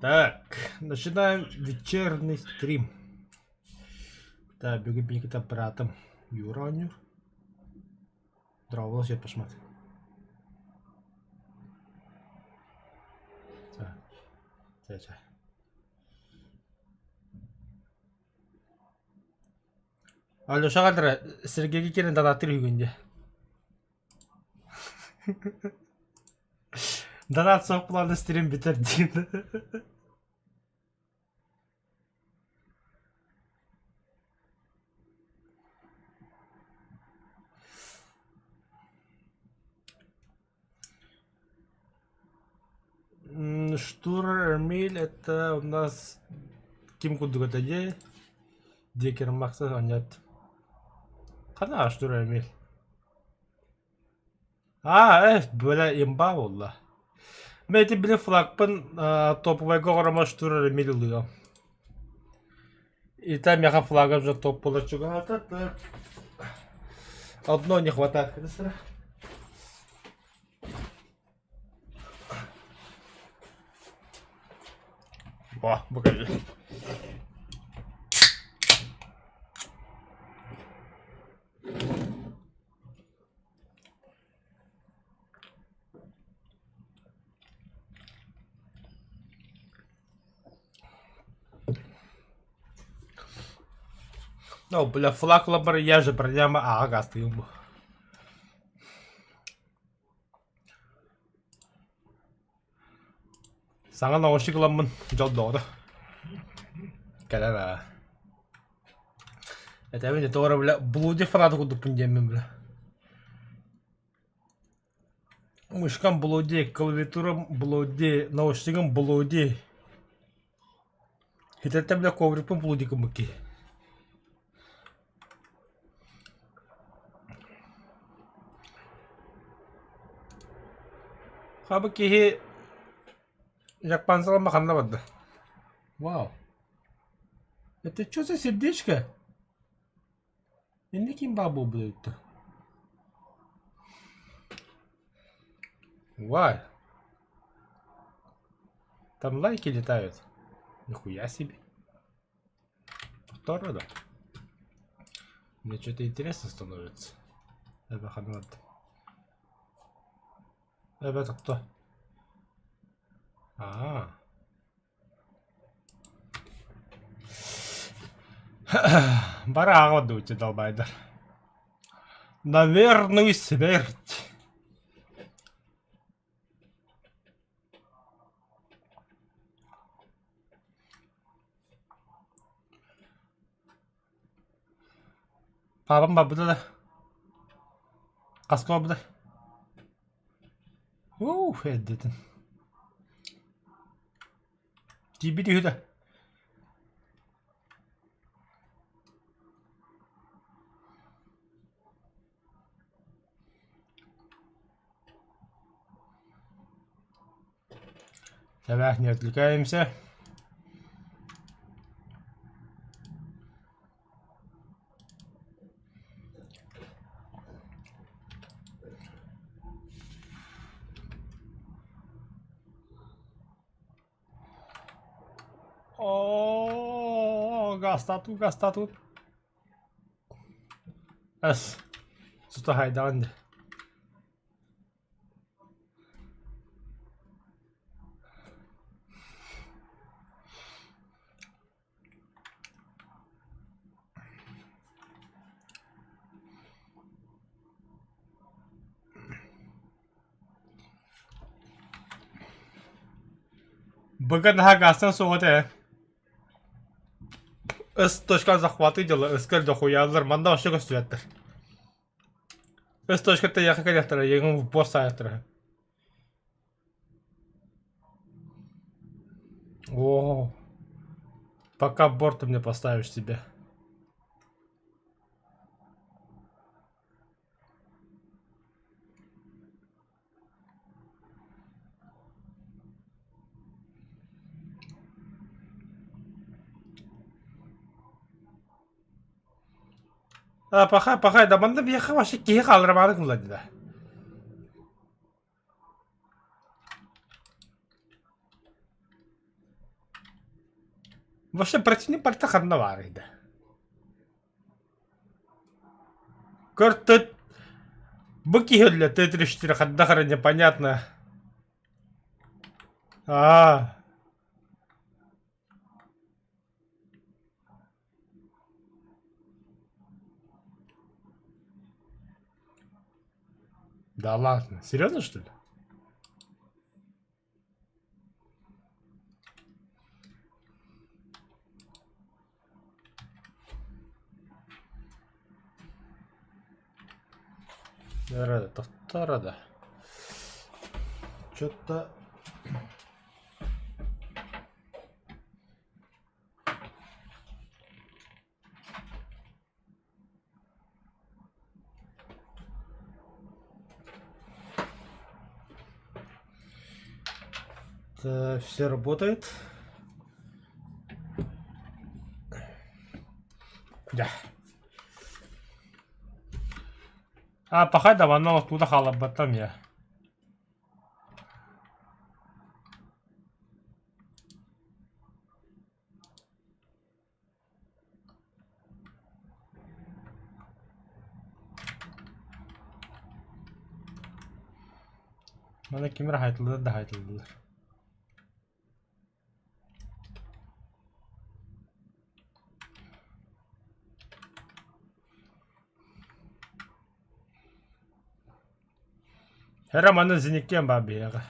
Так, начинаем вечерний стрим. Так, бүгүн биһиги братым Юра оонньуур. Здорово, свет посмотри. Так, так, так. Алеша хантара Сергейгэ киирэн донаттыыр үһүгүн дии. Донат суох буолан стрим бүтэр диэн. Штур Эрмиль это у нас ким курдук этэ дии? Дикер Макса оонньоот. Ханна Штур Эрмиль? Аа, э, бля, имба буолла. Мин ити били флагпын топовайга оҥоромо Штур Эрмиль ылыам. И там миэхэ флага уже топ буолар чугаһаата. Так. Одно не хватает. О, покажи. Ну, бля, флаг лабар я же прямо ага, стою. Саҥа наушник ыламмын дьол доҕоро. Кэлэр аа. Этэбин ити ора бля блуди фанаты курдукпун диэммин бля. Мышкам блуди, клавиатурам блуди, наушнигым блуди. Хитэртэн бля коврикпын блуди гыммыт киһи. Хабы киһи Японцалама ханна барда? Вау. Это что за сердечко? Инники ким баар буолбут Вай. Там лайки летают. Нихуя себе. Второго. Мне что-то интересно становится. Это кто? А. Бары ааҕа дуу долбайдар. На верную смерть. Паапам барбыта да хаска барбыта Ух, эрдэтин. Тиийбит үһү да. Давай не отвлекаемся. О, гастату, гастату. Эс, сута хайдаан. Быга наһаа гаастан суох этэ. С точка захваты дела, СК дохуяллар, манна вообще көстүбэттэр. С точката яха кэлиэхтэрэ, егин в босс аайахтара. О, пока борт ты мне поставишь себе. А, пахай, пахай, да манна биһиэхэ вообще киһи хаалларымаары гынна дии. Вообще противник барыта ханна баарый да? Көртөт бу киһи өллө Т-34 ханна хара непонятно. Аа. Да ладно, серьезно что ли? Рада, тохтоо Что-то Все работает. Да. А, пахай да, оно оттуда халабатам я. Маны ким эрэ хаайтыллар да хаайтыллар. Эрэ маны зениккиэн баар биһиэхэ.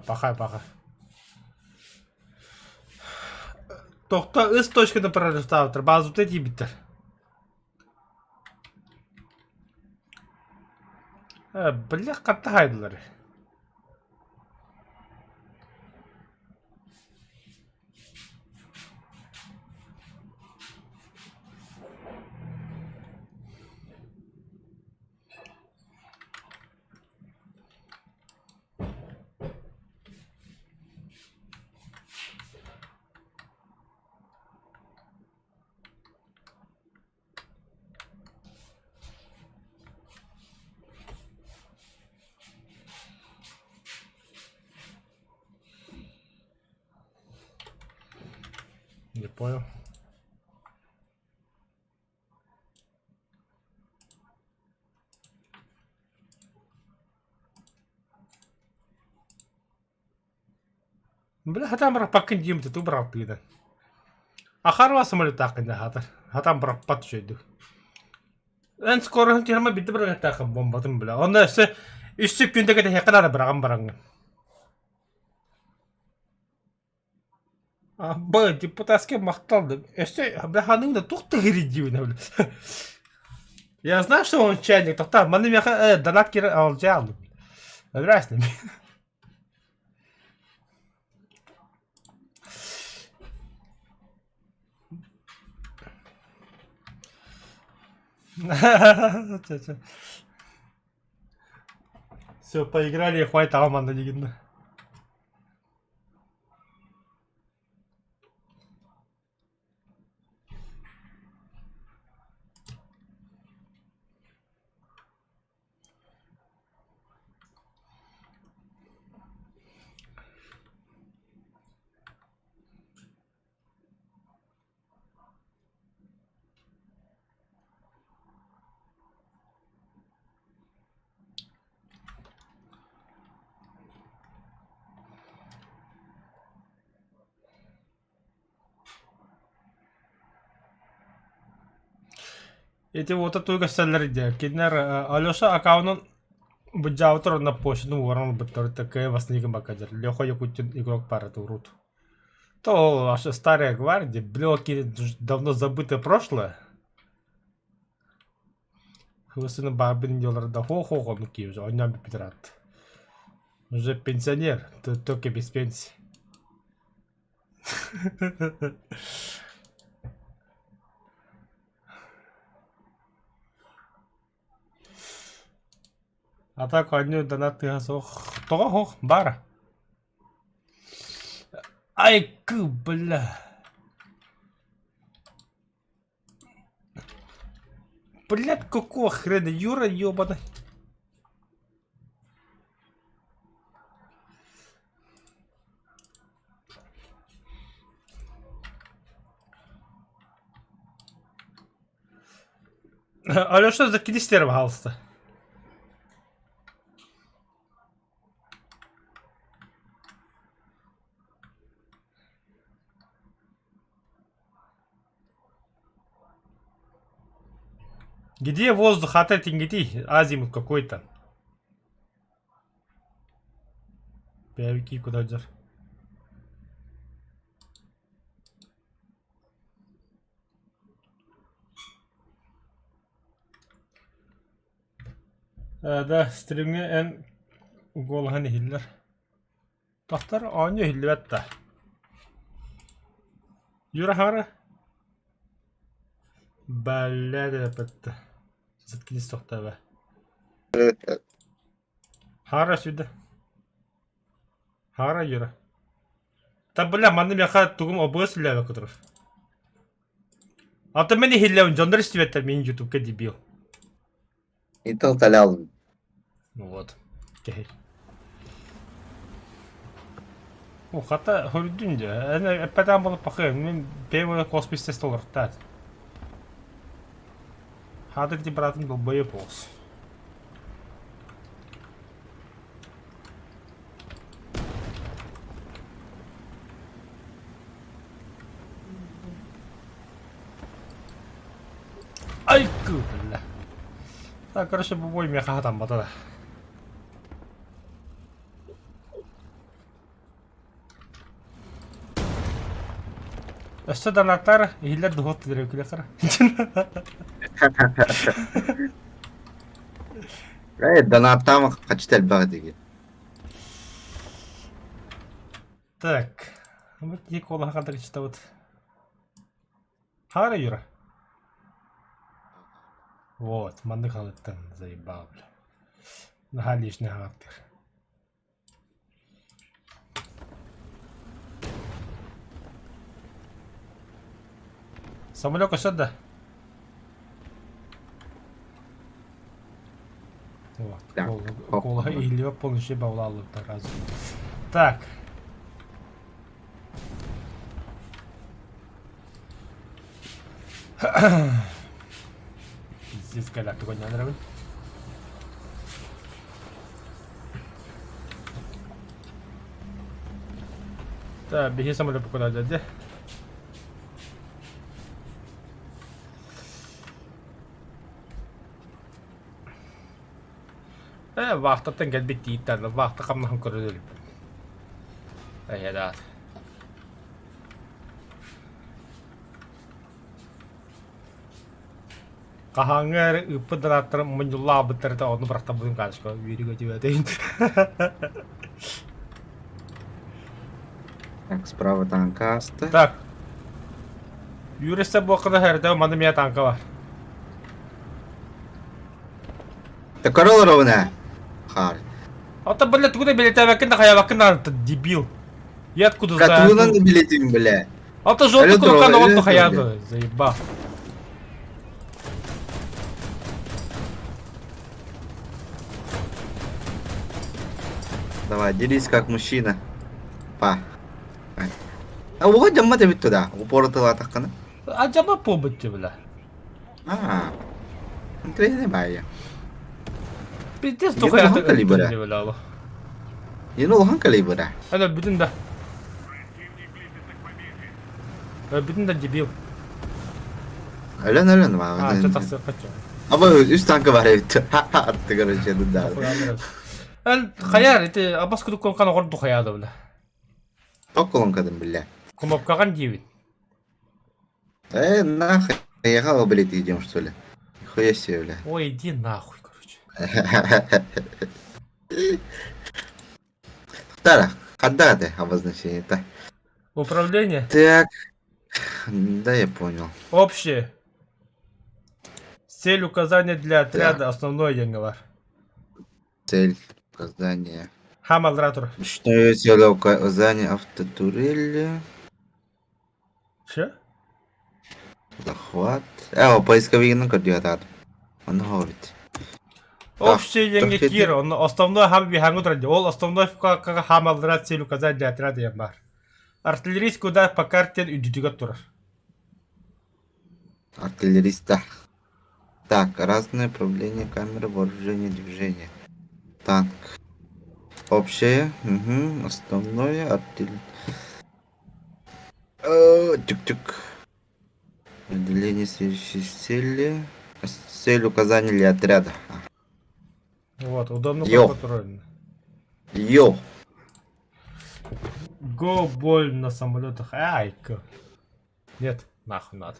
Паха, паха. Тохто ыс точканы прорастаабыттар, базута тиийбиттэр. Бля, хатта хаайдылар. Не понял. Бля, хатан бырахпаккын диим туту бырахтыгынан. Ахарва самолетааххын хатар. Хатан бырахпат үчүгэйдик. Эн скороһын түһэрмэ биирдэ бырахтааххын бомбатын бля. Онно өссө үс секүндэ кэтэһиэххэ наада быраҕан бараҥҥын. Б депутатский махтал өссө бля ханыҥ да туох тыгырый диибин бля. Я знаю, что он чайник, тоқтаа, маны миэхэ донат киирэн алдьаалым. Өлөрөөс Все, поиграли, хватит аҕам диигин Ити уота тугу көрсөллөр дии. Кинилэр Алеша аккаунун былдьаабыттар уонна почтаны уоран ылбыттар. Такая баснигын бакадыр. Леха Якутин игрок пары урут. То ваша старая гвардия, блёки, давно забытое прошлое. Хыбысыны баабын делар да хо-хо оннук киһи уже онньоон бүппүт ыраатта. Уже пенсионер, только без пенсии. А так оонньуу донат тыаһа суох. Тоҕо суох? Баара. Айкы, бля. Блядь, какого хрена, Юра ебаный. Алеша, закиди стерва, пожалуйста. Где воздух от этингити? Азимут какой-то. Пявики куда идешь? Да, стримҥэ эн уголаһан иһиллэр. Тахтар оонньуу иһиллибэт да. Юра хаара? Бэллэ да Заткнись тохтоо Хаара сюда. Хаара Юра. Та бля, манна миэхэ тугум обуос үлээбэккэ турар. А то мин иһиллэбин, дьоннор истибэттэр мин ютубка дебил. И толталял. Ну вот. Кэһэй. О, хата хөрдүн дьэ. Эн эппэтээн буолуп пахы, мин первый космос тест олортаат. Хатыр ти братым долбоеб оҕус. Ай, бля. Так, короче, бу бой миэхэ хатаммата да. Өссө донаттар иһиллэр духот күлэхэр. Э, донаттаама хачыт элбэх этиги. Так, вот Никола хадырычтабыт. Хара Юра. Вот, маннык халыттан заебал, бля. Наһаа лишний хааттыр. Самолет өссө да. Вот, колга иһиллибэт полностью баулааллыбыттар разу. Так. Пиздец, кэлэ тугуннанарабын. Так, биһи самолет куда дядя? Э, вахтаттан кэлбит тииттэр, вахта хамнаһын көрөр Эйэдаат. Хаһааҥҥы эрэ ыыппыт донаттарым мунньуллаабыттар этэ, онну бырахтарбытым карточка үөрүүгэ түбэтин. Так, справа танка аста. Так. Юристе буоккана хэрдэ маны мия танка бар. Да король ровно. Хар. А то, бля, тугу да билетээбэккин да хайабаккын да дебил. Я откуда Бля, знаю? тугунан да билетим, бля. А то желтый Алло, кулака здорово, на алло, хаяды, заебал. Давай, делись как мужчина. Па. А уға жамма деп туда. Упоры тыла таққаны. А жама побыть бля. А. Интересный бая. Пиздец, Е, только улахан калибра. бля. Ені улахан калибра. Ана бүтүн да. Бүтүн да дебил. Өлөн өлөн А, ба. что тахсы хочу. Аба үс танка бар эбит. Атты короче да. Эн хаяр ити абас кудуккон кан оҕорду хаяда бля. Токколонкадым бля. Кнопкаҕан диибит. Э, нахуй. Я блядь, идем что ли? Хуя себе, бля. Ой, иди нахуй, короче. Тара, когда ты обозначение-то? Управление. Так, да, я понял. Общее. Цель указания для отряда основной деньги Цель указания. Хамалратор. Что цель указания автотурели? Че? Захват. Э, о, поисковик ну көрдү атаат. Ону хообит. Общее диэҥҥэ киир, онно основной хам биһаҥҥы турар дии. Ол основной хаамаллара цель указать для отряда диэн баар. Артиллерист куда по карте үрдүтүгэр турар. Артиллериста. Так, разное управление камеры вооружение движение. Танк. Общее, угу, основное, артиль... Тюк-тюк. Отделение следующей цели. Цель указания для отряда. Вот, удобно Йо. контрольно. Йо. Го боль на самолетах. Айка. Нет, нахуй надо.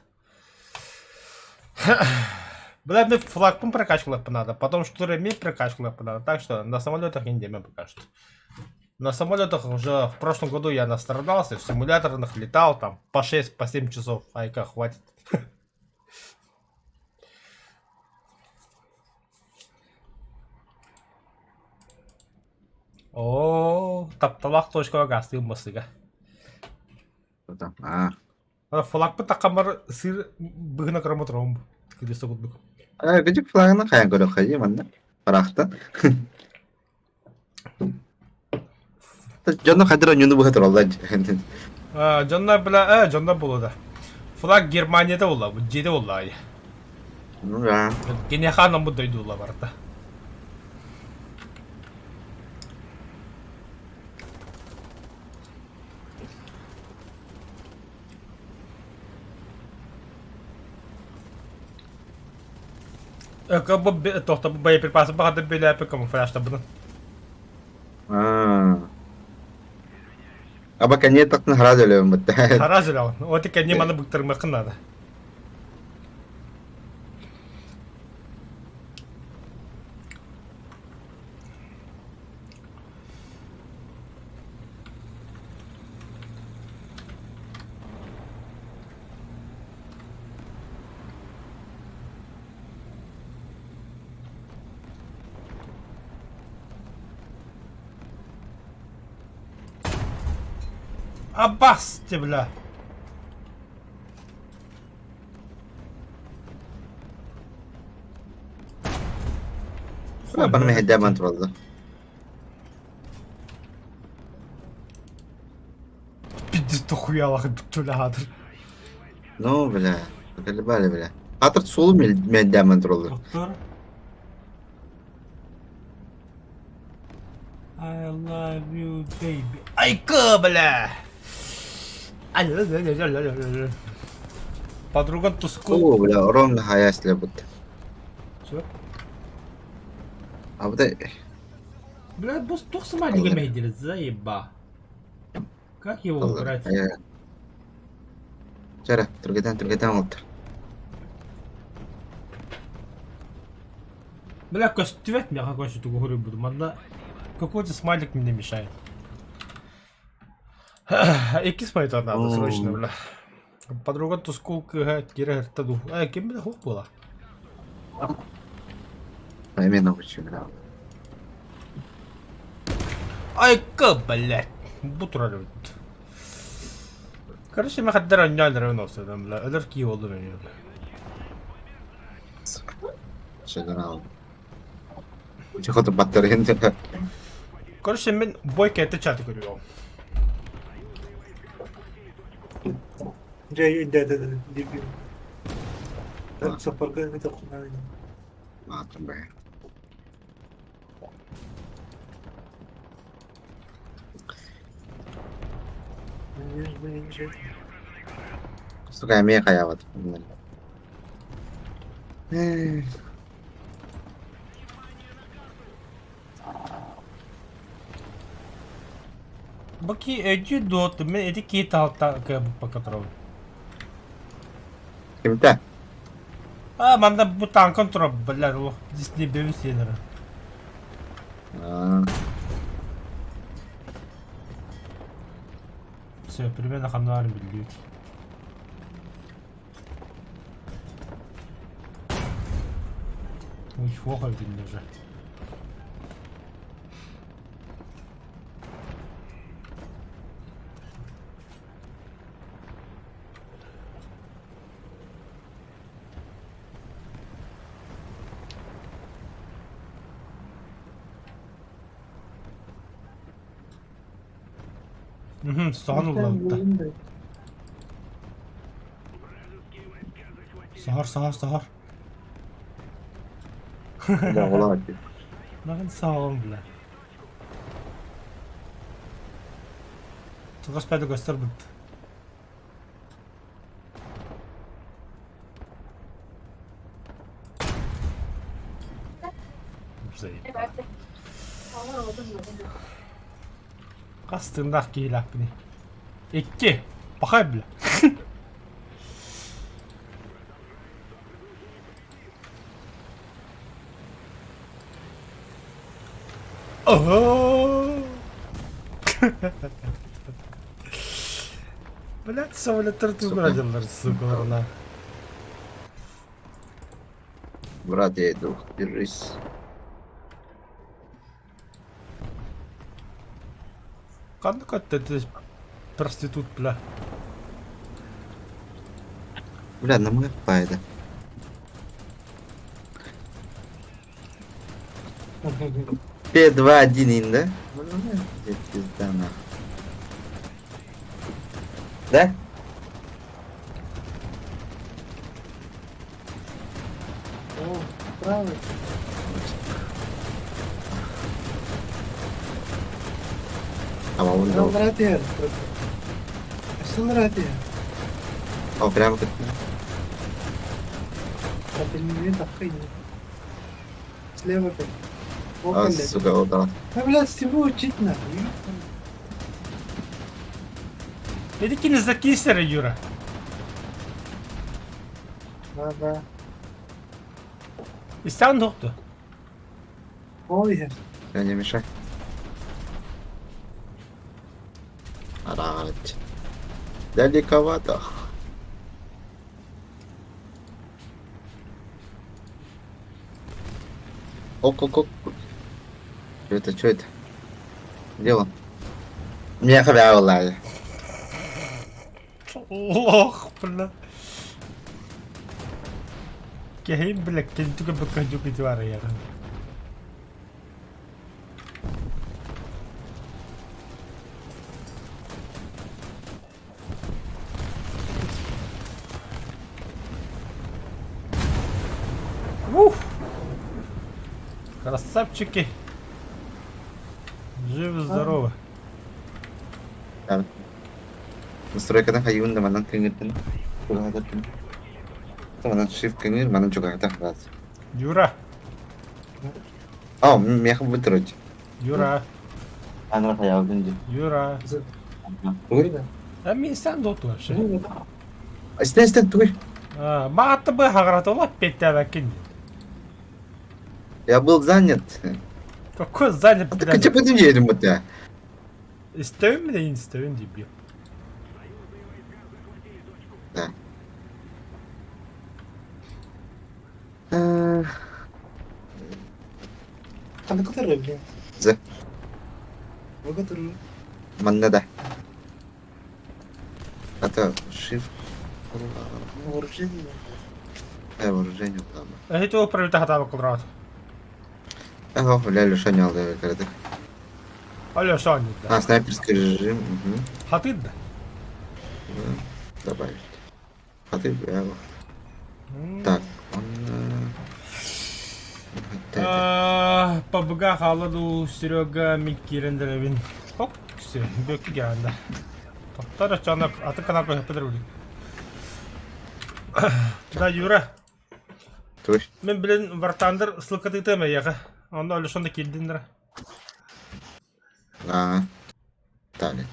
Бля, мне флагпом прокачку надо, потом штурми прокачку надо, так что на самолетах не идем пока что. На самолетах уже в прошлом году я настрадался, в симуляторных летал там по 6, по 7 часов, айка, хватит. Оо, тапталаах точкаҕа гаастыыр массыга. Аа. Флагпыт таххаммар сыр быһына көрөм отуруом кыдыста курдук. Ээ, күдьүк флагынан хайан көрүөххэ дии манна. Парахтан. Дьонно хайдыр онньуну быһа тураллар. Дьонно бля, дьонно буолла да. Флаг Германияда буолла, бу дьиэде буолла айы. Ну да. Киниэхэ анаммыт дойду барыта. Бу тохто боеприпасы баҕардар бөлөөпө камуфляжтабын. Аа. Аба кэнниэ тахтын хараас өлөбүн бытта. Хараас өлөҕүн. Оти кэнниэ маны быктарымыаххын наада. Аббасте, бля! Бана мэһэйдээн тураллар. Пиздец дохуялах бүттүлэ хаатыр. Ну, бля, заколебали, бля. Хаатыр суолу мэһэйдээн тураллар. Доктор. I love you, baby. Айка, бля! Подруган туску. О, бля, ровно хаясли будто. Все. А вот Бля, босс тух сама не гамейдили, заеба. Как его убрать? Чара, түргетен, түргетен олтыр. Бля, көстүбэт миэхэ короче тугу буду. Манна какой-то смайлик мне мешает. Иккис монитор надо срочно, бля. Подруга тускул кыһа кире хырта ду. Э, ким бile хук була? Именно учу, бля. Айка, блядь. Бу турар эбит. Короче, мехаддар онньоон равно бля. Өлөр кии болду мени. Шаган алдым. Чехоту батарея. Короче, мен бойка это чаты көрүөм. Дьэ өйдөөтө дебил. Сапарга металлынан. Маатым бэ. Сука, эмиэ хайаабат. Баки өйдүү дуот, мен эти кии таалта кыабыппакка турабын. Кимтэ? А, манна бу танкан турар, бля, олох Дисней бэбин сиэнэрэ. Аа. Все, примерно ханнаарын биллибит. Ой, фоха видно уже. Соһон ыллабыт да. Соһор, соһор, соһор. Да, оҕолоох Маған соһоҕум бля. Чугас пәді көстөр бит. Хас тыыннаах киһилээхпиний? Икки. Пахай бля. Ого! Блядь, самолеттар тугурадылар, сука, Брат, я иду, держись. Ханнык өттө проститут, бля. Бля, намыһах баайда. П2-1 да? Пизда нахуй. Да? О, правый. Абабын да. Аллара түһэр. Өссө түһэр. О, прямо как. Пропилили такой. Слева опять. А, сука, вот да. Да, блядь, всего учить надо. Ити кинизда киисэрэ Юра. Да, да. Истэҕин туохту? Ол иһэр. Я не мешай. Арааҕараччы. Далековато. Ок-ок-ок. Что это, что это? Где он? Миэхэ бээ буоллаҕа. Лох, бля. Киһим, бля, кентүкэ бөккөдьүк ити барыйаҕын. Ух! Красавчики! Живы-здоровы. Настройкадан хайыыбын да манан кыҥыртын чугаһатар Манан shift кыҥыр, манан чугаһатар раз. Юра! О, миэхэ бутырыч. Юра! Анра хайаабын дии. Юра! Тугуй? А мин сән доту вообще. Истэн истэн тугуй. Маатты бы хаҕаратыла петтээбэккин. Я был занят. Какой занят, А ты блядь? хотя бы едем вот я. Истэбин да истэбин дебил. Да. Ханна кытары, блин. За. Кытары. Манна да. Это shift. Вооружение. Э, вооружение там. Эһи туох прилета хатаабы квадрат. Ага, бля, Леша не алды кырдык. Алеша анньыда. А, снайперский режим. Угу. Хатыыр да? Добавить. А ты, бля. Так, он... Пабга хаалла дуу, Серега мин киирэн дэрэбин. Ок, все, бүөккэ гианда. Тоттор оччоҕуна атын каналга көһөппүтэр билигин. Да, Юра, Туй. мин билин Вартандер ссылкатыытыам эйиэхэ. Онно Алешон да киирдин А, Далее.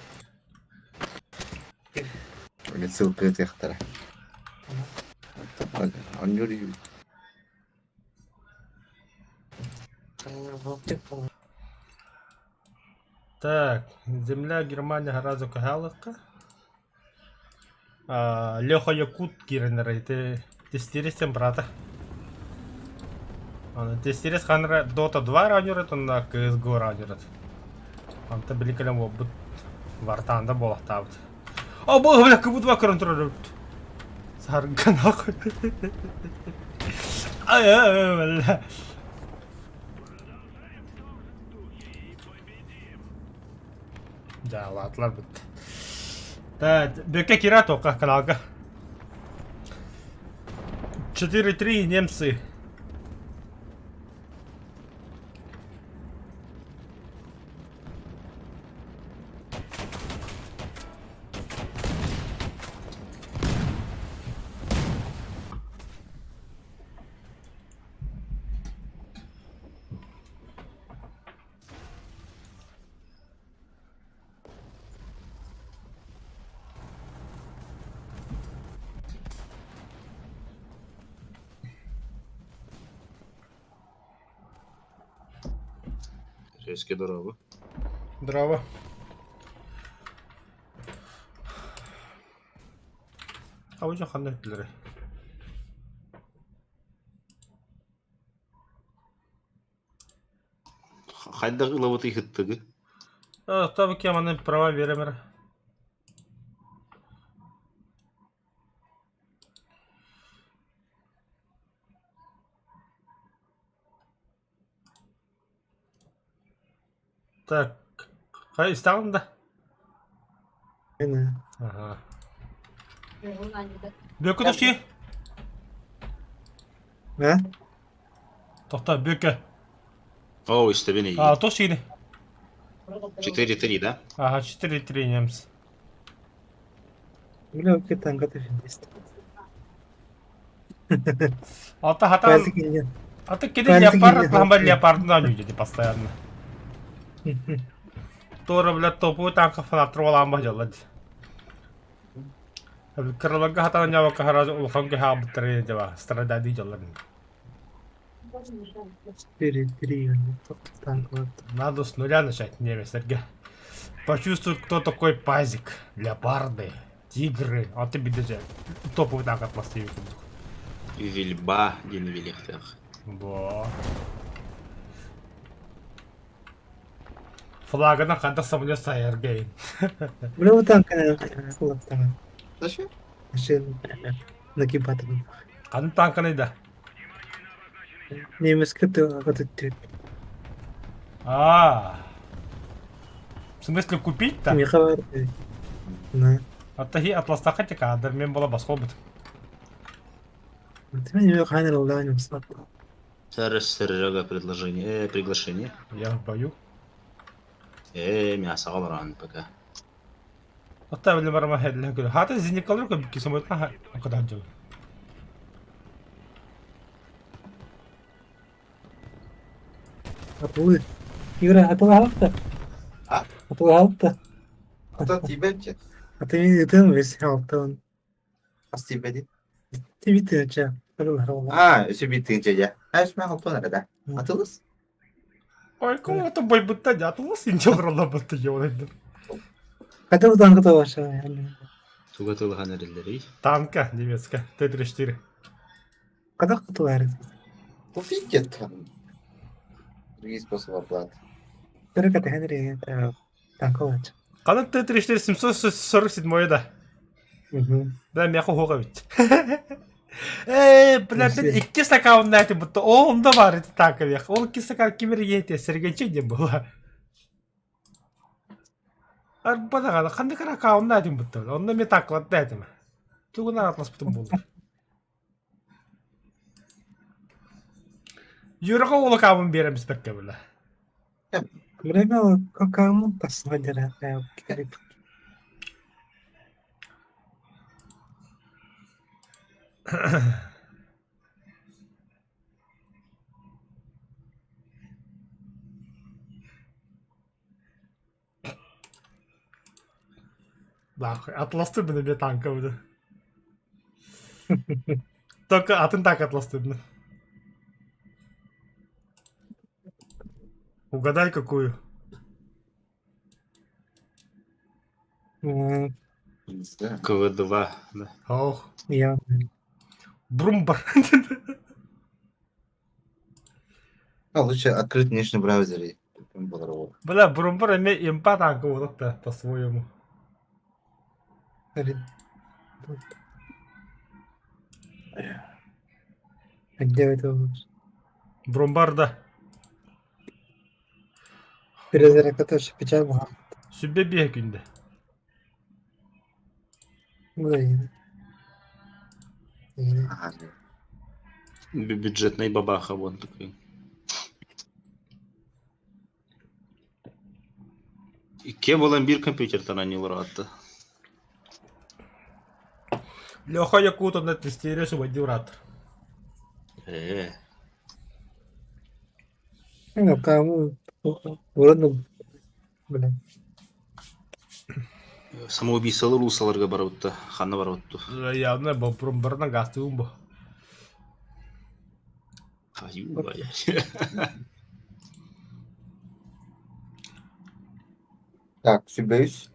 Или ссылка этихтара. Анюри. Так, земля Германия сразу Кагаловка. Леха Якут киирэн ити тестиристен брата. Аны тестирис ханра Dota 2 раннерет, онна CSGO раннерет. Анта били кэлэн буолбут Вартанда буолахтаабыт. О, бу бля, как будто контроль. Сарга нахуй. Ай, ай, бля. Да, ладно, бит. Бөкө кира тока каналга. 4-3 немцы. Резкий дорогу. Здраво. А уже ханна өттүлэрэ. Хайдах ылабытый ыһыттыгы? Табы маны права беремер. Так, хай истаҕын да? Ага. Бүөккэ тохчи? Э? Тохто, Бүөккэ. О, истэбин А, тохчи 4-3, да? Ага, 4-3 немцы. Бля, вообще танка ты финист. Алта хатан... А ты киди леопард, там леопард на люди постоянно. Туора, блядь, топовый танка фанаттар буолаан баһдьаллар дии. Кыраларга хатан ньабакка харазы улахан киһи аабыттара дьаба стрададыы дьаллар. 4-3 танк вот. Надо с нуля начать немецтерге. Почувствуй, кто такой пазик. Леопарды, тигры. А ты бидеже топовый танк атмосферы. Вильба диэн билиэхтээх. Бо. Флагынан ханта самолет сайаргейн. Бля, вот танк, наверное, Зачем? Машина нагибатор. Ханын танканы да. Немецкий ты А. В смысле купить-то? Михаил. На. Аттахи атластаха текадыр мен бола басқобыт. Серега предложение, приглашение. Я в бою. Мясо олорон пока. Отта биле барма хедле күл. Хата зиникалар кө бики самолетна када жыл. Атылы. Юра, атылы алты. А? Атылы алты. Ата тибетче. Аты мен ытын весь алтын. Ас тибеди. Тибит ча. А, өсө бит тыгынча я. А, өсмә алтын арада. Атылыс? Ой, кому то бой бутта жатылыс инче оралла бутта жолайды. Хотя бы танк ваша. Туга тылыхан эреллери. Танка немецкая Т-34. Когда кутулар? Купите там. Другие способы оплаты. Только ты Хенри танковать. Кана Т-34 747 да. Угу. Да, мяху хога ведь. Э, бля, мен икки стакан найти будто он да бар это так вех. Ол икки стакан кимер ете сергенче не было. Арбадаға қандай кара аккаунт найти будто. Онда мен так вот дайтым. Тугуна атлас бутун болды. Юрға ол аккаунт береміз бәкке бля. Время какому посмотрели. Нахуй, атласты міне мен танка буду. Только атын так атласты міне. Угадай какую. Не знаю. КВ-2, да. Ох, Я. Брумбар. А лучше открыть внешний браузер и Бля, Брумбар эме импа танка вот да, по-своему. А где это лучше? Брумбар да. Перезарядка тоже печаль была. Сүбе бие күнде. Блин. Бюджетный бабаха вон такой. Иккиэ буолан биир компьютертан анньылар Леха Якутовна тестируешь уводил рад. Ээ. Блин. Самоубийцалар уулуссаларга барбытта, ханна барбытту? Явно боппурун барынан гаастыыбын бу. Айуу, Так, сүбэйс.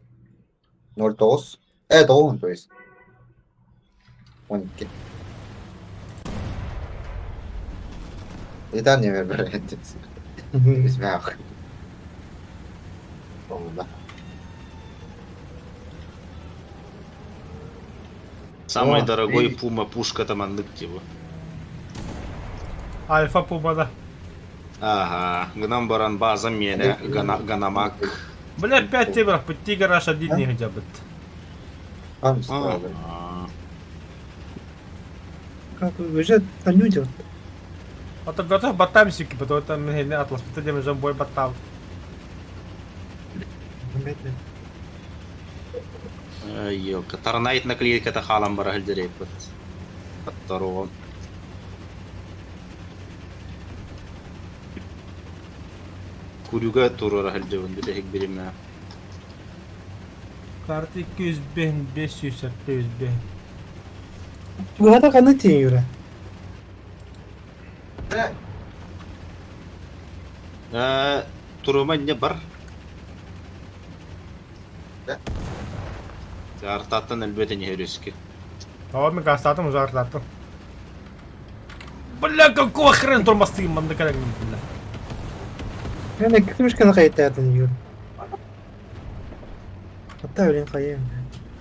09. Э, 9 то есть. 12. Итан не выбирает. Смех. Да. Самый дорогой пума пушка там маннык типа. Альфа пума да. Ага, гынан баран база миэнэ, ганамак. Бля, пять тигров, тигр аж один не хотя бы. Как уже люди. А то готов батамсики, потому там не атлас, потом уже бой батал. Елка, Тарнайт наклейката хаалан бара сылдьар эбиппит. Торуом. Курюга туруора сылдьабын бүтэһик биримэ. Карта 205, 575. Тугата ханна тиийэн Э, турума инньэ бар. Артаттан өлбөтөн иһэр өскө. О, мен гастатым уже артаттым. Бля, какого хрена тормозтыгын манна кэлэҥҥин бля. Мен кимишканы кайтаатын юр. Хатта өлен хайым.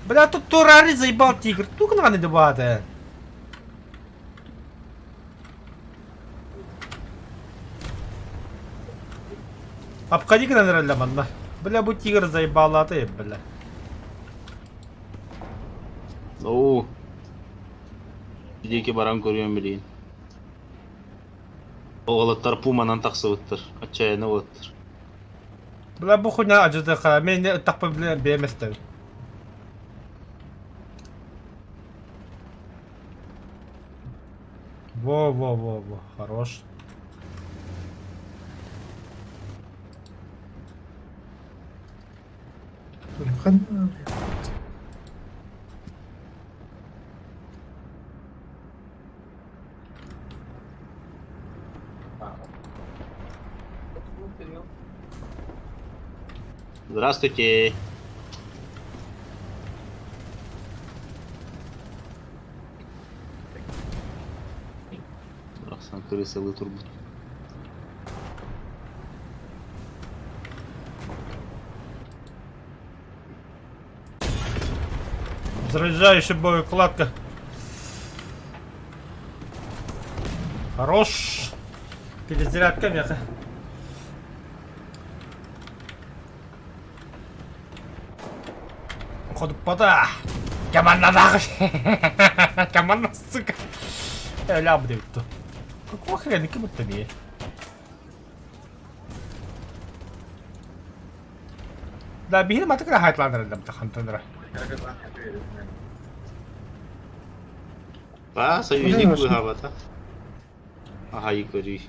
Бля, тут турари заебал тигр. Тук надо дебаты. Обходи гранрелля манна. Бля, бу тигр заебал а ты, бля. Оо. Диэки баран көрүөм билигин. Уолаттар пуманан тахсыбыттар. Отчаянно уолаттар. Бля, бу хуйня ажыдыха. Мен тахпа бля беместер. Во-во-во-во, хорош. Здравствуйте. Барахсан крысалы турбут. Заряжающая боекладка. Хорош. Перезарядка меха. Ходуппата. Команда нахуй. Команда, сука. Э, ля, блядь, то. Какого хрена, кем это мне? Да, биһиги маты кыра хайтланыр хантанра. Ба, союзник быһаабата. Аһай көрүй.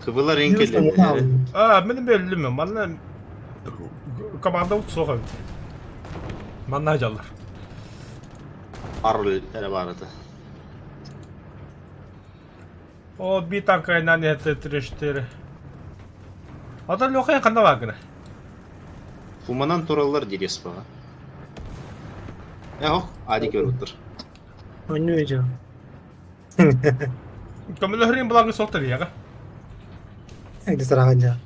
Кыбылар эн кэллэллэр. А, мин бөллүм. Манна команда суох эбит. Манна дьаллар. Арл эрэ баарата. О, би танка на Т-34. Ата Леха ханна баагына? Пуманан тураллар дириэспаҕа. Ээ, ади көрүттэр. Онньуу дьон. Көмөлөһөрүн былаҥы суох тэрийэҕэ. Эгди сараҕан дьа.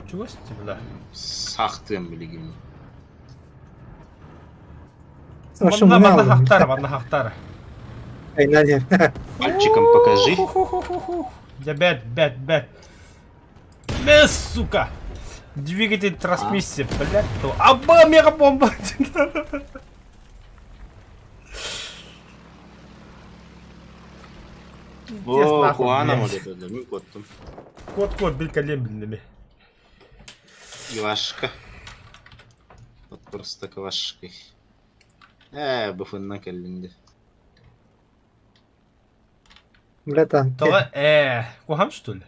Чугас бля. Сахтыам билигин. Манна манна хахтара, манна хахтара. Айнан Пальчиком покажи. Дьэ бэт, бэт, бэт. Мэ, сука! Двигатель трансмиссии, блядь, то. Аба, мегабомба! Пиздец, О, нахуй, Куана блядь. молитвы, мин куоттум. Кот-кот, бил калем билнеми. Ивашка. Вот просто квашкой. Ээ, быфынна кэллинди. Братан. Тоҕо ээ, куһам что ли?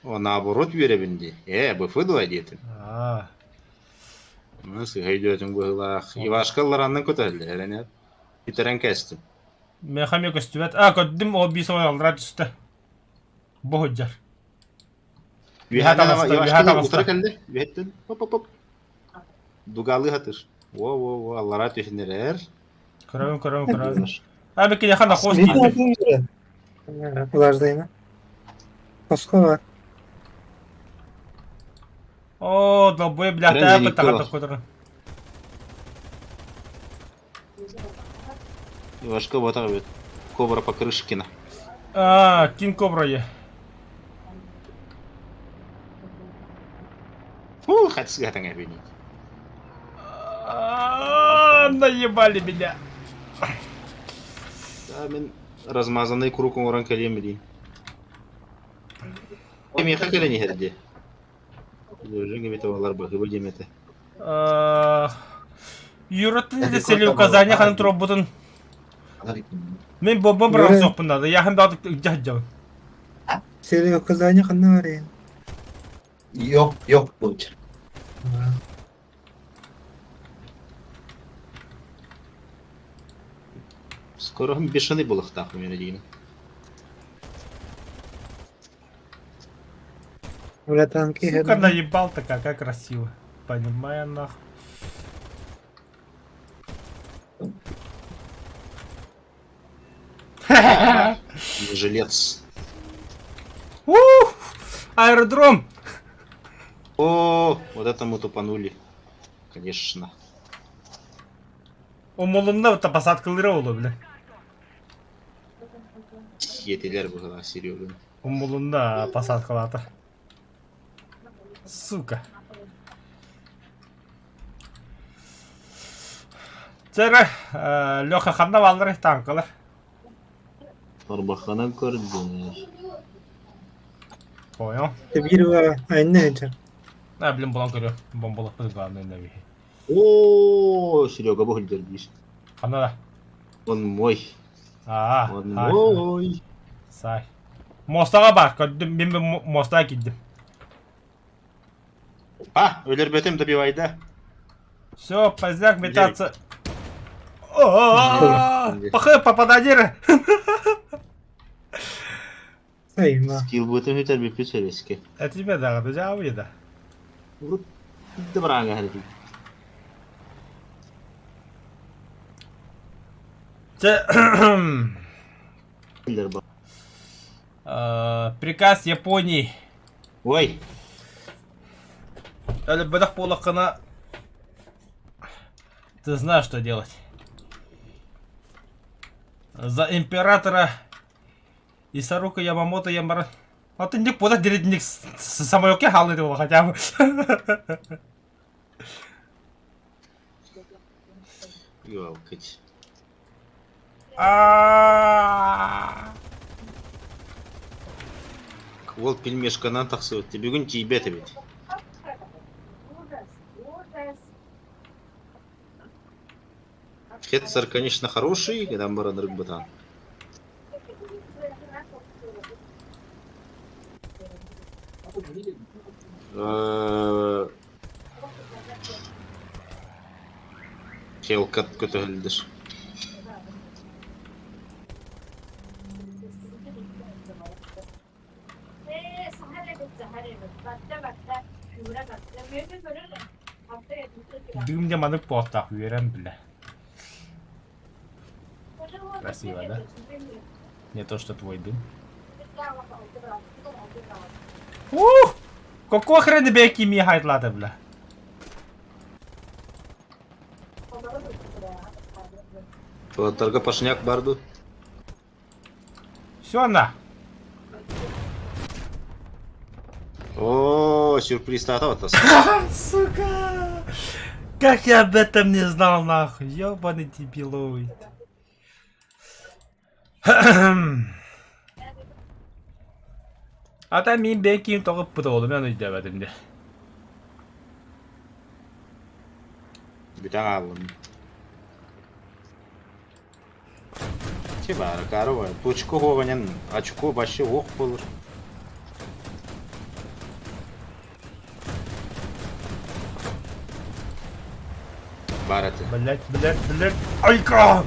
О, наоборот үөрэбин дии. Ээ, быфы дуо диэтим. Аа. Ну, сыһа өйдөөтүҥ быһыылаах. Ивашка ыллараннын көтөллөр, эрэнэр. Бүтэрэн кээстим. Миэхэ эмиэ көстүбэт. А, көрдүм, ол биир сыл аллараа түстэ. Бу сылдьар. Үөһээ таҕыста, үөһээ Ивашка таҕыста. утары кэллэ. Үөһэттэн. Оп-оп-оп. Дугаалыы хатыр. Во-во-во, аллараа түһүнэрэр. Көрөбүн, көрөбүн, көрөбүн. А, мен киниэхэ нохуос тиийдим. Улаждайна. Босхо бар. О, долбоеб, бля, Прям таа зенитка баттаҕа бар. тохтотор. Ивашка батах эбит. Кобра Покрышкина. А, Кинг Кобра е. Фу, хатсыга таҥа бини. А, наебали меня. Да, мин размазанный круг оҥорон кэлиэм билиин. Миэхэ кэлэн иһэр дии. Лежиҥ эбитэ буоллар баһыыба диэм этэ. Юратын сели указания ханан турбутун. Мин бомба бырахсыахпын наада. Яхан баҕатык илдьэ сылдьабын. Сели указания ханна барайын? Yok yok bu. Скоро бешеный буолуохтаах мин диин. Братан, Сука, наебал-то какая красиво. Понимаю нахуй. Не жилец. Ух! Аэродром! О, вот это мы тупанули. Конечно. Умулунна посадкалыра олу, бля. Сиэтилэр быһылаах Сереганы. Умулунна посадкалаата. Сука. Чэрэ, Леха ханна бааллар танкалар? Тарбаханан көрдүм. Понял. Биир айанна сылдьар. А, блин, булан көрүө. Бомбалаппыт главное нэбиһи. О, Серега бу сылдьар диир. Ханна да? Он мой. Аа, Он ай, мой. сай. Мостаға бар, көрдүм, мен мостаға киирдим. А, өлөрбөтүм добивайда. Все, поздняк метаться. О, Пахы, попададир! Сайма. Скилл бутын үтер бүппүт сөрөскө. Это тебе да, это жабы да. Урут добрага харити. Приказ Японии. Ой. Өлбөдөх буолаххына ты знаешь, что делать. За императора Исарука Ямамото Ямара. А ты не куда деревник самолёке халы его хотя бы. Ёлкать. А. Ол пельмешканан тахсыбыт. Бүгүн тиийбэт эбит. Хетцер, конечно, хороший, гынан баран ырбытан. Хелкат көтөһүлдүр. Дым дьэ маннык буолтаах үөрэн бile. Красиво, да? Не то, что твой дым. Ух! Какого хрена бэки ми хайтлата, бля? Туолаттарга пашняк бар дуу? Все, на. Оо, О, сюрпризтаата оттос. Сука! Как я об этом не знал, нахуй? Ёбаный дебилоид. Ата мин бэкиим тоҕуппут оҕолу мен өйдөөбөтүм дии. Бүтэн хааллым. Чи баара, карова, точка хуоҕунан очко вообще уох буолар. Баар этэ. Блять, блять, блять. Айка!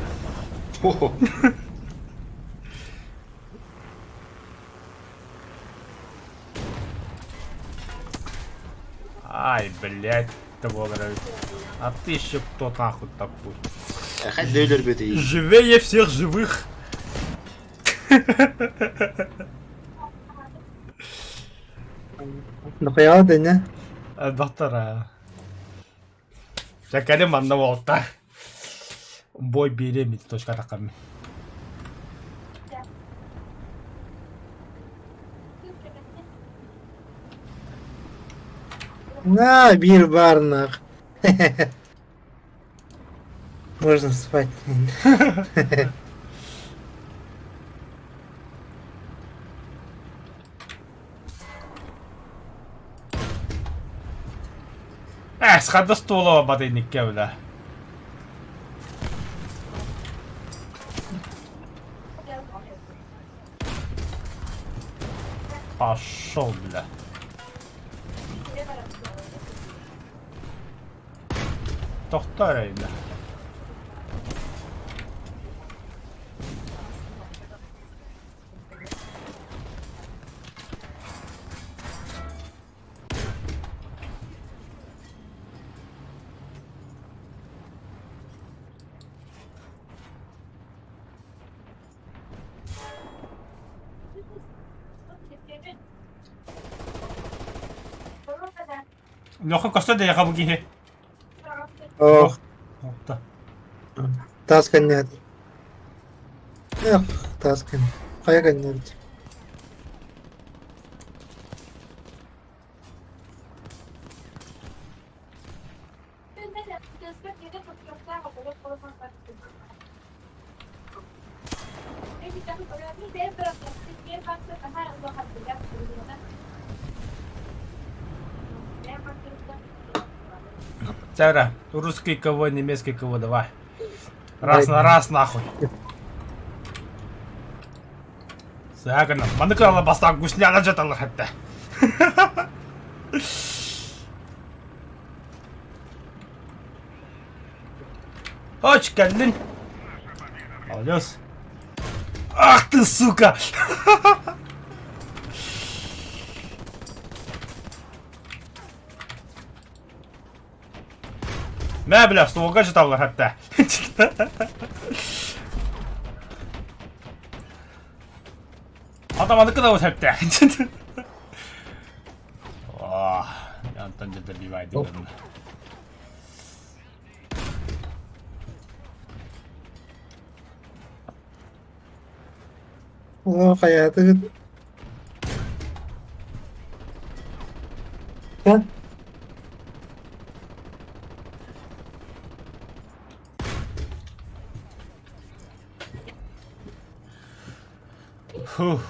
Ай, блядь, буолар эбит. А ты еще кто нахуй такой? Хать да өлөрбөтүй. Живее всех живых! Нахуя да не? Доктора. Дьэ кэлин манна буолта. Бой биэриэм ити точка таххаммын. На, биир баар нах. Можно спать. Э, схада стуола бадыйникке бля. Пошел, бля. Тохтоо эрэ бля. Леха көстө да яха бу киһи. Ох, Ота. таас кэннэ. Эх, таас кэннэ. Хайа кэннэ эбит. Цара, русский кого, немецкий кого, давай. Раз на раз нахуй. Саагана, маны кыала бастаан гусняна жаталар хатта. Hoş geldin. Alıyoruz. Ах ты, сука! Мэ, бля, суолга жаталлар хатта. Атаманы кына өтәпті. Антон деді бивайды. Оо, хайаатыгыт? Ха? Фух.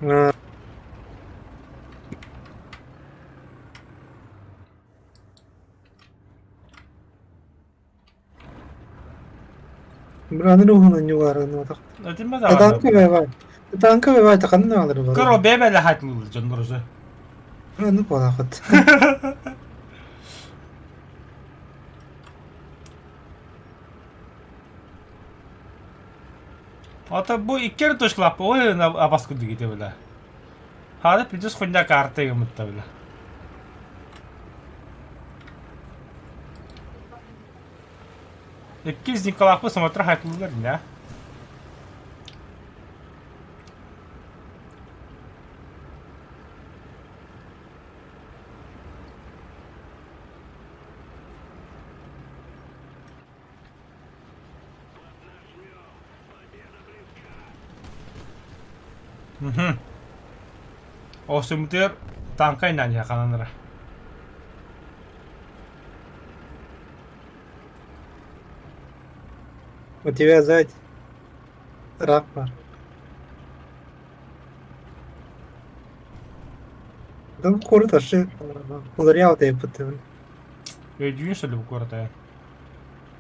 Аа, Быраны уһунан ньугаарынуотах. Этимме Танка даҕаны. бэбэ. Танка бэбэ ханна аалар Кыро барар. бэбэлэ хатмыл дьоннор уже. Аны буолаахыт. Ата бу иккер точкалаппа ой абас курдук ити бile. Хада пиздец хуйня карта гыммытта бile. Иккис Николааппы смотра хатыллар не? Мхм. Оосуммутугар тааҥка айнаан иһэ хананыра. У тебя сзади рак бар. Да куорат вообще уларыйаабыт эбиппит. Өйдүүн что ли бу куората?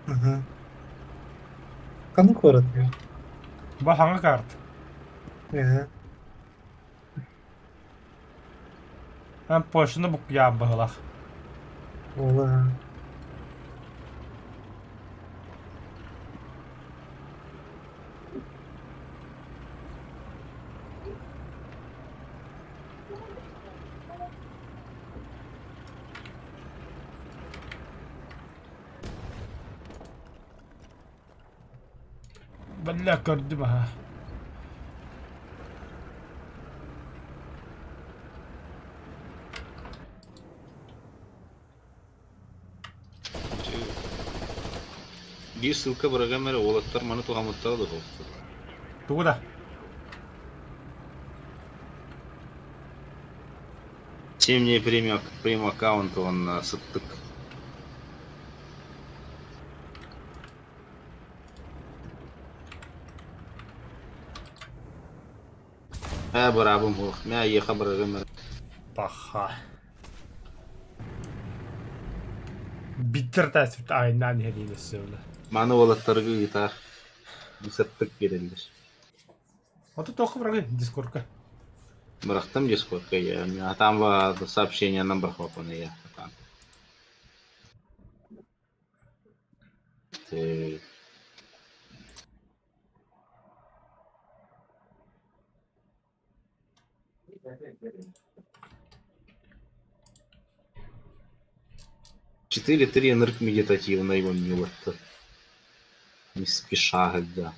Ага. Ханнык куорат Бу хаҥа карт. Ага. Эн Польшаны буккуйаан быһылах. Ола. Бля көрдүм аһа. Биир ссылка бырагам эрэ уолаттар маны туһаммыттара да буолсу. Тугу да? Чем мне премиум, премиум аккаунт он сыттык. Ээ быраабым суох, мэ эйиэхэ бырагым эрэ. Паха. Биттер тасыт айнаан иһэриин өссө ыла. Маны уолаттарга ыытаар. Сыттык биэрэллэр. Ото туохха бырагый дискордка? Бырахтым дискордка я. А там сообщениянан бырахпаппын я. Там. Ты 4-3 ынырык медитативнай оонньуулатта. Не спеша да.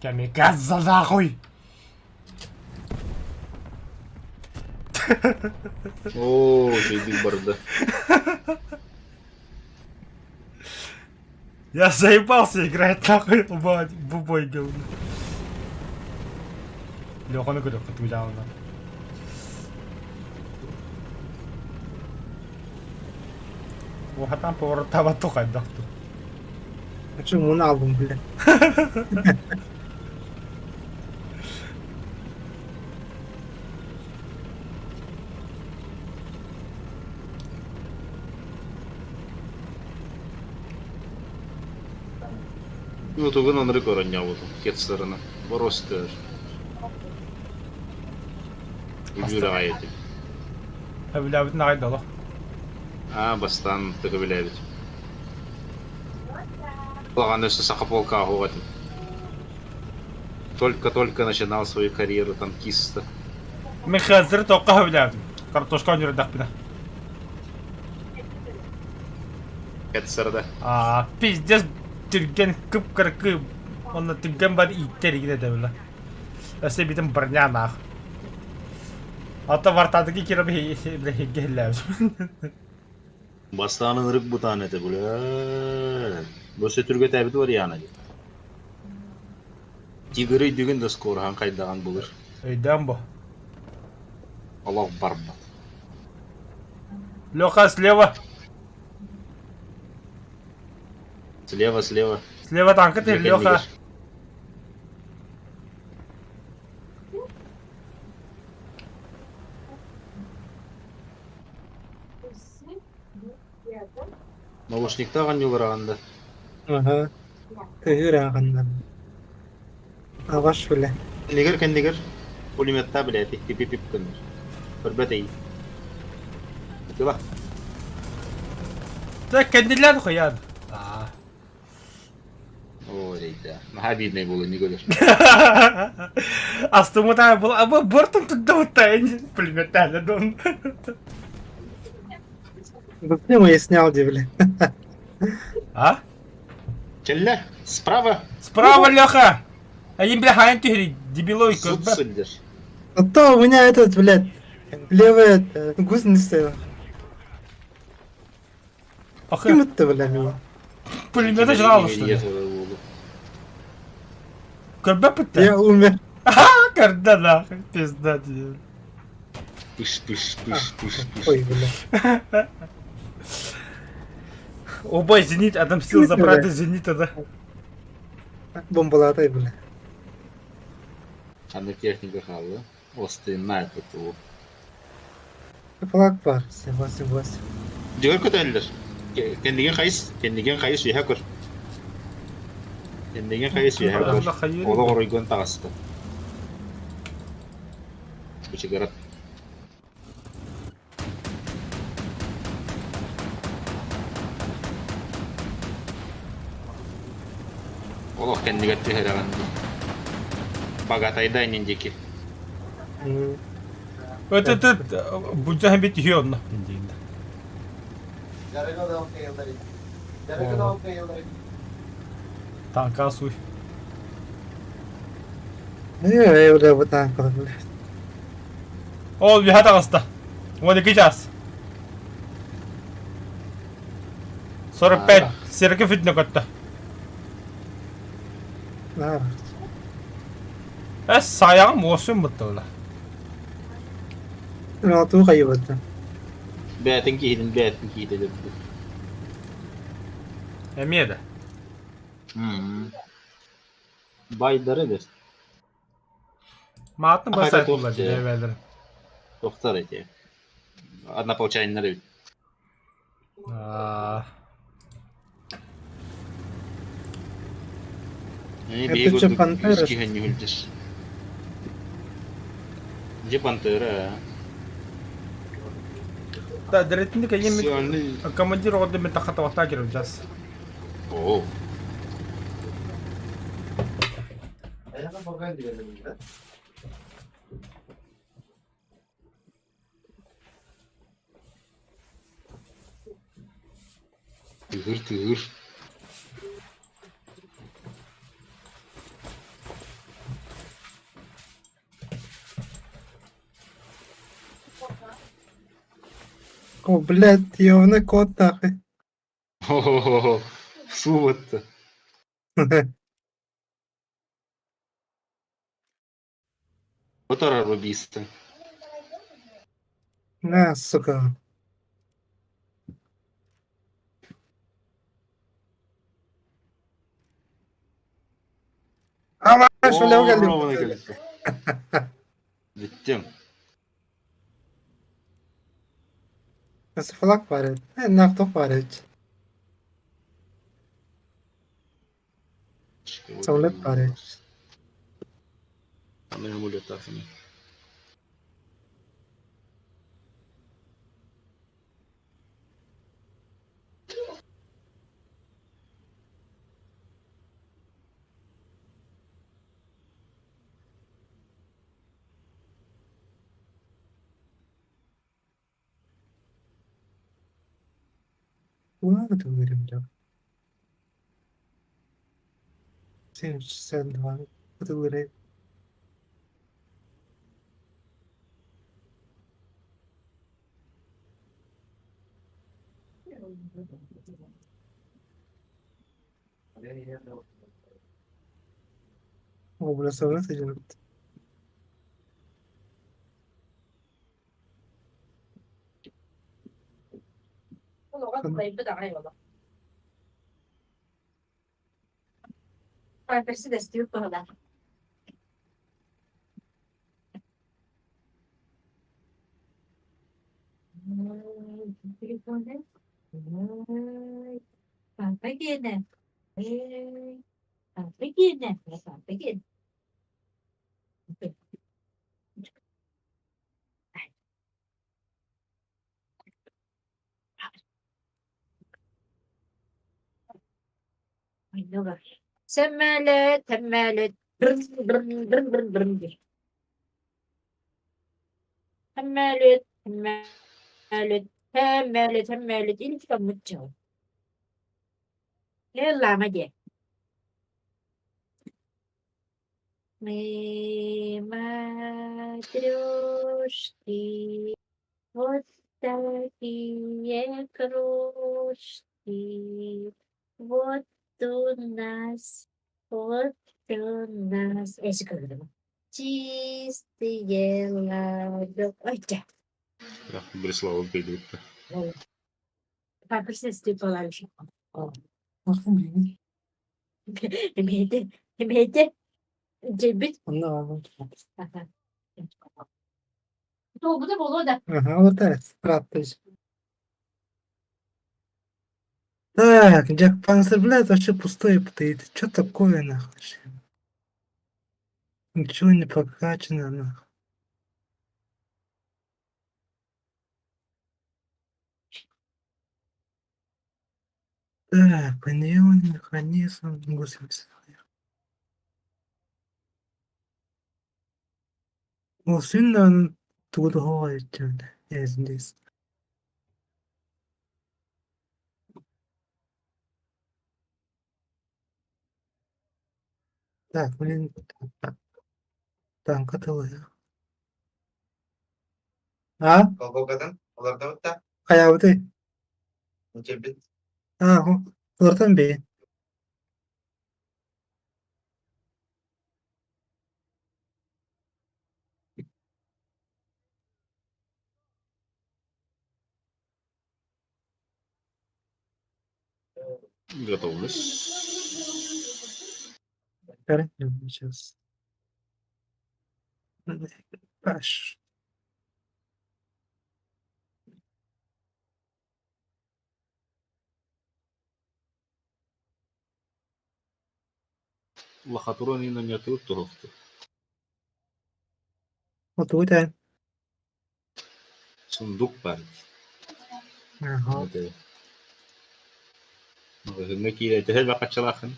Камикадзе нахуй! Оо, үчүгэйдик барда. Я заебался играть нахуй в бой говно. Леханы көрөххө туулаҕына. Уһатан повороттаабат хайдах ту. Хочу муну албым бля. Ну, тугун ынырык оронньообутум, кет сырына. Боростуор. Үгүр аҕай этим. Өбүлээбитин аҕай да олох. Аа, бастаан төкөбүлээбит. Улахан өссө саха полка аһуох этим. Только-только начинал свою карьеру танкиста. Мин хазыр тоққа өбүлээбитим. Картошка оонньуурдахпына. Кет сырда. Аа, пиздец түргэн кып-кыракы онно түргэн бар ииттэр игин этэ була. Өссө битим броня наах. Ата вартаадыгы кире бile Бастаан ынырык бытаан этэ бля. Бөсө түргэтээбит вариана дии. Тигры дүгүн да скороһан хайдаҕан булыр. Өйдөөн бу. Олох барбат. Леха слева. Слева, слева. Слева танка ты, Леха. Наушниктаах анньылараҕын да? Аха. Тыһыыр ааҕыннар. Аҕаш бile. Кэннигэр кэннигэр пулеметтаа билээти пип-пип гыннар. Көрбөт эйи. Ытыла. Так кэннилэр хуян. Аа. Оо, эрэйдээх. Наһаа обиднай буолуо не көрөр. Астыммытаа был абы бортом тудда пулеметтаана дон. Зачем я снял, бля? А? Кэллэ. Справа. Справа, Леха! Один, бля, хаайан түһэрий, дебилой Зуд көрбөт. сылдьар. А то у меня этот, блядь, левая гусеница. Ах, Ким это, бля, меня? пулемета жрала, что ли? Көрбөппүт Я умер. Көрдө нахуй, пизда тебе. Пыш, пыш, пыш, пыш, пыш. Ой, бля. Оба Зенит отомстил за брата Зенита, да? Бомбалаатай, бля. Ханна техника хаалла. Остынна ПТУ. Флаг бар, 7-8-8. Дьөгөр көтөллөр. Кэннигин хайыс, кэннигин хайыс үөһэ көр. Кэннигин хайыс үөһэ көр. Олох оройгон таҕыста. Бычыгырат. Олох кэннигэр түһэрэҕин дуу. Багатайда иннин диэки. Өт өт будьаһын бит үһү онно. Танка суй. Э, бля, вот так вот, бля. Ол үһэ таҕыста. 12 час. 45. Сиргэ фитне көттө. Да. Эс саяҕым уосун буттылла. Ну, туу хайыбыта. Бээтин киһитин бээтин киһитэ өлөрдө. Эмиэ да. Байдары бер. Маатын Хайда басар туох булла дии. дии Туохтар эти. Однополчаниннар эбит. Аа. Они Это биһиги что, курдук пантера? үс киһи ньүһүлдьэр. Дьэ пантера. Да, дэрэтинник эйиэм Сыаны. командир оҕо мен тахата кирим час. Оо. Тыгыр тыгыр. О, блядь, ёбаный кот нахуй. Хо-хо-хо. Суу-то. Которого убийство. На, сука. А, Ровно Бүттүм. Флаг бар нахтох бар Самолет бар Аны самолет ахын. Куда это говорим, бля? 762. Это говорит. О, бля, самолет идет. Мы матрешки, вот такие кружки. Вот у нас, вот у нас. Чистые ладошки. Бреслава кыйдыбытта. Ахын билигин. Эмиэтэ, эмиэтэ, дьэбит. Онно аҕам. Туолбута буолуо да. Ага, вот так, правда. Так, Джек Панцер, блядь, вообще пустой стоит. Что такое, нахуй? вообще? Ничего не прокачано, нахуй. Так, подъемный механизм гусеницы. Ол сүн тугу здесь. Так, блин, танка тылы. А? Колготын олордубут да? Хайабытый? Ничебит. А, олортон бэйин. Готовность. Сейчас. Паш. Лохотрон инна туохту. Вот это. Сундук бар. Ага. Маҕаһыыҥҥа киирэ төһө элбэх харчылааххын?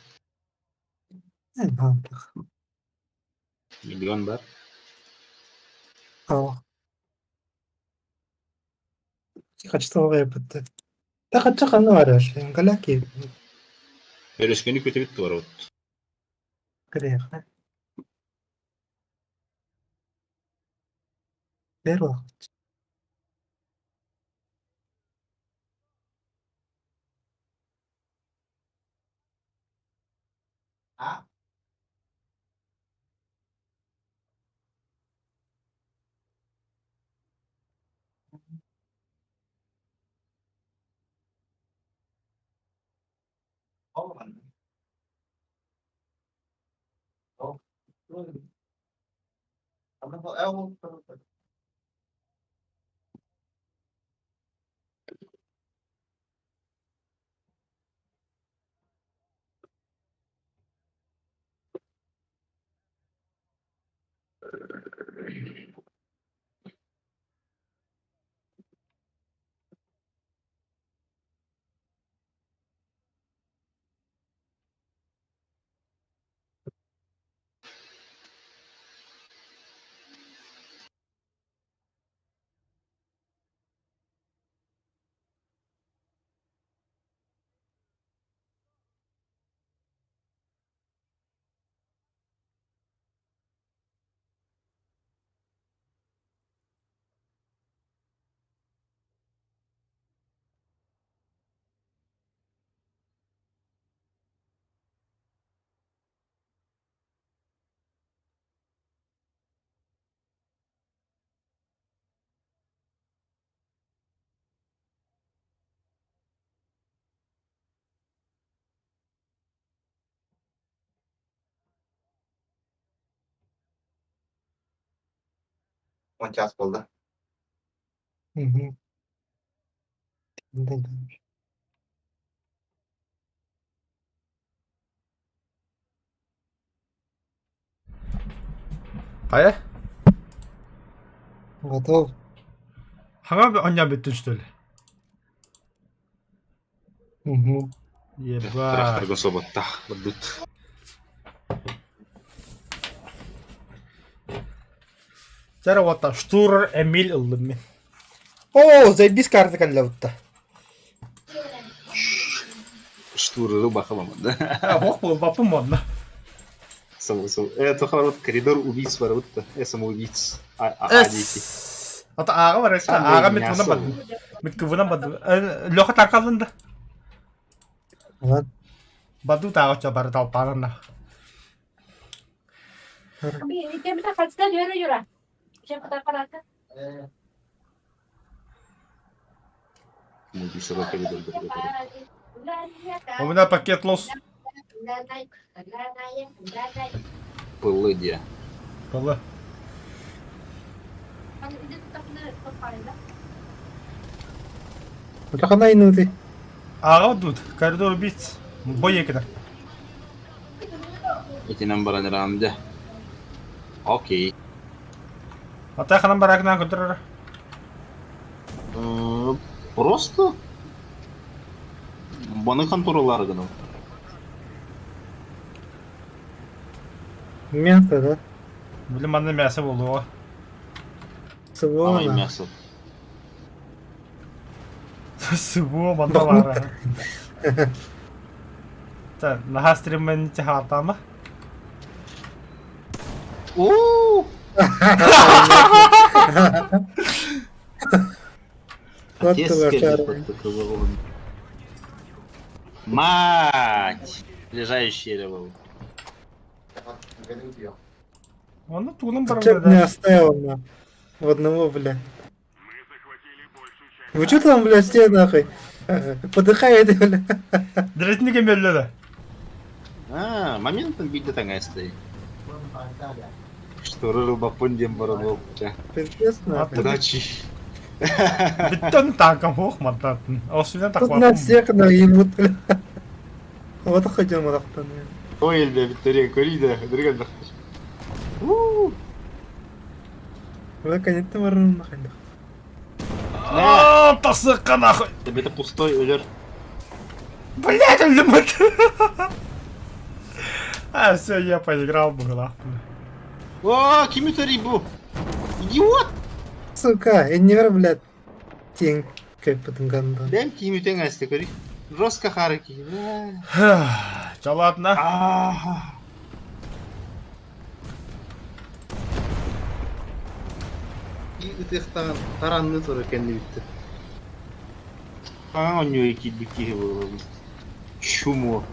Миллион бар. Оо. Хаччы Та хаччы ханна барар? Галяки. Өрүскэни күтэбит туорабыт. Кэлиэхэ. Первых. А? Он час буолла. Угу. Хайа? Готов. Хаҥа оонньоон бүттүн что ли? Угу. Ебать. Тракторга соботтах барбыт. Чара уота Штурер Эмиль ыллым мин. Оо, заебись карта кэллэбитта. Штуреры бахаламан да. Ох, буолбаппын уонна. Само, само. Это вот коридор убийц барыбыт самоубийц. А дети. Ата ааҕа барар. Ааҕа мит бадым. Мит кывынан бадым. Леха таркалын да. Ладно. Баду тааҕа бары талпаанан Самоубийца коридор. У меня пакет лос. Пылы Пылы. Ханай ты. Ааҕа тут коридор убийц. Бой екідер. Итинэн баран иранды. Окей. Ата ханан баракынан көтөрөр. Просто Баны контроллар гынам. Мясо, да? Билим манна мясо болуға. Ай СВО. мясо. СВО манна бар. Та, наха стриммен хатама. О! Вот ты лошара. Мать! Лежающий был. Оны тугунан Ты чё меня оставил на? В одного, бля. Вы чё там, бля, все нахуй? Подыхаете, бля. Дретни кемелле да. А, моментом видно таҥастай. Что рыл бапын дем барабыл. Пиздец, нахуй. Удачи. Бүттен танкам хоох мантатын. Осудан Тут на всех наебут, бля. Вот хотел мадақтан. Ой, элбе Виктория Корида, дырган Вы, конечно, барым нахуй. А, тасыққа нахуй. Это пустой өлер. Блять, өліміт. А, все, я поиграл бы, нахуй. О, ким бу? Идиот! Сука, я не блядь. Тень, как потом гандон. Бәм ким үтең әсті көрі. Жестко харыки. Ча ладно. Ытыктаган таранны тур экенни битти. А, у него кидбики было. Чумо.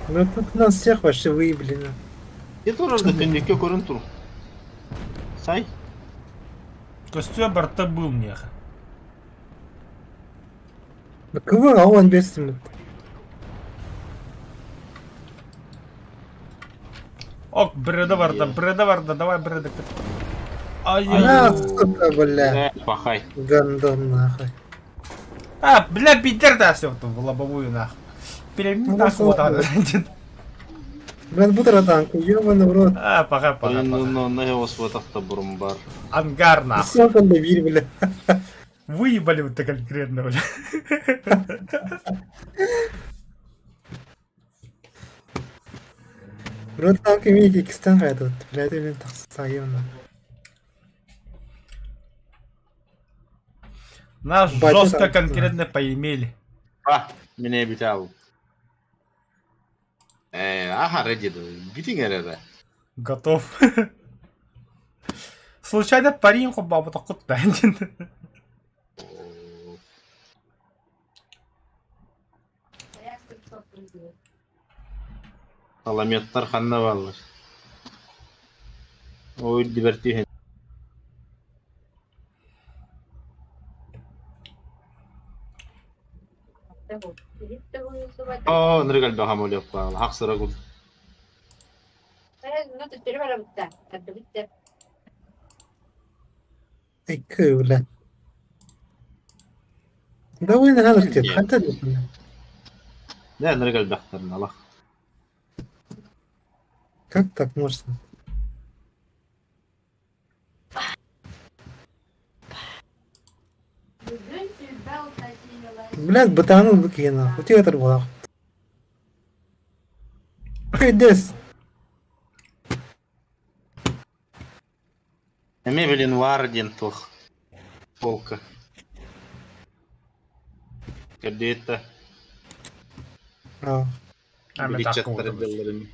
Ну тут нас всех вообще выебли. на. Я тоже да кеннекке көрін тур. Сай. Костю барта был меха. Да кого, а он без Ок, бреда барда, бреда барда, давай бреда. Ай, На, сука, бля. Пахай. Гандон нахуй. А, бля, пидер да, все в лобовую нахуй. Перемни Ну, нахуй вот ладно. так. Блин, бутера танк, ёбаный в рот. А, пахай, пахай, Ну, пахай. ну, на его сватах-то бурумбар. Ангар нахуй. Всех он добили, бля. Выебали вот конкретно, бля. Рот танк имеет икстен этот, блядь, или так союзно. Нас Батя жестко там, конкретно поимели. А, меня битал. Аха, ready, битиң эрere. Готов. Случайно парень бабу так Аламеттар ханна баллар. Ой, дибертиһен. О, ныргал бахам олеп баал. Хаксыра гул. Эй, бля. Да вы на где хата Да, ныргал бахтарна алах. Как так можно? Блядь, бытанул быкина. У тебя это было. Эй, дес. Эмиэ Белинвар диэн туох полка. Көрдүөт да. А. Ами Били так чаттары кого-то. дылларын.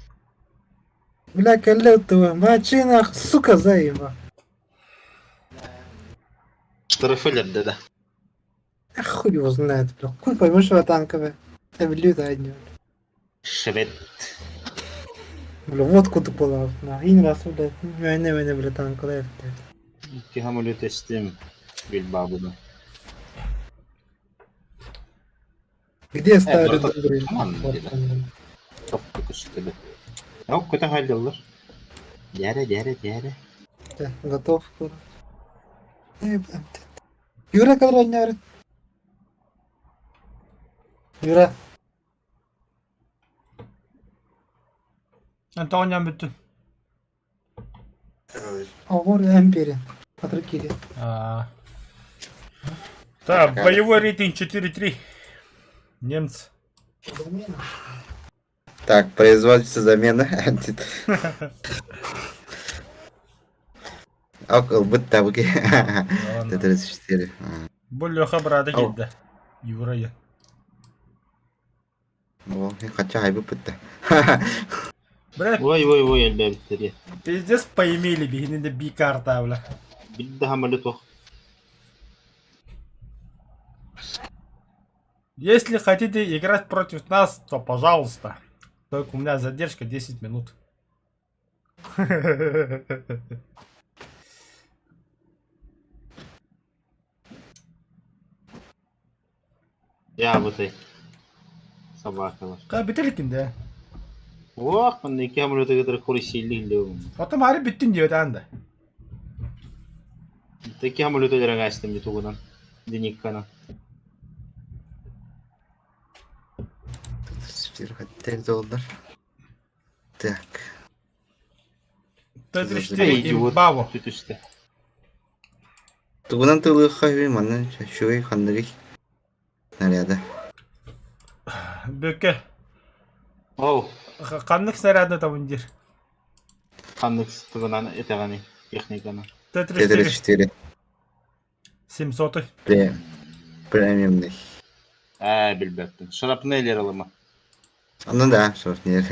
Бля, кэллэ Мачина, сука, заеба. Штрафы өлөрдө да. А хуй его знает, бля. Хуй поймешь, что танковая. Я люто одни. Швед. Бля, водку тупала. На, и не раз, блядь. Войны, войны, бля, танковая, блядь. Икки самолет эстим Бильбабуна. Где старый просто добрый? команда Вот где-то. он, блин. Топпу көстүбүт. Ок, көтө хаалдылар. Дьээрэ, дьээрэ, дьээрэ. Да, готов. Э, бля, Юра, который не говорит. Юра, Антониям бүттүн. Овор Эмперия. Патрикири. А. Так, боевой рейтинг 4-3. Немцы. Так, производится замена. Ок, ылбыт табыки. Т-34. Бу Леха брата Ау. киирдэ. Юра я. О, хотя айбы пытта. Бля, Ой, ой, ой, элбээбиттэр. пиздец поимели биһининде би карта, бля. Бидде самолет ох. Если хотите играть против нас, то пожалуйста. Только у меня задержка 10 минут. Я бытай. Собакалар. Бітелікін де. Ох, манна икки самолеты кытары курисиллиһиллэбин. Потом ары бүттүн диэбит анда. Икки самолеты өлөрөн астым ютубунан. Дениккана. Т-34 хотел доллар. Так. Т-34 Идиот. имбаво. Түтүстэ. Тугунан тылыха би манна шугай ханныгы наряда. Бөкө. Оу, Ханнык снарядны табын дир. ханнык тугунан этэҕэний техниканы. Т-34 Т-34. 700. Премиумный. Ээ, билбэппин. Шрапнеллер ылыма. Ну да, шрапнель.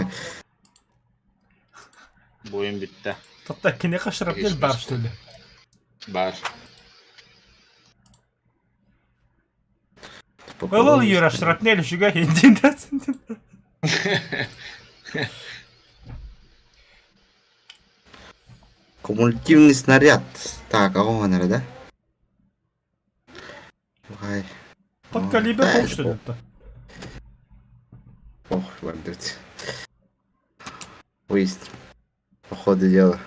Буйун бүттэ. Тотта кинеха шрапнель бар что ли? Бар. Ылыл Юра шрапнель үшіге хендин Кумулятивный снаряд. Так, а он, да? Ай. Под калибр Да, был, что ли? это? Ох, вардуть. Выезд. По ходу дела.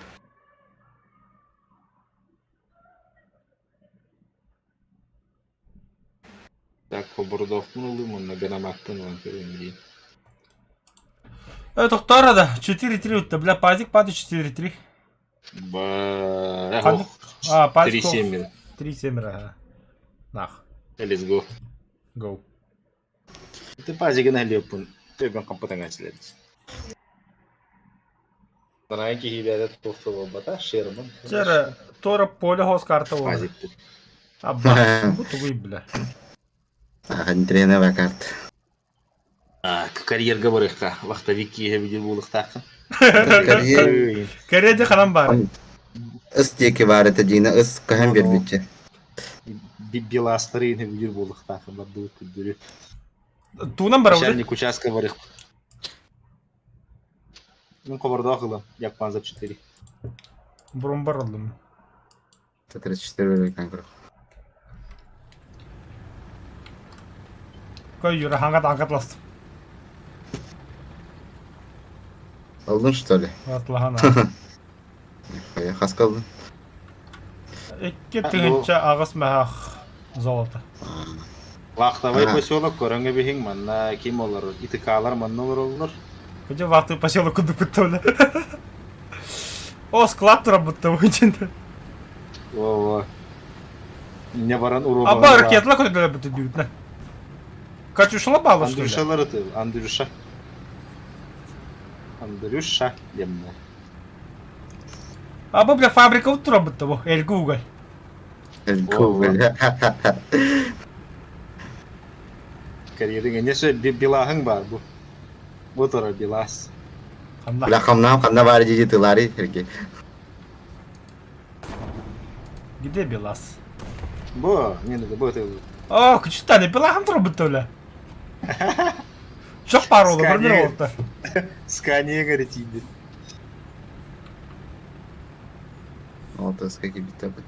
Так, побордоохпун ыллым уонна гранаматтан ылан көрүөм дии. Это вторая, да. 4-3, вот, бля, пазик падает 4-3. Ба... Ханнык? А, пазик. 3-7. 3-7, ага. Нах. Let's go. Go. Ты пазигын әлеппін. Төбен қампытың әчіледі. Санай кихибәдә туқты болбата, шерман. Тера, тора поле хос карта ол. Пазик. Абба, бу тугуй, бля. Антреновая карта. Карьерга барыхка. Вахтовик киһе видел булыктакын. Карьер. Карьерде ханам бар. Ыс диэки баар этэ Дина, ыс хаһан биэрбитчэ. Беластары видел булыктакын бардыбыт күддүрү. Туунан бар уже. Начальник участка барых. Ну, кобордоох ылам. Якпан за 4. Бұрын бар алдым. Т-34 конкурс. Кой Юра, хаңгат аңгатластым. Ылдың что ли? Атлахана. Нихуя, хаска ылдың. Икки тыһынча аҕыс маһах золото. Вахтовый Ага. поселок көрөҥө биһиҥ манна ким олорор? ИТК-лар манна олороллор. Где вахтовый поселок куда бутовля? О, склад работал очень. Во-во. Не баран уроба. А бар ракетла куда буту дют Катюша бала что ли? Андрюшалар это, Андрюша. Андрюша демне. А бу бля фабрика турабыт бу Эль Google. Google. Карьерың эмне сөп билаһың бар бу. Бу турар билас. Бля хамнаам ханна баар дии тылаары Сергей. Где Белас? Бу, не надо, бу ты. О, күчтәне Белаһым турабыт бля. Çok бар oldu, bir oldu. Скания говорит, иди. Алтыс какие-то бит.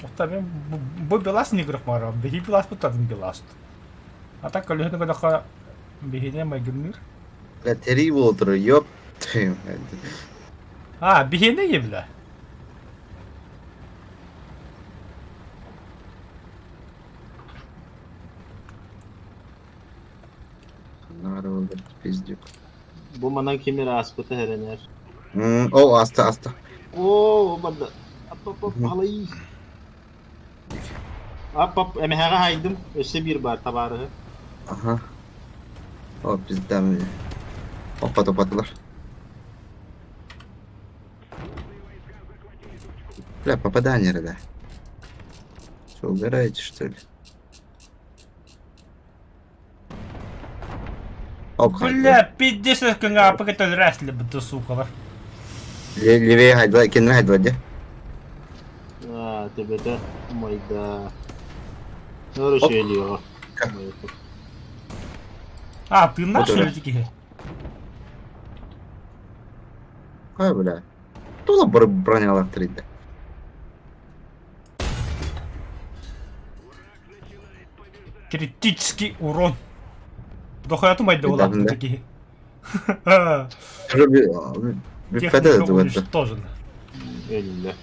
Ота мен бу Белас не көрөх барам. Биһи Белас бутадым Белас. А так көлөһүнү көрөхө биһине майгынныр. Бля, три болтур, ёп. твою мать. А, биһине ебля. Надо было пиздюк. Бу манан кимир ааспыта эрэнэр. О, аста, аста. Оо, барда. Ап ап ап алай. Ап ап эмэһэҕэ хайдым. Өссө биир бар табаарыһы. Ага. О, пизда мне. Опа, топатылар. Бля, попадание, да. Что, угораете, что ли? Оп, Бля, 50 күҥҥэ апык өлөрөөс лебит сукалар. Левее хайдла, кине хайдла, де? А, төбөтө майда. Короче, лево. А, ты наш Вот или такие? Кай, бля. Тула бронялар тридде. Критический урон. Дохуя майда Да, улапты да. такие. Техника Техника уничтожена. Өллө.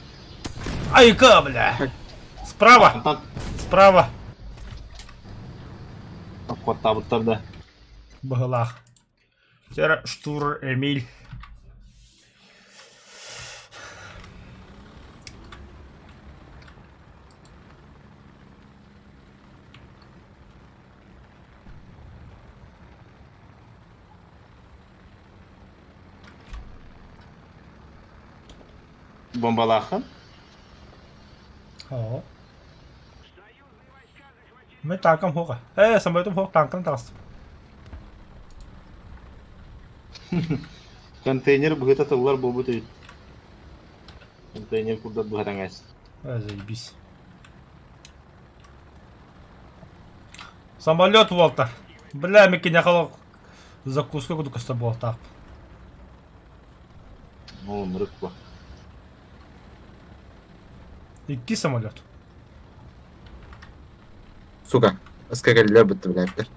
Айка, бля! Справа! Антан Справа! куоттаабыттар да. Быһылаах. Сера Штур Эмиль. Бомбалаахын. Оо. Ми танкам хоға. Э, самолетум хоқ танкам тағыс. Контейнер быһыта тыллар буолбут эбит. Контейнер курдат быһатаҥас. Э, заебись. Самолет Уолтер. Бля, микки нахал закуска куду коста буолтаах. Оо, нырык бу. Икки самолет. Сука, скакалилер бітті, блядь.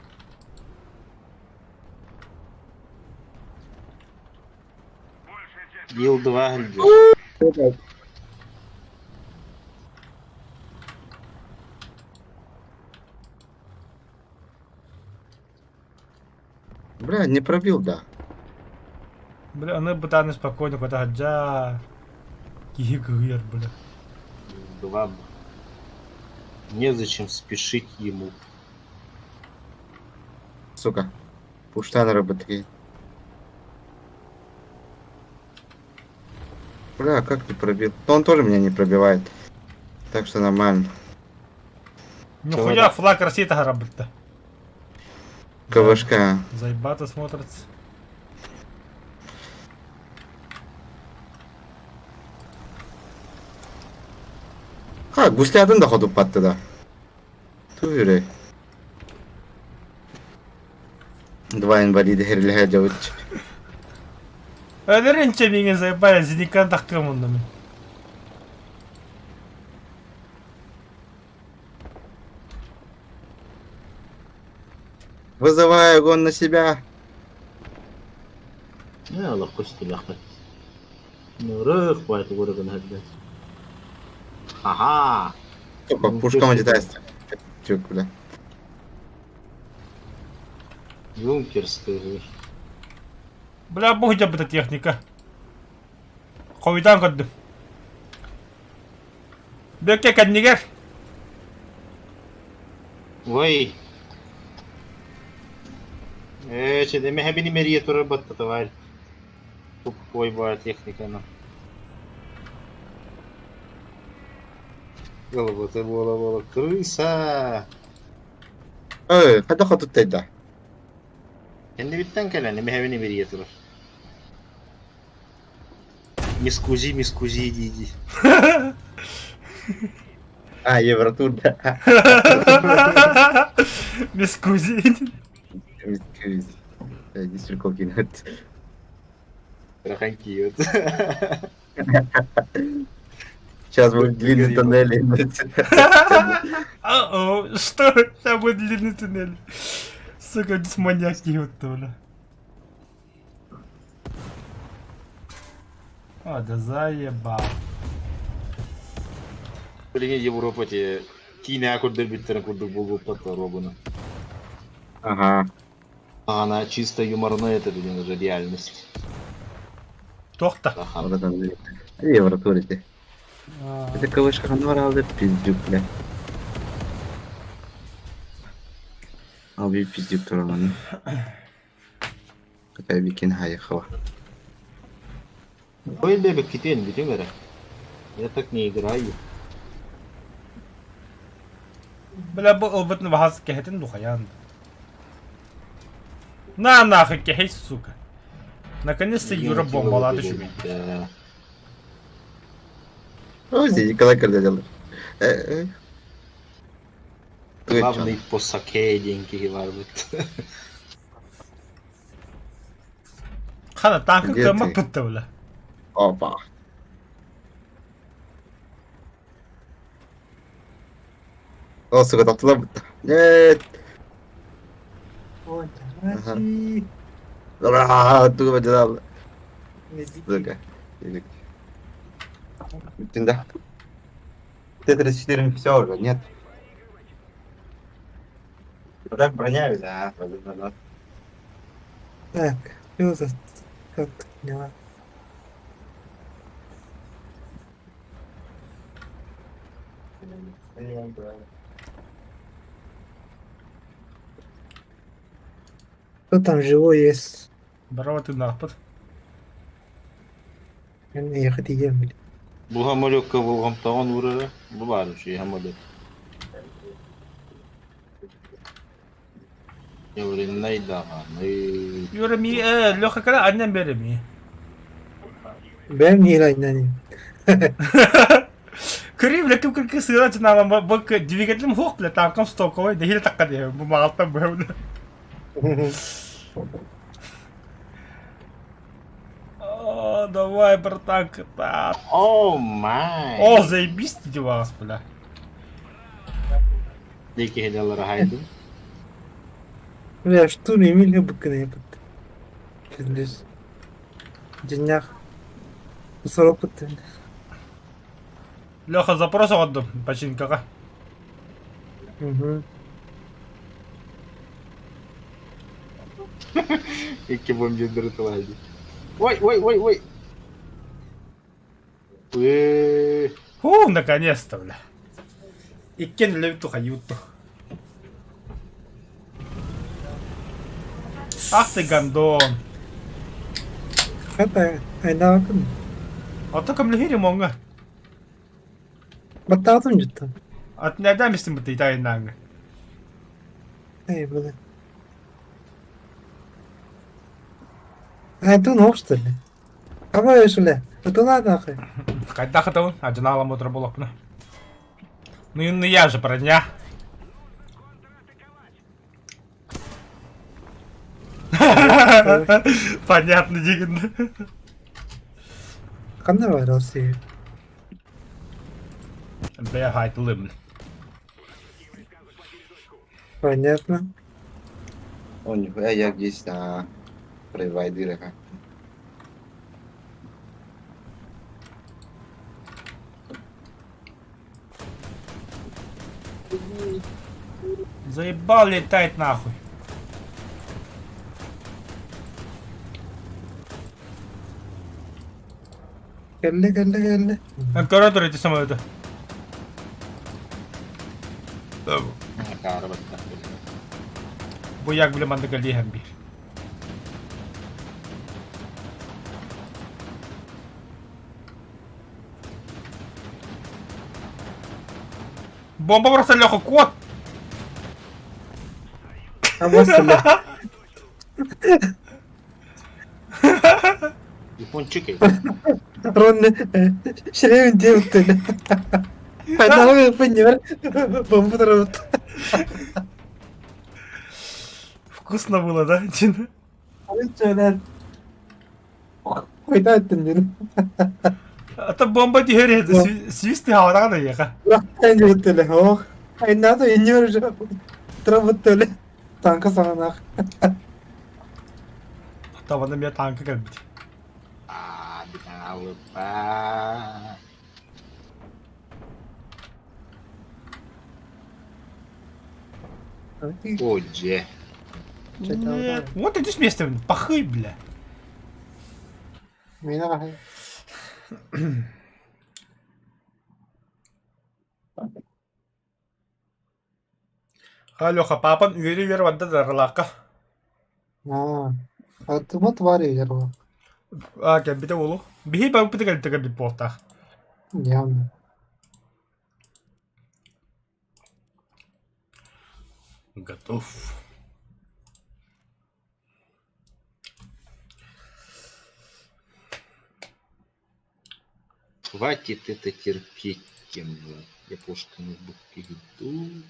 Ил-2 илдьэ. Бля, не пробил, да. Бля, аны бытаны спокойно куда хаджа. Киһи кыһыйар, бля. Ил-2. Незачем спешить ему. Сука. Пуштан работает. Бля, как не пробил? Но он тоже меня не пробивает. Так что нормально. Нихуя флаг России таһара-то. КВшка. Заебато смотрится. Ха, гуслядын да ходу патты да. Туюре. Два инвалида херлиха жабыч. Өлөрүнче миңин заебали, зеникан тахтыгым онно мин. Вызываю огонь на себя. Э, олоххо истилэхпит. Нырык баайты көрөгөн хәддэ. Аха! Сука, пушком одетайся. Тюк, бля. Юнкерс ты. Бля, бу хотя техника. Хойдан көрдүм. Бөкке кэннигэр. Ой. Э, че, деме хәбини мерие турар батта товарь. Тупой баа техниканы. Ылбыты буола-буола крыса! Ой, хайдах хотуттайда? Кэннибиттэн кэлэн эмэһэбин имэрийэ турар. Мискузи, мискузи дии-дии. А, Евротур, да. Мискузи. Мискузи. Действительно, кинуть. Раханкиют. Сейчас будет длинный тоннель. А-о, что? Сейчас будет длинный туннель. Сука, маньяк вот бля. А, да заебал. Билиҥҥи Европа те киинэҕэ көрдөрбүттэрин курдук буолбуппат робуну. Ага. А она чисто юморная, это, блин, уже реальность. Туох да. Ахан. Вот это Евротур эти. Это кавышка ханвар пиздюк, бля. Ал bir пиздюк тураманы. Какая бикин хаехала. Ой, бебек китен, бүтүң эрэ. Я так не играю. Бля, бу ылбытын баһас кэһэтин духаян. На нахуй кэһэй, сука. Наконец-то Юра бомбалааты үчүгэй. Да. Ой, Николай Кардадел. Главный по саке деньги барбыт. Хана танка Где кыаммат ты? бытта бля. Опа. О, сука, топтула бытта. Нет. Ой, Ага. давай. Ура, туга бадалал. Сука. Да. Т-34 все уже, нет. Вот так броня, да, да, Так, что за как дела? Кто там живой есть? Барова тыыннаахпыт. Ехать идем, блин. Бу самолетка болҕомтоҕун уурара. Бу баар үчүгэй самолет. Явреннай даҕаны. Юра ми Леха кэлэ анньан биэр эмиэ. Бэм не Көрүү бля ким кыргы сыыра чынаалан бу двигателем хуох бля танкам стоковой нэһиилэ такка диэ бу маалтан быһа О, давай, братан, кытаат. О май! О, заебись ты вас, бля. Диэки киһилэр хайдым. Бля, что не имели бы кнепот. Пиздец. Денях. Сорок Леха, запрос оҕордум починкаҕа. Угу. Икки бомбидеры тылайды. Ой, ой, ой, ой. Э, Фу, наконец-то, бля. Иккиэн үлэбит тухайутту. Ах ты гондон. Хата, айдаакын. Ото көмлөһүр ремоҥҥа. Баттаатым жуттан. Атын эрдээн бистим бытый тайыннааҥҥа. Эй, бля. А это ног, что ли? Давай, что ли? Это надо, нахуй. Хайдах ытабын? Адьынаалам утра буоллахпына. Ну, ну я же броня. Понятно, диген. Ханна бар Россия. Бля, хайтылым. Понятно. О, нихуя я здесь на провайдерах. Заебал летает нахуй. Кэллэ, кэллэ, кэллэ. Көрө тур ити самолеты. Акаары баттах. Бу як бile маннык элиэһэн биир. Бомба просто Леха, кот! Абасыла. Япончик эй. Рон шревин диэбиттэн. Хайдаҕы пынньыбар бомба турабыт. Вкусно было, да, Дина? Чөлөр. Хайда эттин дин. А то бомба түһэр свист хаалаҕа да яха. Рахтан диэбиттэле. Ох. Айнаата инньибэр уже турабыттэле. Танка саҕанаах. Табаны мен танка кэлбит. Аа, битаалыппа. О, дьэ. Нет. Вот иди с места, пахы, бля. Миэнэ хаһай. Леха, папан үөрэ-үөрэ барда дарылаахха. Аа. Аттыма тварь егер А, кэлбитэ буолуо. Биһи барбыты кэлбитэ кэлбит буолтаах. Явно. Готов. Хватит это терпеть, тем я пушканы иду.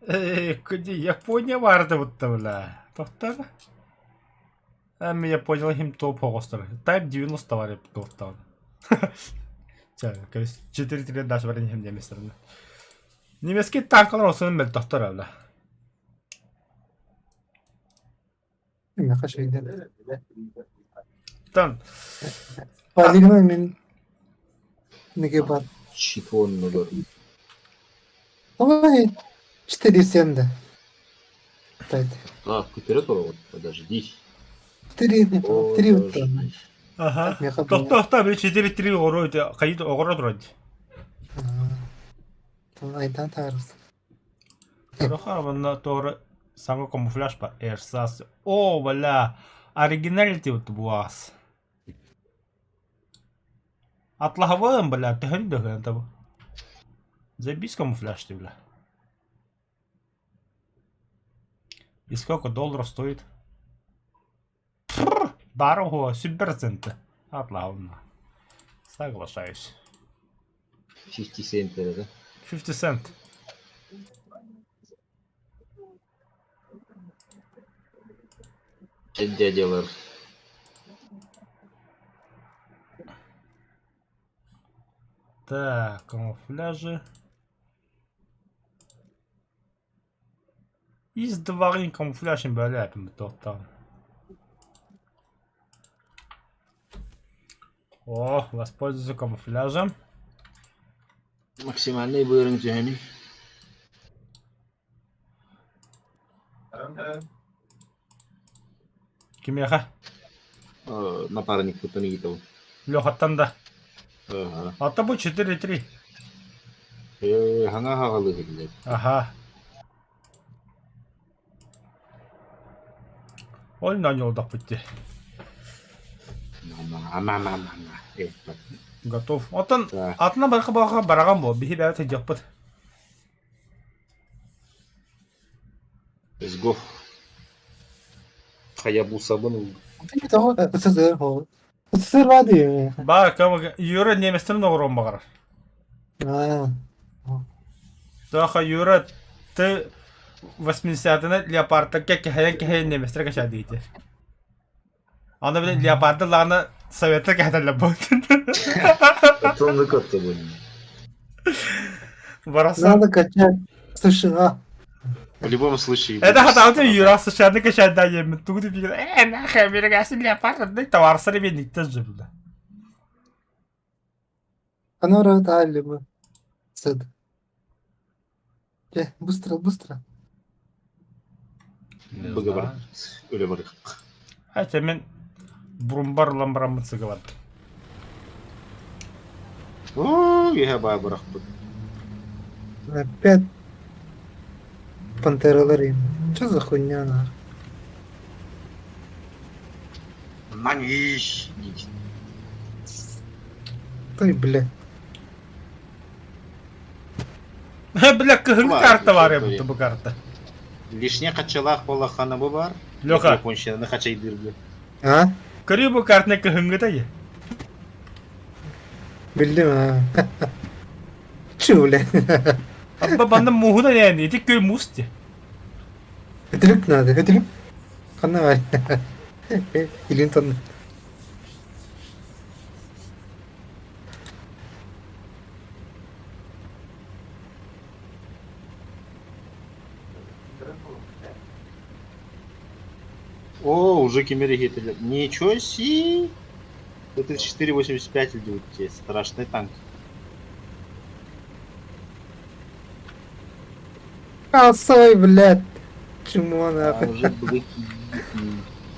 Эй, куди, Япония барды будто, бля. Тоқтар. Эми я понял, им топ оҕостор. Type 90 бар тоқтаun. Чэ, 4-3 даже бар иһим немецтерин. Немецкий танкалар осунун мөлтөхтөр бля. Миэхэ шейден. Тан Полигон мин неге бар. Чипоннулар. Ой, 4,7 да. Тайт. А, вперед вот, подожди. 3, 3 вот там. Ага. Миэхэ Тохтоо били 4-3 оҕоро хайыт оҕоро турар. Айдан таарыс. Роха манна туора саҥа камуфляж па Эрсас. О, бля, оригиналити вот буас. Атлаһабын, бля, төһөн дөһөн табы. Забись камуфляж ты, бля. И сколько долларов стоит? Пфф, дорого, супер Атлаһабын. Соглашаюсь. 50 центов, да? 50 cent. Дядялар. Так, камуфляжи. Из дварын камуфляжын бөләпім тоқтан. О, воспользуйся камуфляжем. Максимальный бырын түһэни. Кимиэхэ? Напарник Путанитов. Лехаттан да. Ага. А то будет 4-3. Хана хаҕалы иһиллэр. Ага. Ол нанял пути. Ама ама ама ама. Готов. Отон Так. атына барха барха бараган бо. Биһи бәбәт хыдьаппыт. Let's go. Хаябусабын СССР хол. СССР бар дии. Ба кам Юра немецтерин оҕорон баҕарар. Аа. Тоха Юра ты 80-ны леопардка кэһэйэн кэһэйэн немецтер кэшэ диите. Аны билин леопарды лааны советтер кэһэтэллэр бу. Тонны көттө буни. Бараса. Надо качать США. В любом случае. Это хатааты Юра США-ны кэшэдда еммит. Тугу деп нахэ америкасы леопард дэй товарсары мен никтен же била. Анора дали бы. Сад. Быстро, быстро. Быгыбар. Өлө барык. Хотя мен бурумбар ламбараммыт сыгылат. Оо, еһэ баа барахпыт. Опять Пантера Ларин. Что за хуйня нахуй? Наниш. Той, бля. Бля, кыһыҥҥы карта баар эбит бу карта. Лишний хаччалаах буоллаххына бу баар. Леха. Японщинаны хачайдыыргы. А? Көрүү бу картаны кыһыҥҥыта ye. Биллим а. Чу, блядь. Абба банна мууһунан эн ити көй муус ти. Өтүрүк надо, өтүрүк. Ханна бар? Илин тонна. О, уже кемере Ничего себе! Т-34-85 идут те, страшный танк. Косой, блядь. Чмо А нахуй. уже быки.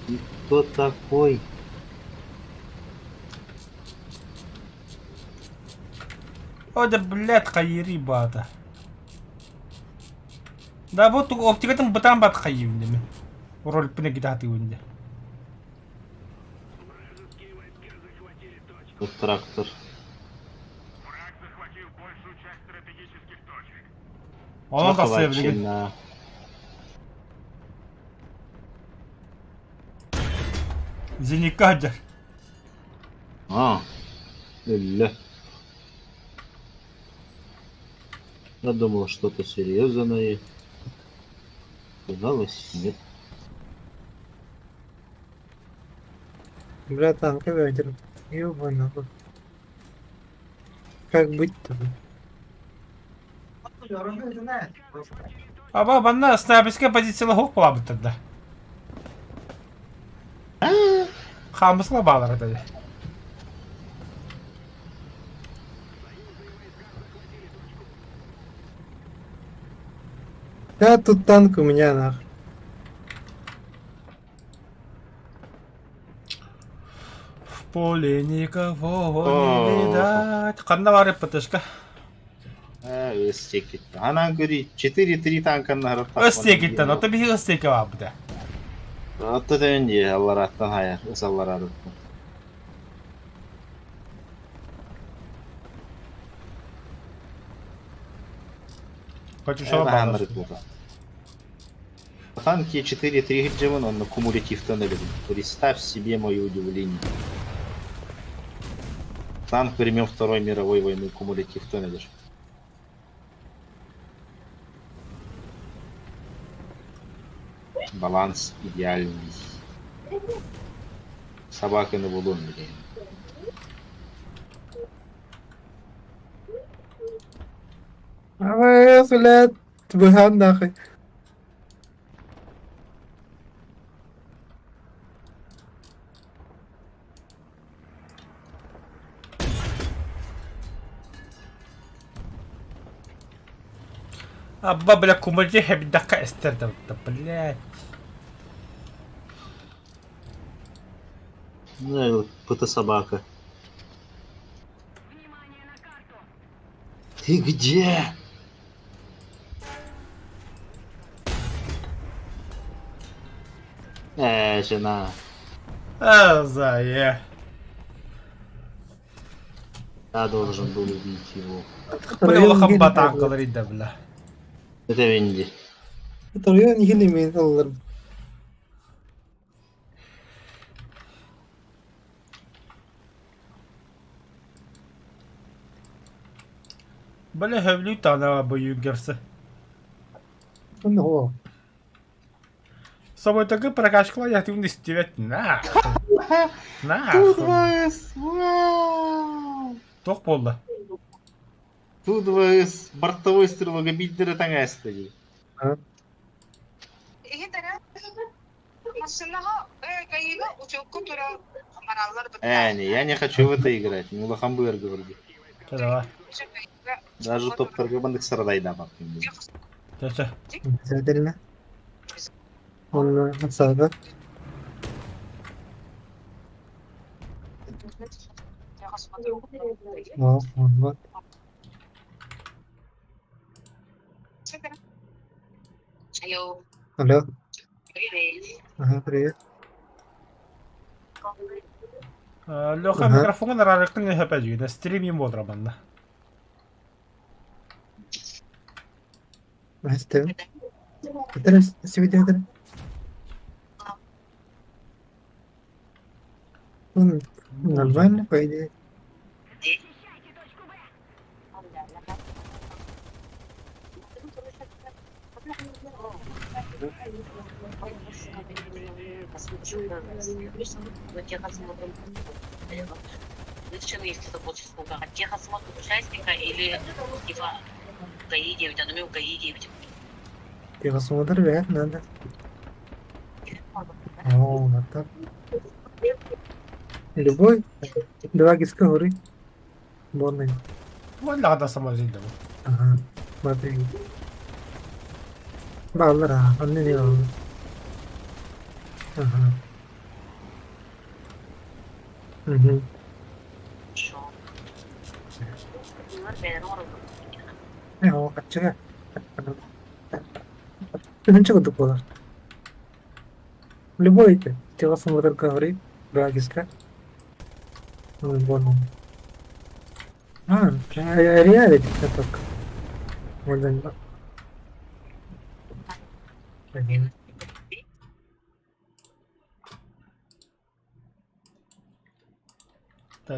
Ты кто такой? О да блядь, хайыри баата. Да бу оптикатын бытаан бат хайыыбын дemi. Роль гитаатыыбын дэ. Вот трактор. Онон тахсыа билигин. Захвачена. Зеникка сылдьар. А, өллө. Я думал, что-то серьезное. Оказалось, нет. Бля, танка ветер. Ёбаный нахуй. Как быть-то? Аба банна снайперская позиция хук буолабыттар да. Хаамысла баалар этэ. Да, тут танк у меня нахуй. В поле никого не видать. Ханна баар ПТшка? Ыстекит. Она говорит, 4-3 танка на Ыстекиттен, ото биһиги ыстеке баабыта. Отто дэнди, аллараттан хая, ыс аллараттан. Хочу шалабанар. Танки 4-3 гджеван, он на кумулятив тоннеле. Представь себе мое удивление. Танк времен Второй мировой войны кумулятив тоннель. Баланс идеальный. Собака на валун, блин. АВС, блядь, быган нахуй. Абба, бля, кумулятив хэбидакка эстер да, блядь. Ну, это собака. Ты где? Жена. А, зая. Я должен был убить его. Бля, улахан батаанкалар идэ, бля. Это Венди. Втроем не имеет доллар. Бля, хөвлүү таана буюгерсы. Ну, Собой такой прокачкала, я ты истивет. На. На. Тут 2С! Вау! Тох болла. Тут 2С бортовой стрелок биддere таҥаастаги. Не, я не хочу в это играть. Ну лохамбыр говорит. Давай. Даже топ торгованных сарадайда бак. Ча-ча. Обязательно. Он отца, Да, вот. Алло. Алло. Привет. Ага, привет. Леха Ага. микрофон арарыкын хөпәжүйді. Стримим болдыра манна. Истэбин. Этэр сибидиэтэр. Нормально, по идее. Техосмотр бэйэт надо. О, вот так. Любой. Два гиска горы. Бонный. Уонна да самозинда бу. Ага. Смотри. Бааллар аа, онно эмиэ бааллар. Ага. Мгм. Ээ, ол хаччыга. Тыһыынча курдук буолар. Любой ити. Телосмотр говорит, два гиска. Бонный. А, реалити только. Можно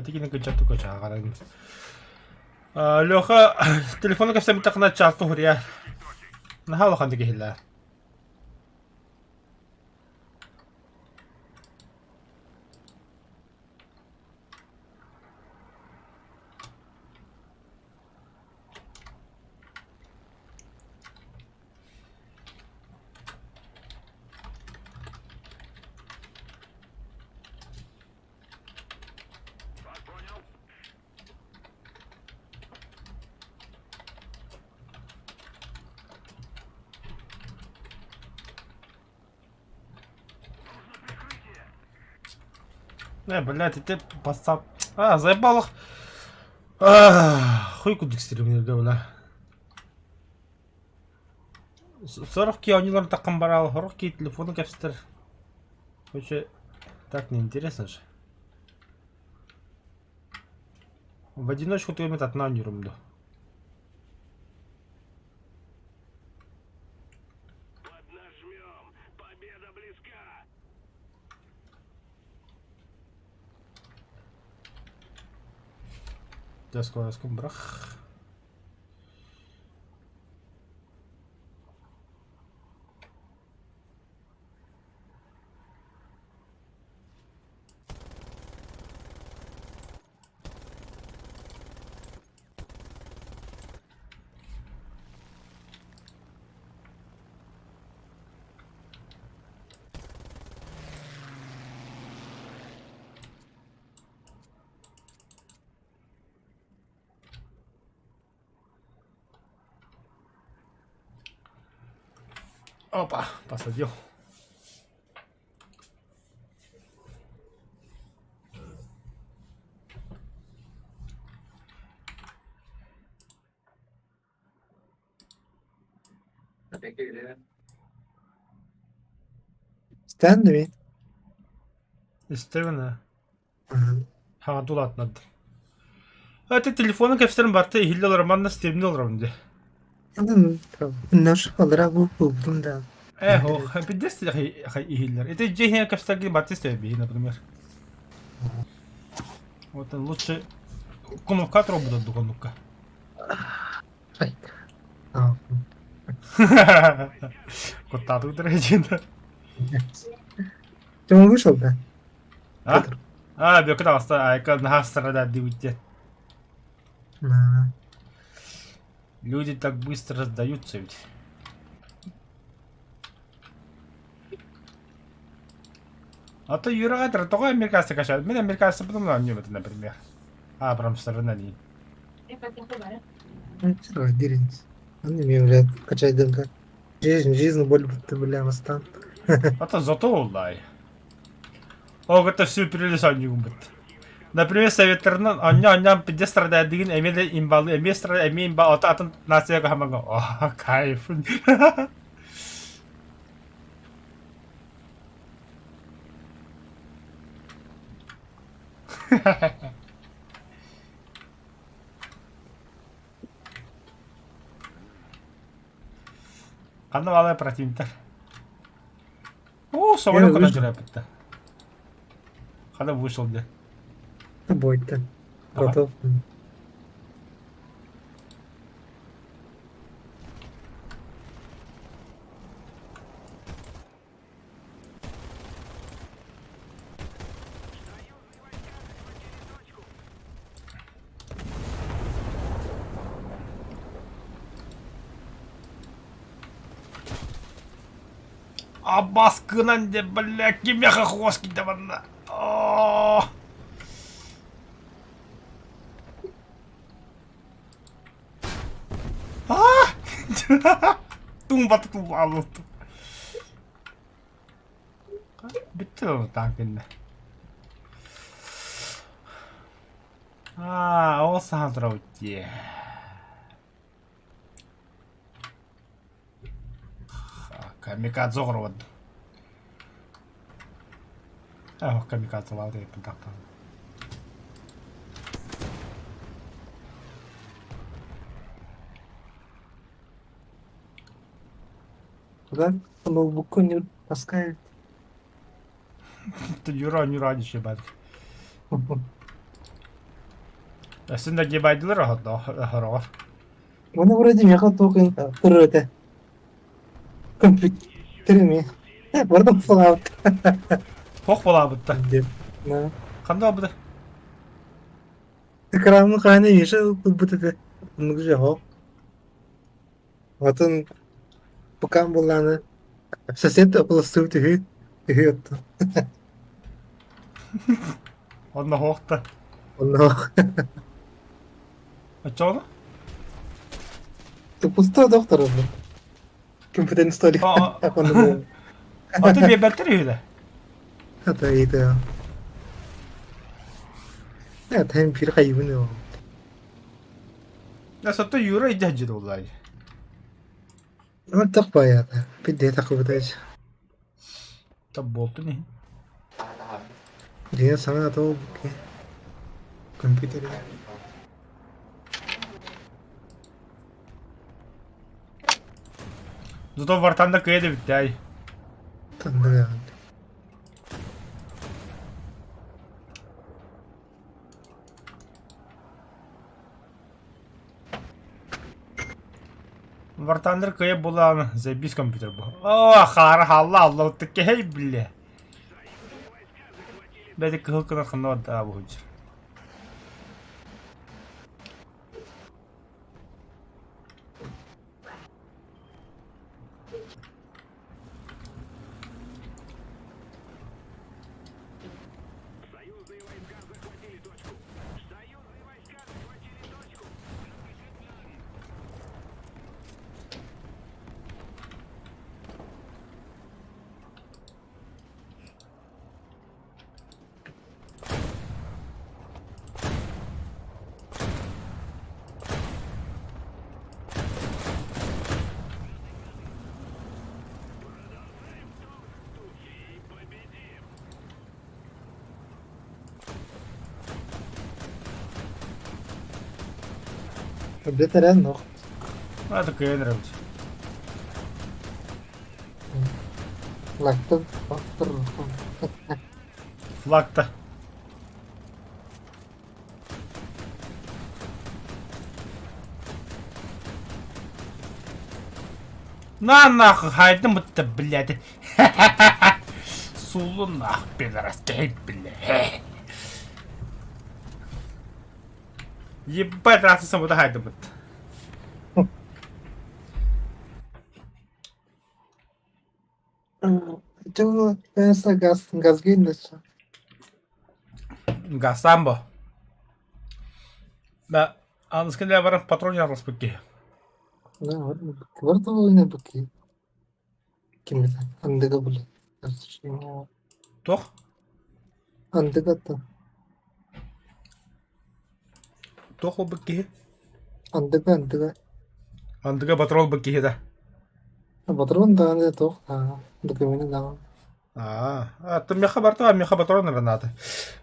Тигини кыччаттык кычааҕаран. Леха телефону кэпсэммитэххинэ чааска уһуруйар. Наһаа улахан киһилэр. Э, блядь, ити бассаап... А, заебал их. Хуй кудик стримнерге, бля. Сорох киһи оонньууларын таххан бараал, сорох киһи телефону кэпсэтэр. Короче, так неинтересно же. В одиночку ты атына оонньуурум дуо? Дьэ, скороскун бырах. Опа, посадил. Стендами? Истэбин Ага. Хаҥа улаатынардым. Ити телефону кэпсэтэрим барыта иһиллэ олорор, манна стримни олоробун дии. Наш алра бу булдум да. Э, ох, пиздец иһиллэр. Ити дьиэ иһигэр кэпсэтэргин барыта истэбин, например. Вот лучше кнопка отрубут духовнукка. Куттаатык дорогие. Ты он вышел, да? А? А, Бүөккэ таҕыста, айка наһаа страдать диэбит Да. Люди так быстро сдаются ведь. А то Юраҕа этэр, тоҕо американцы качают? Мин американцы потом оонньуубут, например. А, прям сторона дии. Он не блядь, качай дымка. Жизнь, жизнь, боль, будто, бля, восстан. А то зато улай. Ол кытта все перелез оонньуубут. Например, советтарынан оонньоо-оонньоон пиздец страдает эмиэ да имбалы, эмиэ страдает, эмиэ имба, ото атын нацияга хамаҥа. О, кайф. Ханна баалай противниктар? О, самолет куда жүрөпүттэ. Хана вышел де. Бойта. Готов. Абаскынан де, бля, кимеха хоски да манна. А! Тумба тумба Бүттэ танкинна. Аа, ол сахан турабыт дии. Камикадзе оҕоробут. Аа, камикадзе лаалта тахтан. Куда ноутбукку не таскает? Юра Нюра ебать. Өссө да гебайдылар оһороҕор. Оны вроде меха токен турар этэ. Компьютер ми. Бардым салаабыт. Хох болаабытта. Да. Ханна бута? Экранын хаана Миша ылбыт этэ. Оннук же хох. Атын пукан буллааны сосед опластыбыт үһү үһү оттон. Онно хоохта. Онно Оччоҕуна? Пустой доктор онно. Компьютерный столик. Онно Аты биэрбэттэр үһү да? Ата ыйытыа. Ата бир хайыбын ол. Я сотто Юра иде сылдьар буоллаҕай. Мөлтөх баайата. Бидде тахыбытач. Та буолтун иһин. Дьиҥэ саҥа ата буолбут компьютер. Зато вартанда кыйа да бүттэ ай. Тандыга. Вартандыр кыйа булааны заебись компьютер бу. О, хаара халла алла кэһэй бile. Бэти кыһыл кынат ханна барда бу сылдьар. Бэтэрээн нох. Это кыайан эрэбит. Лактан автор. Флагта. На нахуй, хайдым будто, блядь. Сулу нах, пидорас, блядь. Ебать, раз ты сам хайдым будто. Чего газ газгин Гасамбо. Да, аныскын баран патрон ярылыспыт киһи. Квартал быки. Ким это? Андыга блин. Туох? Андыга то. Туох ылбыт киһи? Андыга андыга. Андыга патрон ылбыт киһи да. Патрон даҕаны туох документ даҕаны. Аа, аттым меха барта, меха патрон граната.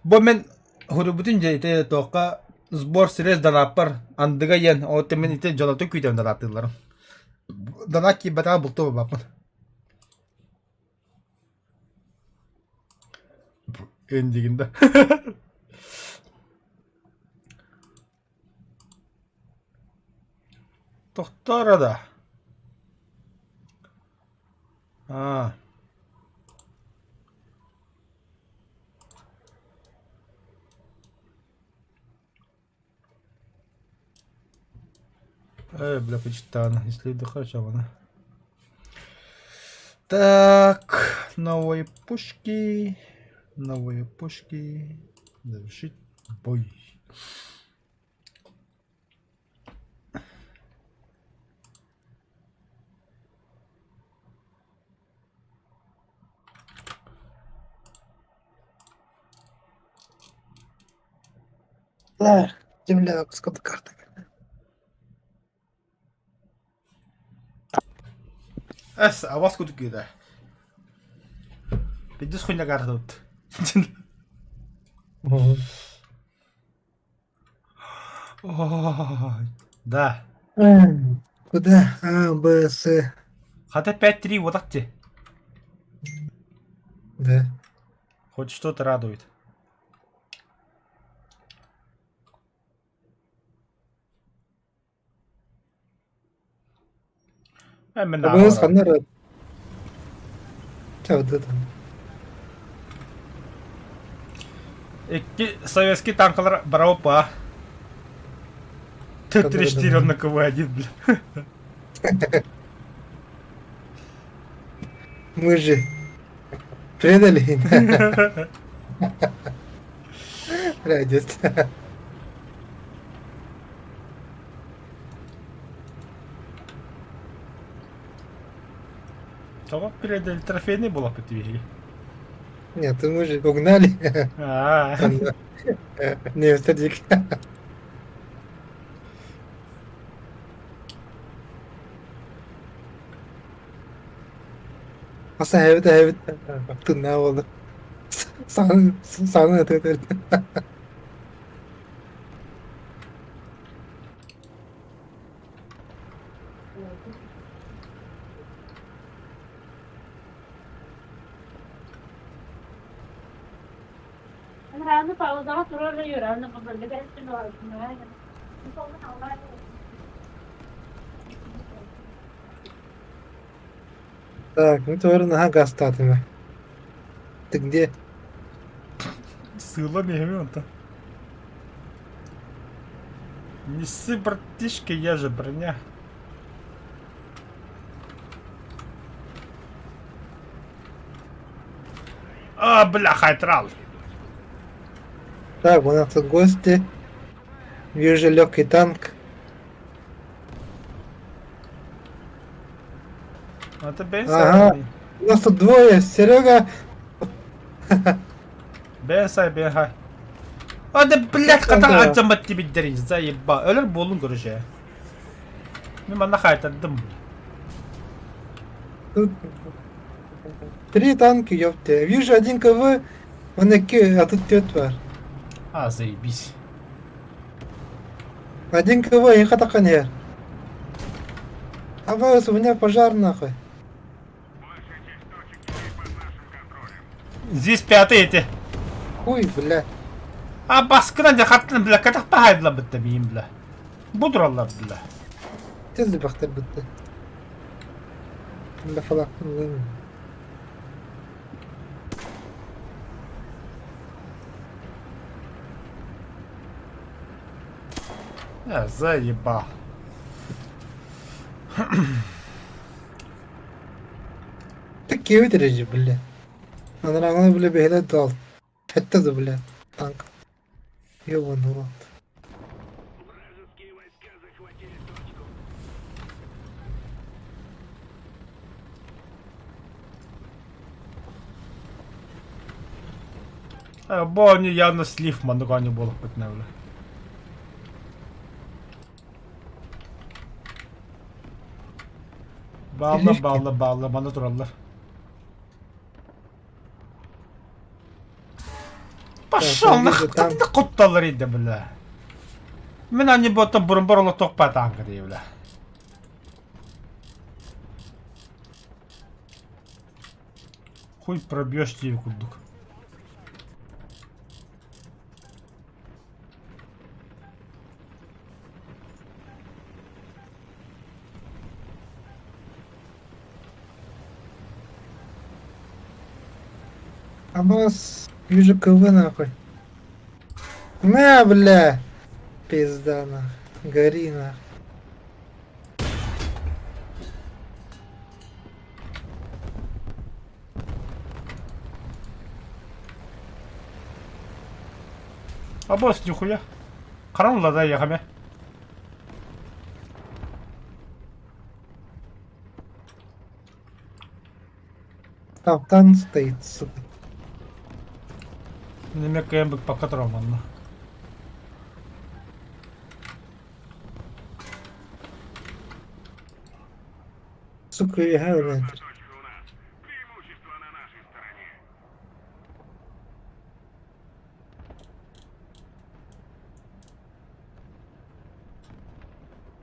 Бу мен хурубутун дьэ ити туохха сбор средств донаппар андыга иэн, ол мин ити дьонотун күүтэн донаттыылларым. Донат киирбэтэҕэ бултуу барбаппын. Эндигин да. Тохтоор да. Аа. Э, бля, почитана. Если дыхать, она. Так, новые пушки. Новые пушки. Завершить бой. Да, земля сколько карта. Эс, абас кудук киирэ. Пиздец хуйня картабыт. Да. Куда? А, Б, С. Хата 5-3 вот так те. Да. Хоть что-то радует. АБС ханна эрэ? Чавды там. Икки советский танкалар бараопа. Т-34 на КВ-1, бля. Мы же предали. Радость. Тоҕо предали трофейный буолаппыт биһиги. Нет, мы же угнали. Аа. Не, садик. Аса эбит эбит тынна болду. Саны саны өтөтөр. Так, ну тоже наһаа гаастаатым. Ты где? Сыылан иһэбин онтон. Неси, братишка, я же броня. А, бля, хайтрал. Так, у нас тут гости. Вижу легкий танк. Это бен Ага. У нас тут двое. Серега. Бен сай, бен хай. А да, блядь, хата аттамат тибиддерин, заеба. Өлөр буолун көрүшэ. Мен манна хайтардым. Тут три танка, ёпте. Вижу один КВ, он а тут тет бар. А, заебись. Один КВ, я хатаканер. Абас, у меня пожар нахуй. Здесь пятый эти. Хуй, бля. А баскынан дьэ хаттын бля кэтэх баһайдыла бытта биим бля. Бу тураллар бля. Тез бахтар бытты. Бля фалак. А, заебал. Ты киви бля. Анараңы бля бэһилэ дал. Хэтте да бля. Танк. Ёбаный рот. Бу оонньуу явно слив маннык оонньуу буолуохпут бля. Баалла, баалла, баалла, манна тураллар. Пошел нахуй, ты кутталлар иде, бля. Мин ани боттан бурун бар олох тохпатаан кытыы, бля. Хуй пробьешь диэбит курдук. Абас, вижу КВ нахуй. На, бля! Пизда нахуй. Гори нахуй. Абас нихуя. Харанла да яхаме. Там танк стоит, сука. Немек кыйан быкпакка турар манна. Сука, я блядь.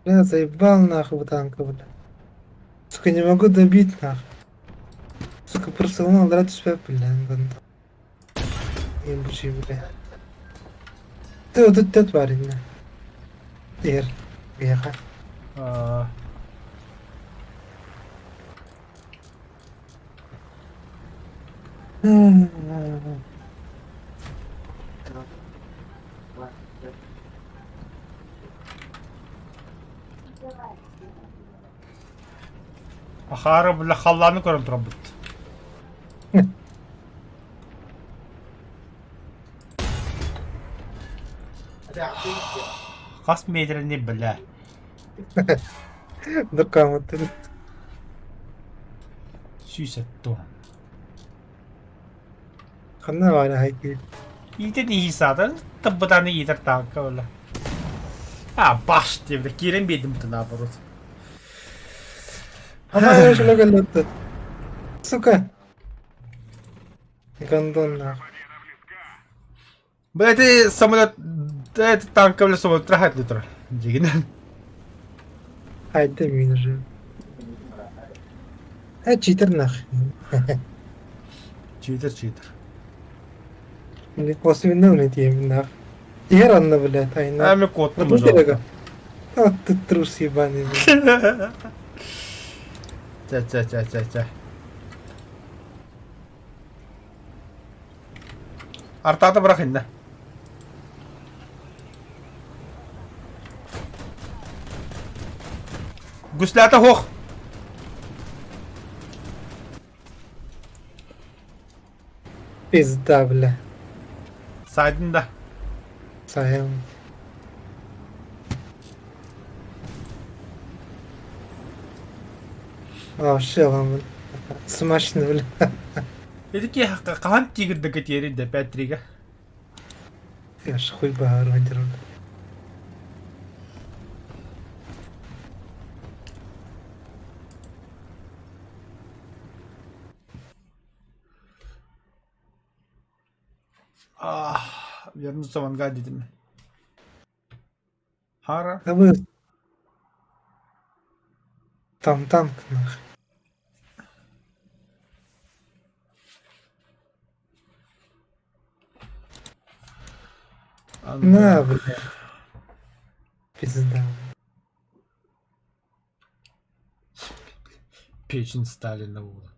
Бля, заебал нахуй танка, бля. Сука, не могу добить нахуй. Сука, просто ломал драть себя, бля, гандон. Ебучий, бля. Ты вот тут тварь, бля. Ир, беха. Аа. Ахаары бля халлааны көрөн турабыт. Хас метрини бля. Дукамытын. 170. Ханна баара хайгыы. Иитэн иһии саатан табытаны иитэр тааҥка буолла. А, баш диэбитэ киирэн биэрдим бутун наоборот. Ана өлөкөллөттө. Сука. Гондон нахуй. Бля, это самолет, да, это танка, бля, самолет трахает литр. Дигинен. Хайда мин же. Э, читер нахуй. Читер, читер. После вины тием нахуй. Егер анна, блядь, айна. Ами кот Вот телега. Вот ты трус ебаный, блядь. Чэ, чэ, чэ, чэ, чэ. Артата бырах иннэ. Гуслята хох. Пизда, бля. Сайдын да. Сайын. Вообще, ламын. Смачно, бля. Ити хаһан тигрдыка тиэрин да 5-3-га. Я ж хуй баару держу. Ах, вернуться в ангар дедим. Хара. Да вы... Там танк, нахуй. На, бля. Пизда. Печень Сталина була.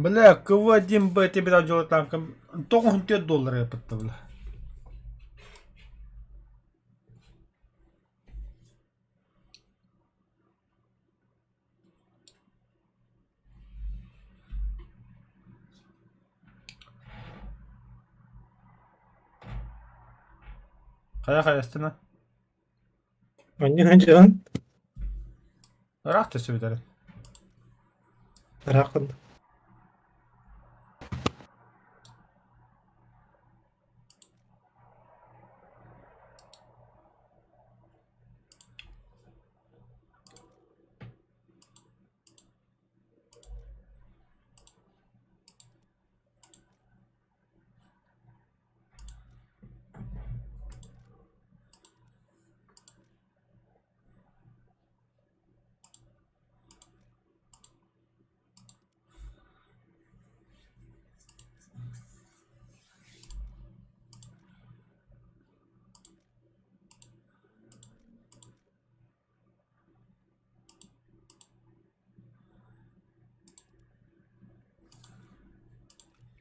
Бля, КВ-1Б тебе дьоло танкам 94 доллара ыппытта бля. Хайа хайастына? Манньыган дьон Ыраах түсүбүтэрин. ыраахын.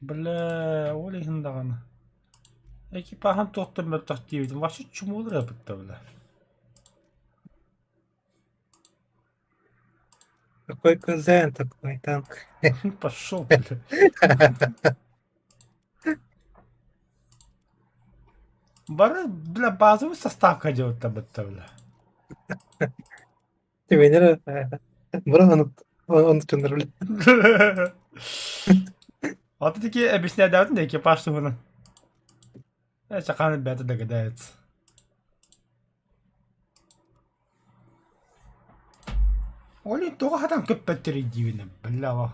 Бля, ол иһин даҕаны. Экипаһын туохтан мөлтөх диэбитим вообще чумуулар ыппытта бля. Какой козен такой танк. Пошел, бля. Бары, бля, базовый составка делать бытта, бля. Ты меня бро, он он бля. Вот такие объясняют, да, экипаж туһунан. Чакан ребята догадаются. Олин тоҕо хатан көппөттөр диибинэ, бля,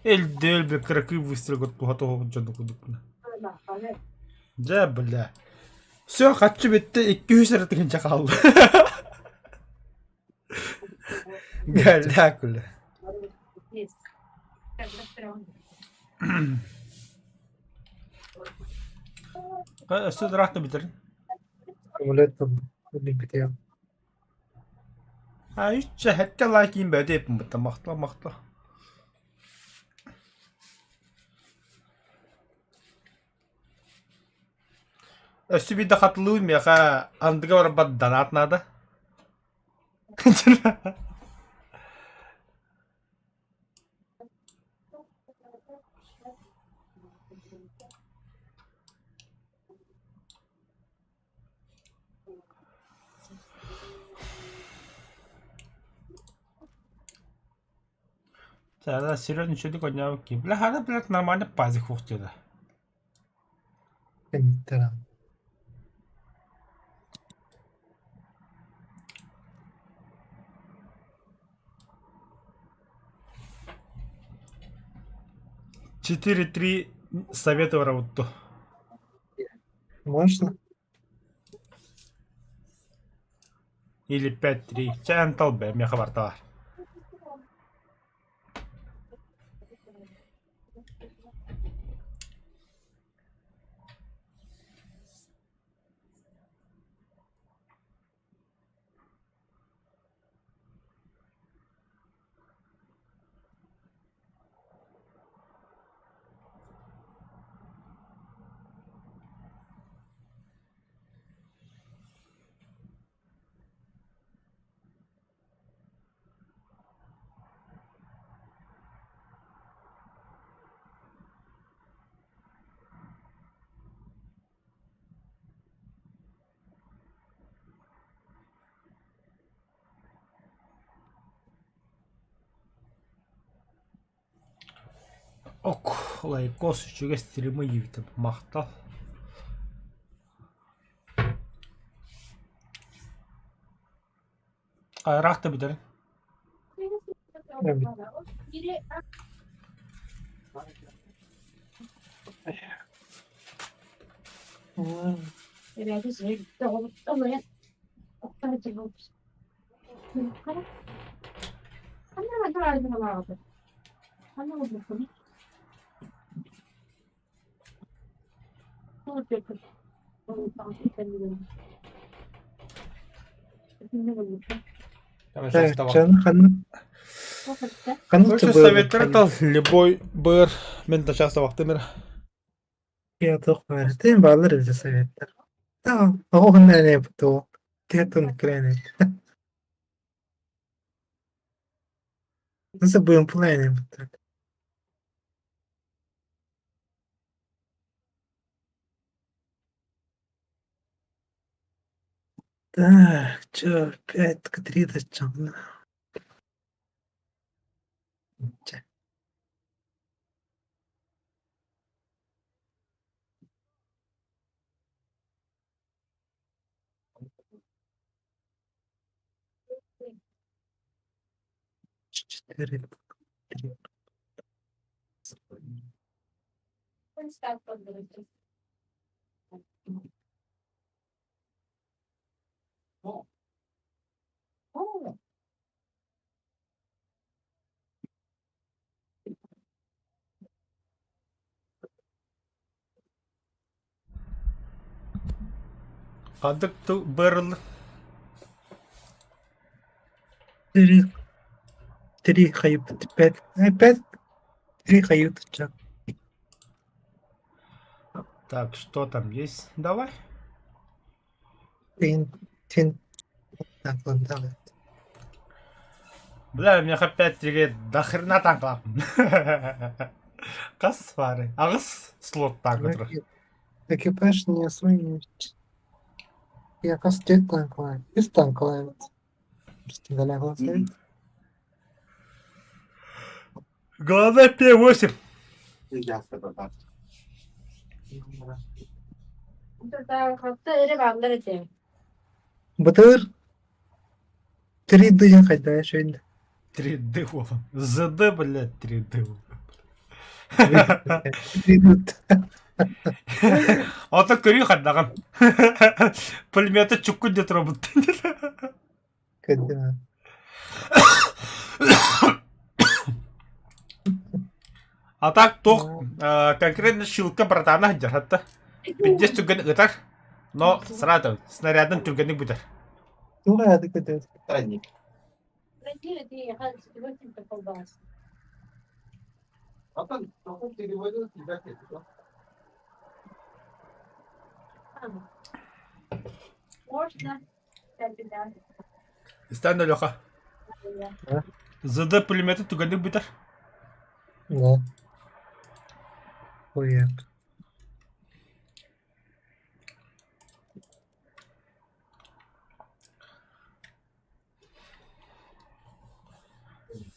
Элдэл бля, кыракый выстрел туха тоҕо дьону кудукпуна. Дьэ, бля. Все, хаччы бүттэ, 200 эрэ тыһыынча хаалла. Галяк, бля. Өссө ыраахта бүтэрин. Самолет летел. А үччэ хэттэ лайк иин бэйдэ эппин махтал махтал. Өссө биирдэ хатылыыр миэхэ андыга барбат донат наада. Да, серьезно, что такое навыки? Бля, она, блядь, нормально пазик ухтела. 4-3 советую работу. Можно? Или 5-3. Чэ, талбэ, миэхэ барта бар. Ок, лайкос үчүгэй стримы иибитим махтал. Ыраах да бүтэрин. Чаны ханна. Ханнык Короче, быар советтары тал любой быр мен да часто вақтымыр. Я туох баар. Тин бааллар эбит советтар. Таа, оҕо ханна туох. Тиэтон крэни. Nasıl быымпылайны бутта. Так, чё, 5 к 3 чаҥна. Чэ. Четыре, три. Ханнык бырыл Три, три хают, пять, пять, три хают, чё. Так, что там есть? Давай. Тин, тин, так, ладно, давай. Бля, у меня опять тебе до хрена танка. Хас баарый? Аҕыс слот танка турар. Экипаж не освоен. Я костюк танковый. Из танковый. Главное П8. Батыр 3D диэн хайдах үчүгэй 3D уолум. ЗД, блядь, 3D. Ото көрүү хардаҕын. Пулемета чуккун де турабыттан. Кэддина. А так туох конкретно щилка братана сылдьар хатта. Пиздец түргэн ытар, но сразу снарядын түргэнник бүтэр. Туох ааты көтөр? Истэн да Леха. ЗД пулеметы түргэнник бүтэр. Да. Хуяк.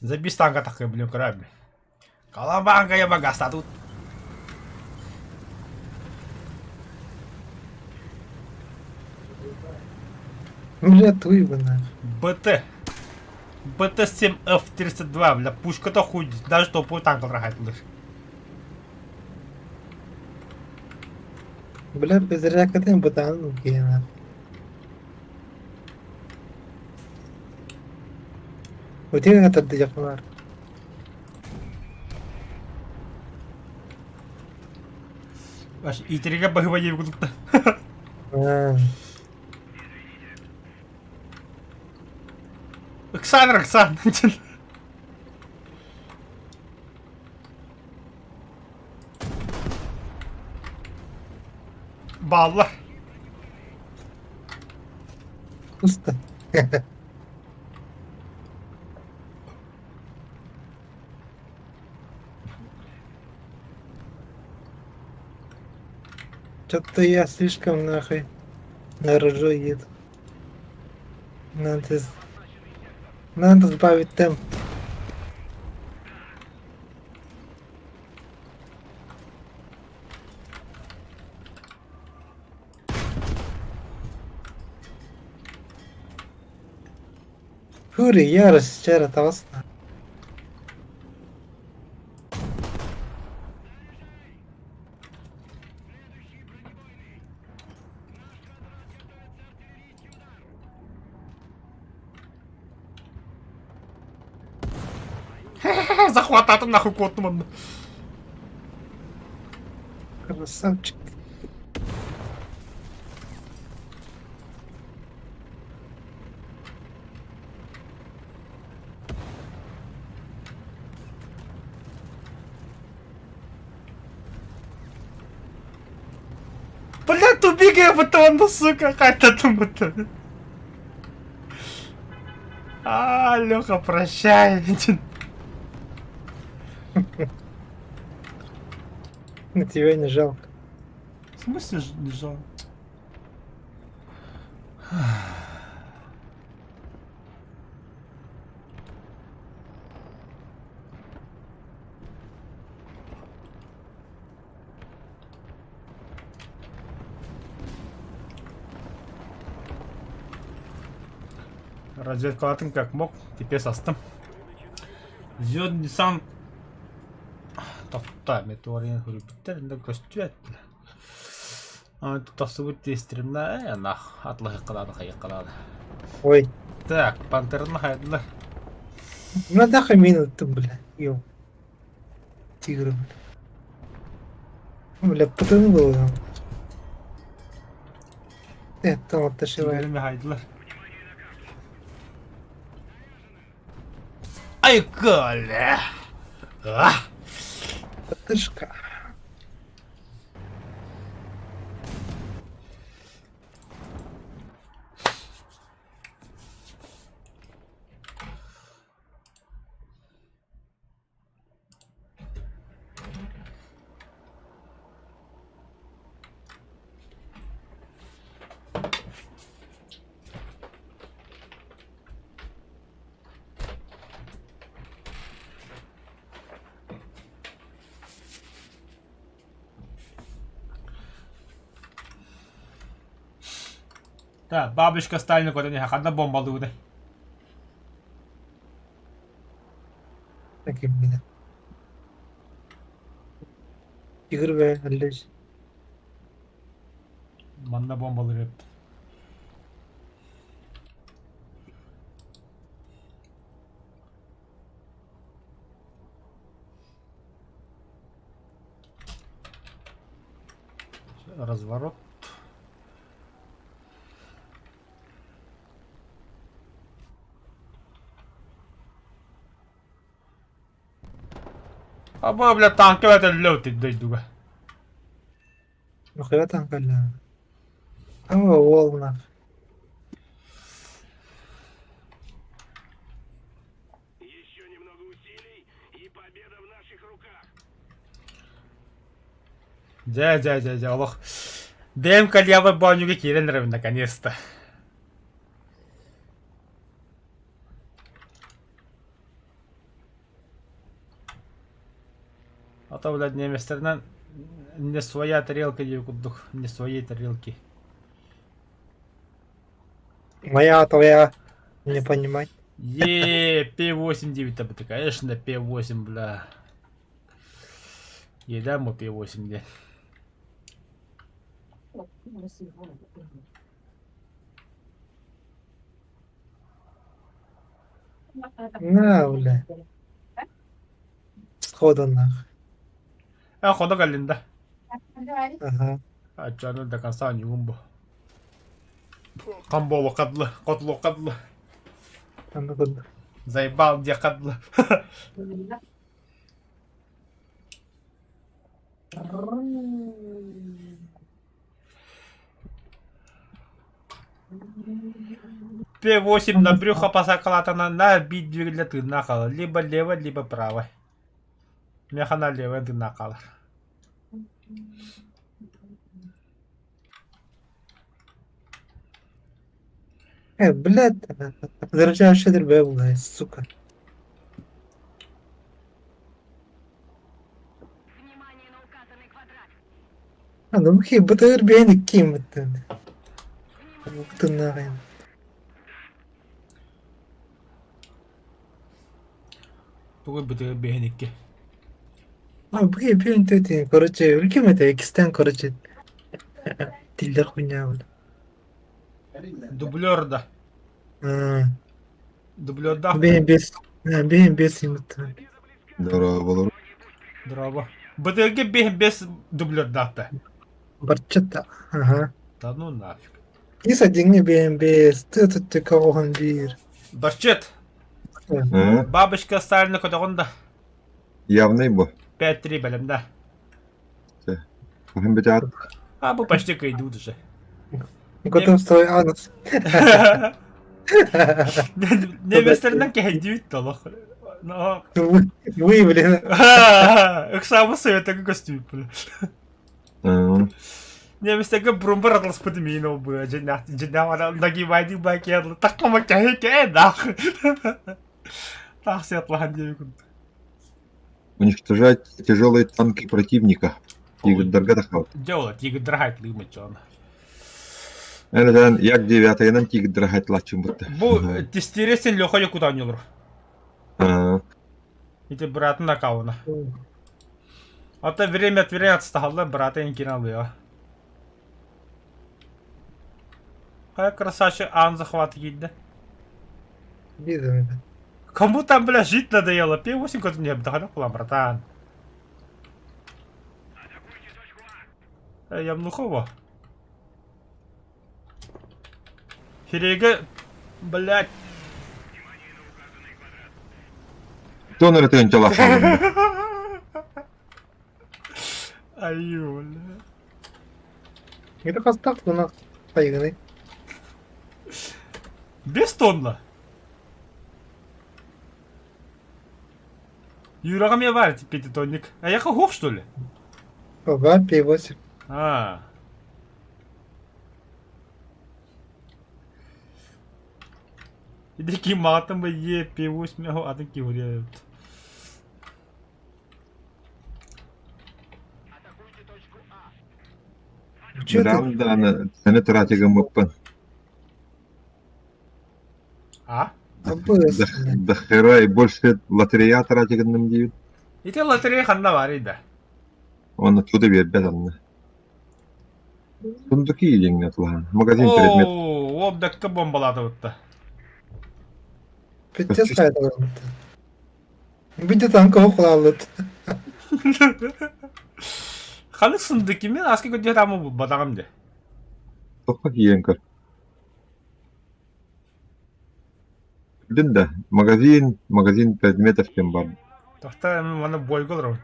Забись танка такой, блин, корабль. Колобанга я багаста тут. Бля, туй бы нахуй. БТ. БТ-7Ф-32, бля, пушка-то хуй, даже топовый танк рахайтылыр. Бля, безрякатын бытаан укиэ нахуй. Утига тардыйахмар. Аж итериге баһыба диэби курдукта. Аа. Ыксаан, ыксаан. Бааллар. Пусто. Что-то я слишком нахуй на рожу еду. Надо, надо сбавить темп. Фури, ярость, вчера тавасна. Захвататым нахуй куоттум онно. Красавчик. Бля, тупик бутон, сука, қайтатын бутон. А, Леха, прощай. На тебя не жалко. В смысле не жалко? Разведкалатым как мог, теперь састым. Звездный сам Тохта, метеорин хөрүбүттэр, да көстүбэт. Тахсыбыт тиэстиримнэ, нах, атлаһыккалааны хайыккалааны. Ой. Так, пантерны хайдылар. Ну нахуй мину ты, бля, ё. Тигры, бля. Бля, потонуло там. Это вот Тигрimi хайдылар. Ай, Коля! А! Тышка. Так, бабушка Сталина куда не ханна бомбалыыбыт. Таким меня. Тигр бе, аллес. Манна бомбалыр эбит. Разворот. Аба, бля, танка это лётит дойдуга. Нахуя танка ля? А, вол нах. Дьэ, дьэ, дьэ, дьэ, олох. Бэйэм кальябар боонньуга киирэн эрэбин наконец-то. А то, блядь, немецтеринэн не своя тарелка диир курдук, не своей тарелки. Моя твоя не понимать. Е, П8 9 это, конечно, П8, бля. Еда ему П8 де. На, бля. Сходу нах. А, хода калинда. Ага. Ачаны до конца не умбу. Камболу кадлы, котлу кадлы. Аны курдук. Заебал где кадлы. П8 на брюхо посакалатана на бить двигателя тынна Либо лево, либо право. Меха налево тынна хаалар. Э, блядь, заряжающий дербе, сука. А, ну хи, бытыр бени ким бытын. Бытын Тугу бытыр бэһиникки. А, бхи бен төтин, короче, үлкем это экстен, короче. Тилдер хуйня, бля. Дублер да. А, Дублердаах. Бен бес, бен бес имыттын. Дорооболор. Дорообо. Бытырга бэһин бес дублердаах да. Барчата, ага. Да ну нафиг. Иса деңне бен бес, ты тут ты кого бир. Барчет. Э? Бабочка Сталина көтөҕүн да. Явный бу. 5-3 бэлэм да. Кыһын бүтээт. А бу почти кыйдыбыт уже. Готов свой анус. Немецтеринэн кэһэйдибит да олох. Вы, блин. Ыксаабыт советага көстүбүт Немецтерге брумбар атыласпыт миин ол быа дьиннээх дьиннээх нагибайдыы бакиялы таккама кэһэй кээ нах. Таах сыатлаһан диэби курдук. Уничтожать тяжелые танки противника. Тигрдарга тахал. Дьэ ол тигрдар хайтлыым ыччоон. Эн як девятайынан тигрдар хайтлааччым бутта. Бу тестире сен Леха Якутан олор. Ити быратын аккаунта. Ата время от времени отстаһаллар бырата инкин алыа. Хайа красавчик аан захваты киирдэ. Видно. Кому там, бля, жить надоело? Пи-8 кот мне вдохновил, братан. Я Внухова. Хирега, блядь. Кто на это телефон? Айыы, бля. Это хастах гына хайгыны. Без тонна. Юраҕа эмиэ баар пятитонник. Эйиэхэ уһуох что ли? Баар P8. Аа. Иди ким маҕаттан бы е P8 атын киһи эбит. Че ты? Бирам дааны саны тратигыммыппын. А? Абыс, бля. До хера и больше лотерея тратигынным диир. Ити лотерея ханна баарый да? Онно туда биэрбэт анна. Сундуки диэҥҥэ атылаһан. Магазин предмет. Оо, обдакка бомбалаатыбытта. Пиздец хайдаланты. Види танка окулалыт. Ханы сундуки мен аска көдө тамы булбатаҕым де. Тохто киирэн көр. Көрдүн да, магазин, магазин предметов диэн баар. Тохта мен маны бойга олоробун.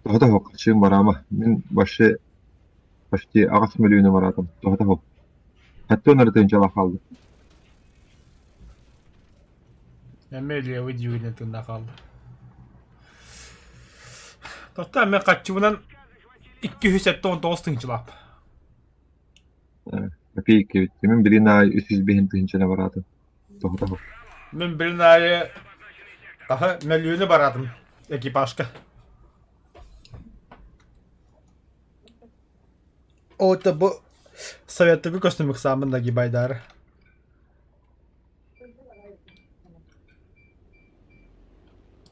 Тоһото суох, чыын бараама. Мин вообще почти аҕыс мөлүйүөнү бараатым. Тоһото суох. Хаттыан эрэ тыһыынчалаах хаалла. Эмиэ левый дьүгүнэн тыыннаах хаалла. Тохта мен хаччыбынан 279 тыһыынчалаах. Копейка эбит. Мин билин аайы 305 тыһыынчаны бараатым. Тоһото суох. Мин билин аайы таһы мөлүйүөнү бараатым экипажка. О, это бу Советтыгы көстүм ыксаамын нагибайдары.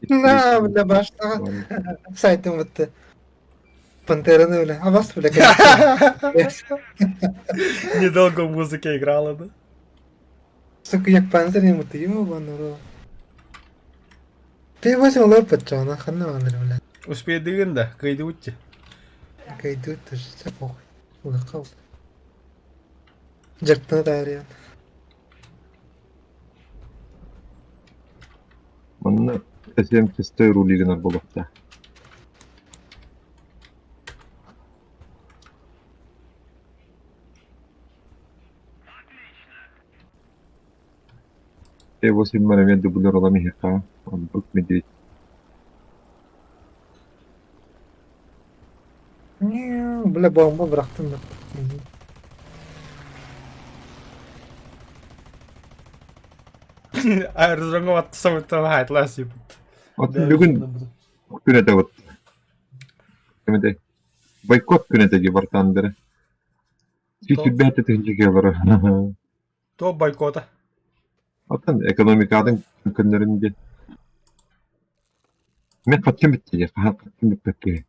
На, бля, башта. Сайтым бытты. Пантераны, бля. Абас, бля, конечно. Недолго музыка играла, да? Сука, як пантер не муты, ёбаный рот. Ты возьми лопать, чё, она хана, бля. Успейдыгын да, кыйдыбытчы. Кайдут, ты же, всё похуй. Улахал. Дьарыктана таарыйан. Манна СМ-шестой рули гынар буолуохтаах. Т8 эмиэ дублер ылан иһиэххэ, оннук медведь. Бля, бомба бырахтым. Аэродромҥа баттасам хаайталаа сиэппит. Оттон бүгүн күн этэ вот. Кэмэтэй. Бойкот күн этэ дии бартаандара. Сүүс тыһыынча киһи То бойкота. Оттон экономикатын көннөрүн диэн. Мен хаччым бүттэ дии, хаһан хаччым бүппэт киһи.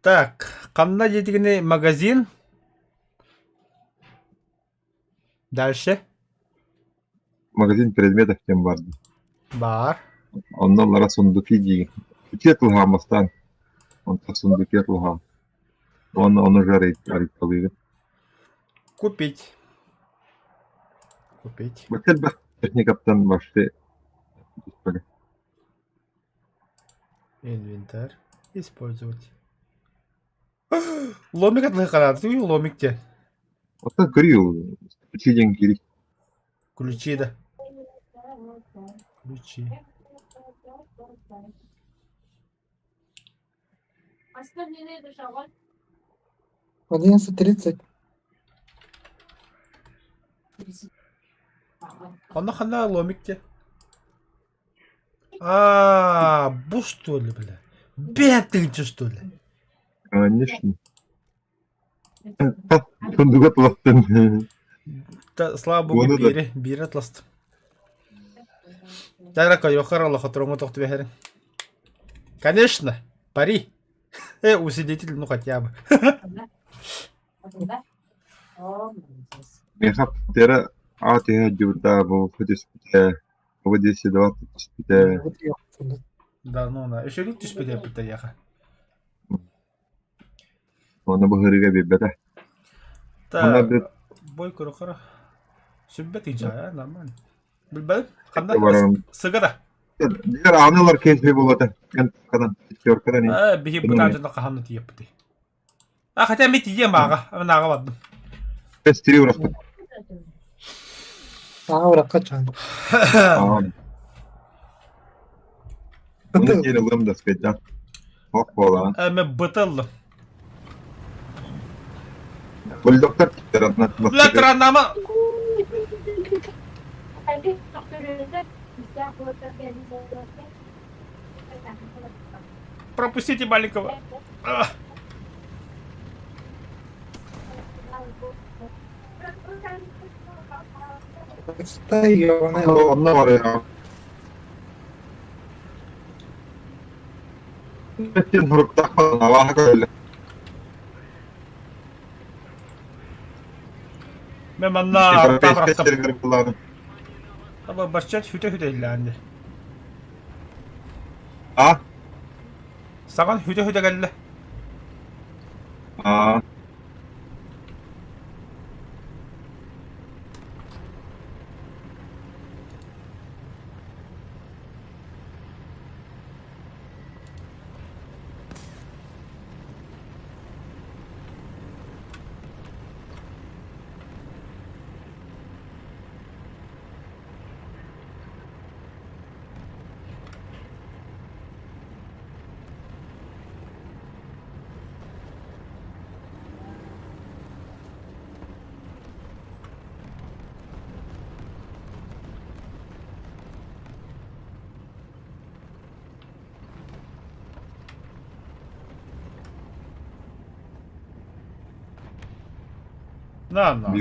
Так, ханна диэтигини магазин? Дальше. Магазин предметов диэн баар дии. Баар. Онно ыллара сундуки диигин. Итиэ тылһааммастаан. Онтон сундуки тылһаам. Уонна ону уже арыйталыыгын. Купить. Купить. Бачча элбэх техникаттан вообще Инвентарь. Использовать. Ломик атлыханааты, ломик те. Оттон көрүү ключи диэн киирий. Ключи да. Ключи. 11:30. Онно ханна ломик те. А, бу что ли, бля? Бэтыгча что ли? Конечно. Сундуга туластын. Та, слава богу, Оны да. бири, бири атластым. Тарака йохарала хотроҥҥо тохтубэһэрин. Конечно, пари. Усилитель, ну хотя бы. Миэхэ тера а түһэ дьуурдаа бу түспүтэ, бу 10 түспүтэ. Вот ёптуна. Да, ну на. Еще люк түспүтэ эппитэ яха. Оны быһырыга биэрбэтэ. Та, Онно бит бой көрөхөрө. Сүббэт ижаа, нормально. Билбэт, ханна баран. сыгара. Дигэр аанылар кейс буолата. Эн пятеркадан Э, биһи бытаан дьоно хаһан тиийэппитий. А хотя мен тиийиэм ааҕа, мен ааҕа бардым. Пестири урахпыт. Аа, уракка чан. Оны киэр ылыам да скайда. Ох буолаҕын. Э, мен бытыллым. Бульдоктар тиктер Бля, транама! Пропустите маленького. А, Стай, ёбаная. Онно бар Сен хуруктаах алааһа көрөллөр. Мен манна Европейскай табырахтым. сиригэр булааны. Аба барчат хүтэ-хүтэ иллээнди. А? Саҕан хүтэ-хүтэ кэллэ. А. На на.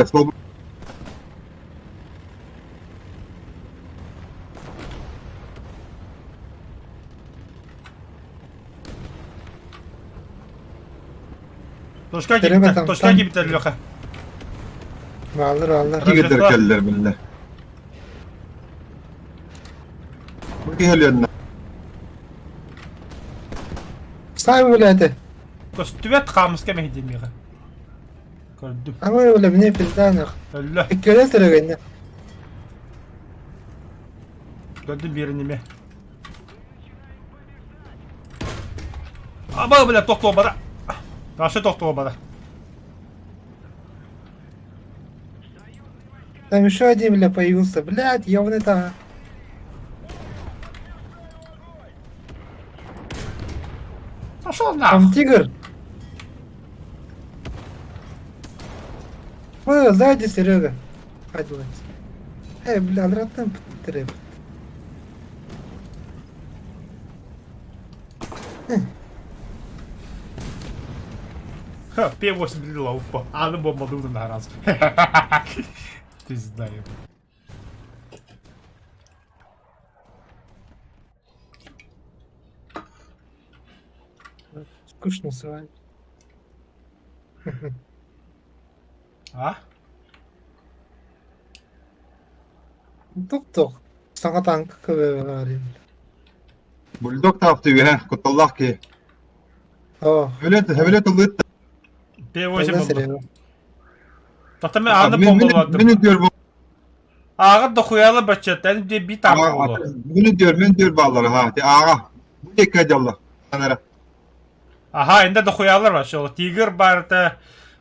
Слабо. Точка Серега киирбитэ, там- точка там- киирбитэ Леха. Бааллар, бааллар. Кигидер кэллэр биллэ. Бу киһи Сай, блядь. Көстүбэт хаамыска мэһийдиэмиэхэ. Көрдүм. Ама, бля, мне пизда, нах. Өллө. Иккөлө сырыгынна. Көрдүм биэриниме. Аба, бля, тохтуо бара. Вообще тохтуо бара. Там еще один, бля, появился. Блядь, ёбаный там. Пошел Там нахуй. тигр. Ой, сзади, Серега. Ай, блядь. Эй, бля, братан, трэп. Ха, П8 блин, упа. А, ну бомба дудна на раз. Ты знаешь. Скучно с вами. А? Тук-тук. Саҥа танка көбөбөр Бульдог таапты үөһэ, кутталлаах киһи. О, Өлөт, өлөт ылыт. П8 Тогда булду. среда. Тоқта мен аны бомбалаттым. Мин diyor bu. Ааҕар дохуяла баччаттан диye bir танк болду. Bunu diyor, мен diyor баллары ha. Аға. Bu екі жалла. Анара. Аха, инде дохуялар бар. Шол Тигр барыта,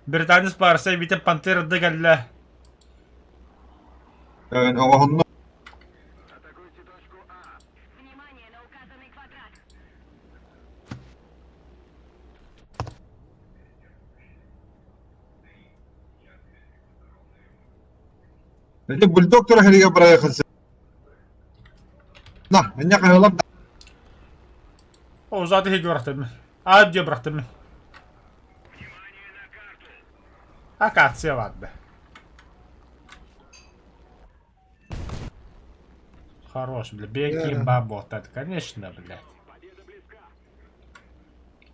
Британец барса, битен Пантера дыгалла. Оҕоһунну Ити бульдог тура хэригэ бырайыхын На, инньэ хаһылап О, заты хеги бырахтым. Адья бырахтым. Акация ладно. Хорош, бля, беги, Да. бабота, конечно, блядь.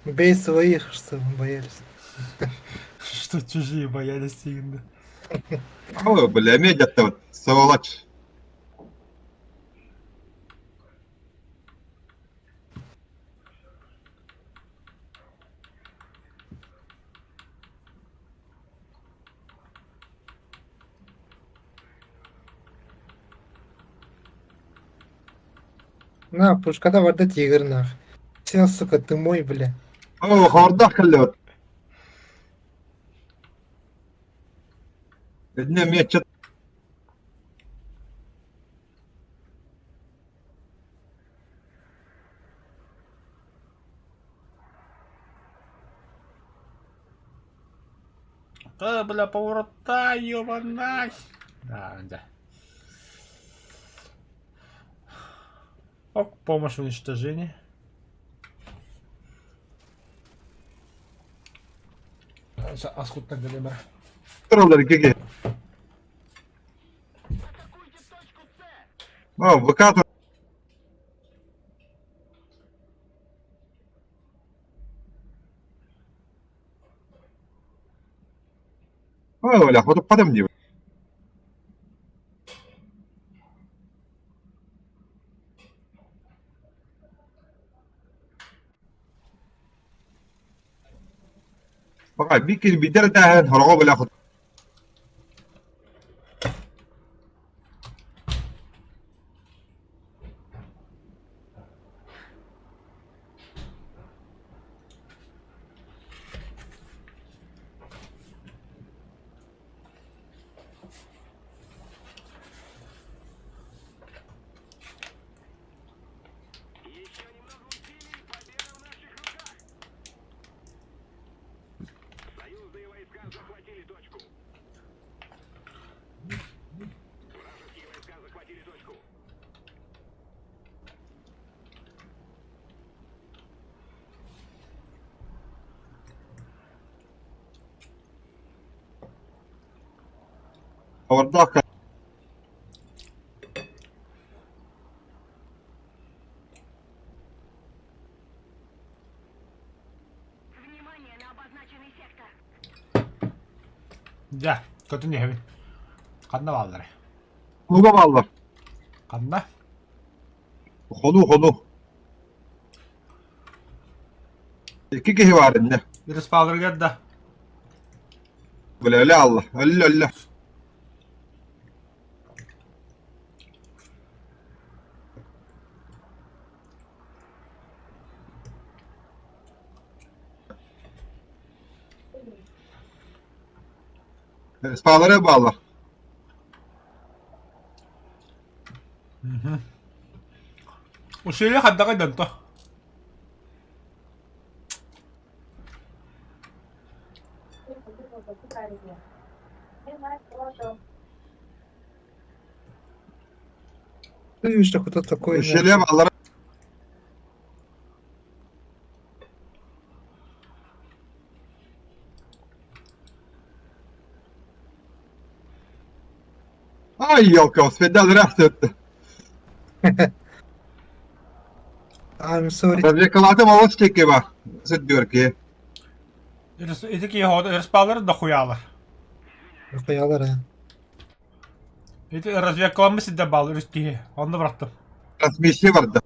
Бей своих, чтобы боялись. Что чужие боялись сильно. Ой, бля, эмиэ дьаттабыт, сволочь. На, пушкада барда тигр нах. Все, сука, ты мой, бля. Оо, хордах кэллэбит. Итиннэ эмиэ чат Да, бля, поворота, ёбанай. Да, да. Ок, помощь в уничтожении. Асхуттан галимер. тураллар икки Оо, ВК Оо, бля, хотуппатым дии. Баҕа биир кирбиитэ эрэ тааһын хороҕо бэлэх Хабардаах Дьэ, көтөн иһэбин. Ханна бааллар? Хонууга бааллар. Ханна? Хонуу хонуу. Икки киһи баар иннэ. Респалларыгар да. Бля, өлө алла. Өллө өллө. Спалары бааллар. Усилие хаддаҕай донто. Ты видишь, кто такой, нахуй. Усилие бааллар. Ай, елка, успейдал ряхты. I'm sorry. Развлекалатым алыс текке бар. Сыт дөрке. Ити киһи респалары дохуялар. Дохуялар, а. Ити разведкаламмыт сирдэр бааллар үс киһи. Онно бырахтым. Трансмиссия барда.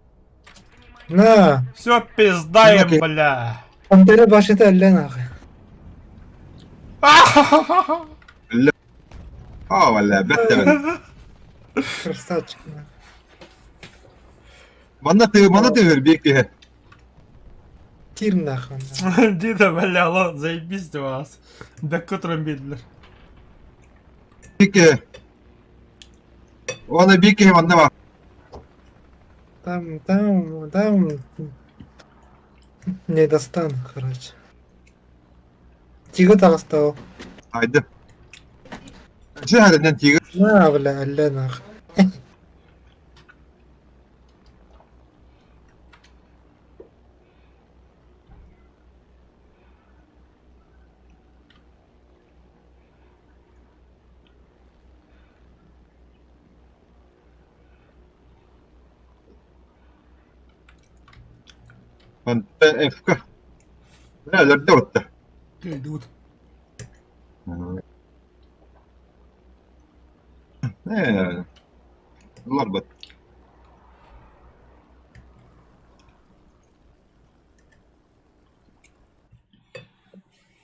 На! Все, пизда им, бля. Пантера башыта өллө нахуй. Аа, валла, бэттэ. Красавчик. Манна ты, манна ты бир киһи. Тир нахуй. Дида, бля, алло, заебись ты вас. Бэккэ туран биэрдилэр. Биир киһи. Уонна биир киһи манна бар. Там, там, там не достану, короче. Тигр таҕыста ол. Айды. Дьэ, тигр. На, бля, өллө нахуй. Онто Ф-ка. Бля, өлөрдө отта. Кыйдыбыт. Э, ыларбыт.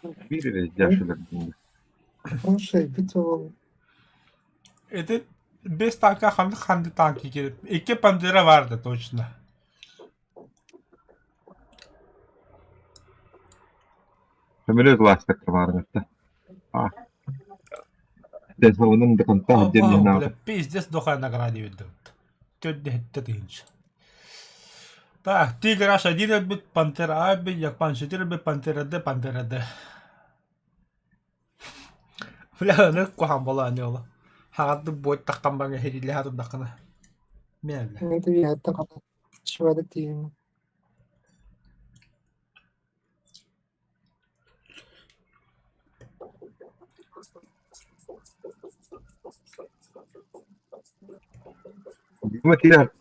Биир эрэ өлөрдүм. Слушай, бит ол. Ити без танка ханнык ханнык танки киирip. Икки пантера барды точно. Көмөлөт ластык баарыҥытта. А. Телефонун да контаах диэн Бля, пиздец дохая награде видут. Төрт тысяч. Так, Тигр H1 өлбүт, Пантера А өлбүт, Якпан 4 өлбүт, Пантера Д, Пантера Д. Бля, аны куһаҕан буолаан ола. Хаҕардык буоттаххан баран иһириллэһэ турдаххына. Мин бля. Это я так чего ты Дима киирэр.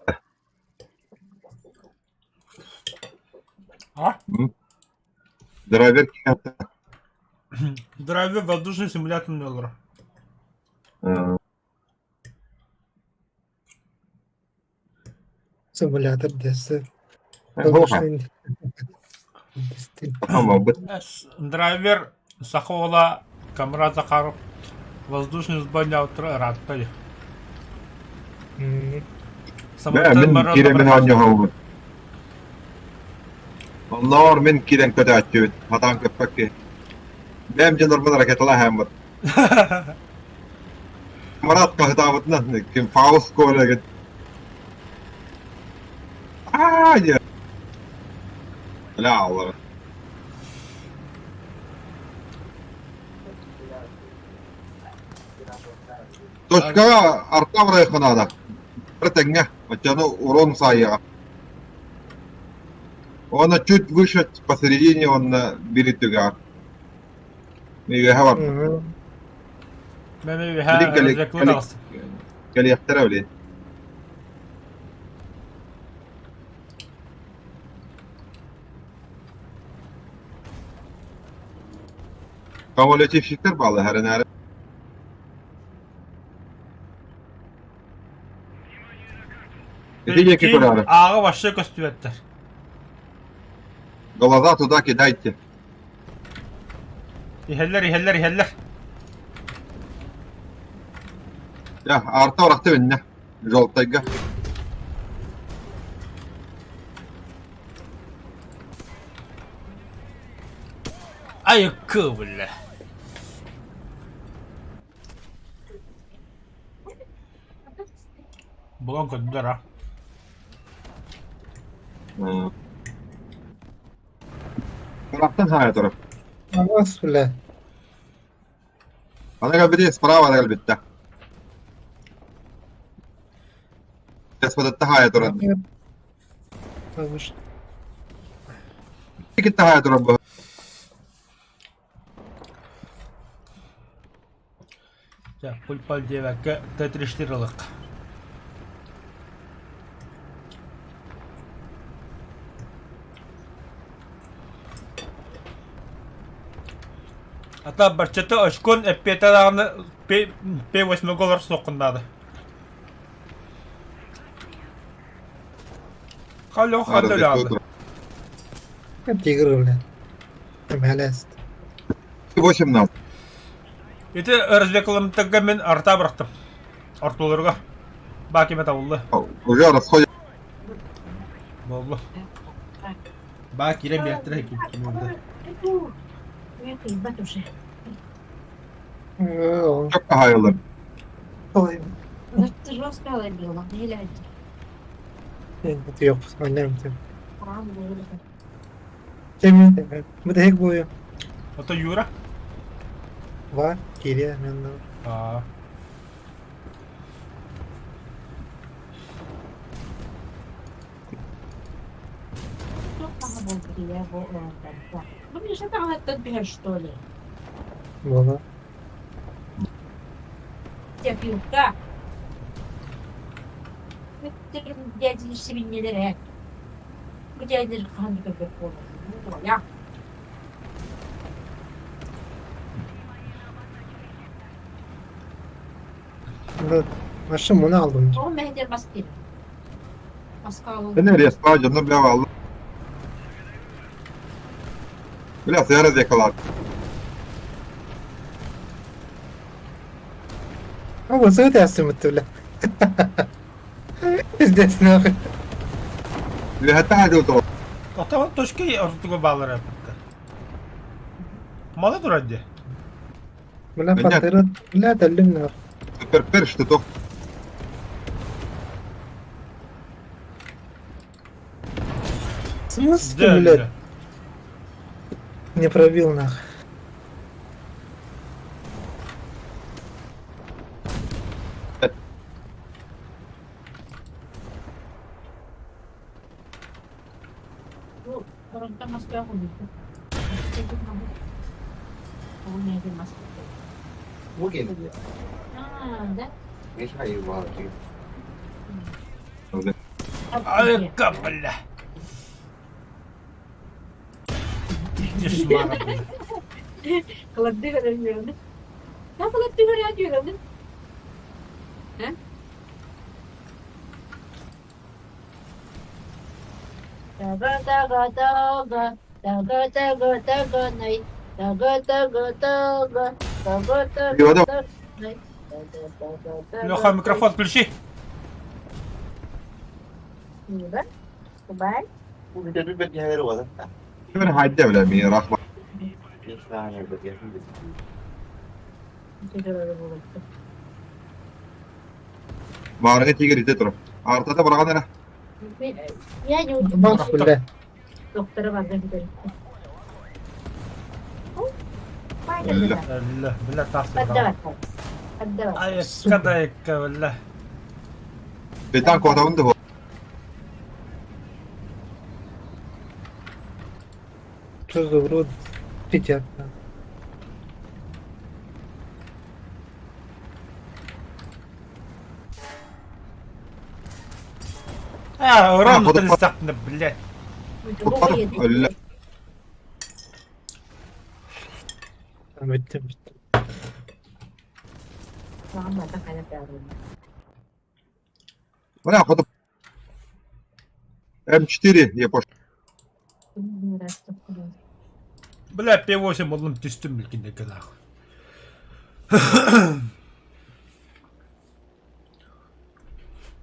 А? Драйвер киирэр. Драйвер воздушный симулятор олоро. Симулятор дэсэ. Драйвер саха уола Камрад Захаров воздушный сбойняутра ыраатта Мин киирэммин оонньоһобут. Онноор мин киирэн көтөөччүбүт, хатаан көппөккө. Бэйэм дьоннорбун ракеталаһааммыт. Марат хаһытаабытынан ким Фауст Коля Аа диэн. Бля аллара. Точкаҕа арта бырайыахха наада. Бары тэҥҥэ. Оччону урон саайыаҕа. Уонна чуть выше посередине уонна биир түгэҕэр. Үөһэ бар. Мен үөһэ Кэлиэхтэрэ били. Кумулятивщиктар бааллар эрэнээри. Ити диэки көрөөрү. Ааҕы вообще көстүбэттэр. Глаза туда кидайте. Иһэллэр, иһэллэр, иһэллэр. Я, арта орахты биннэ. Желтайга. Айыккы, бля. Булан көрдүлэр а. Тарафтан саайа турар. Авас, бля. Ана кэлбити справа ана кэлбиттэ. Господа хаайа турар. Повыше. Китта хаайа турар бу. Дьэ, пуль-паль диэбэккэ Т-34 ылыахха. Ата барчата очкон эппиэтэ даҕаны П8 олор суоххун наада. Халё ханна Тигр, бля. Эмэлэст. 18. Ити развекаламтарга мин арта бырахтым. Ортолорго. Баакиме табылла. Уже расходит. Боллу. Баа киирэн биэртэрэ Кыйбат уже. Çok hayırlı. Ой, Жестко лобила. Не Yok, annem Кем Бу буйу. Ото Юра? Var, кириэ мен Аа. Ну, мне что там этот бежишь, что ли? Буола. Тебя пилка. Дядя Дядя хан Я. Машин bunu aldım. О, мехдер маски. Маска Ben nereye sağ bile aldım. Biraz yarız yakalar. Ama söyle teslim etti bile. Пиздец нахуй. Hatta hadi otur. Оттон точка ортотугар бааллара эппиттэр. Мала турар дии. Бля, Понятно. пантера, бля, дәллим нахуй. Супер першти то. В смысле, Дьэ, блядь, дьэ. не пробил нахуй. Айка, бля. Ити шмара, бля. Леха, микрофон включи. Ben haydi bile mi rahma. Баарга тигер ите тур. Артата барган эре. Я не Бас, бля. Доктора бар Бля. Бля, бля, тахсыр. Айка да айка, бля. Бетан котабын да. Что за урод? Летят. нахуй. А, Ром тылыстахтына, блядь. Бля. Bitti bitti. Бля, хоту М4 я пош. Бля, П8 олым түстүм билгиндеки нахуй.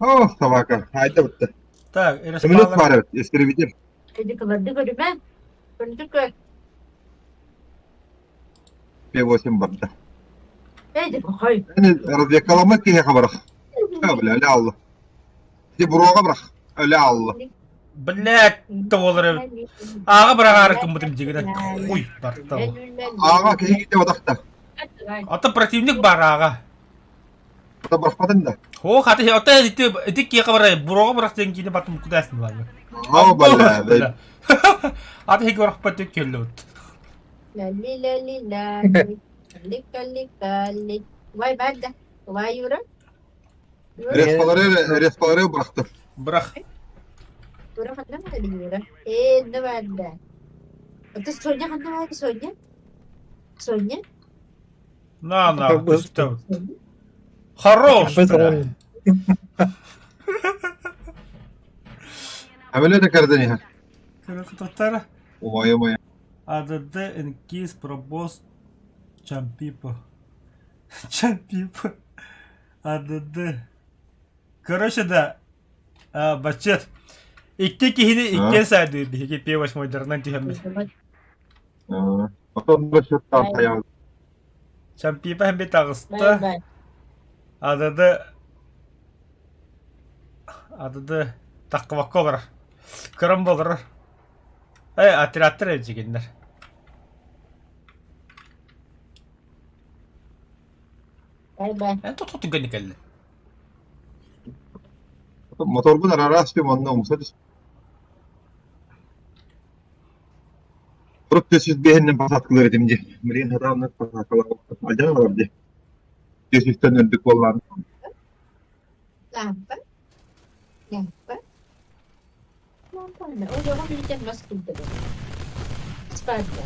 О, собака. Haydi bitti. Так, Самолет бар evet. Истребитель. П8 барда. Yani razıyakalamak ki хабарах. Бля, ля алла. Ти буруга брах. Ля алла. Блядь, толары. Аға бірақ ары кымбытым дегенен хуй барта. Ага, киһи ките батахта. Ата противник бар аға. Ата барахпатын да. О, хаты ата ити ити киэхэ барай буруга бырах диэн киинэ бартым кудаасын бар. О, бля. Ата хиги барахпат деп келлебит. Респалары, респалары бырахты. Бырах. Соня? На, на, Как бы- что? Хорош, бля. Әмеле кәрден иһэр. Тоттара. Умайа умайа. АДД Энкис Пробос Чампипо. Чампипо. АДД. Короче, да. А, бачет. Икки киһини иккиэн саадыы биһиги пе восьмойдарынан түһэммит. Потом бы счеттан таял. Чампипа һэмби таҕыста. Бай-бай. АДД АДД таххыбакка олорор. Көрөн болорор. Э, отрядтар эдьигиннэр. Бай-бай. Эн туту түгэни кэллин. Моторбун араас түм онно умса түс. Урут түс бэһиннен посадкалар этим ди. Блин, хатаамнар посадкалар. Алдьан олор ди. Түс үстэн өлдүк буоллаан. Лампа. Лампа. Лампа. Ол оҕо билитэн мас курдук. Спальня.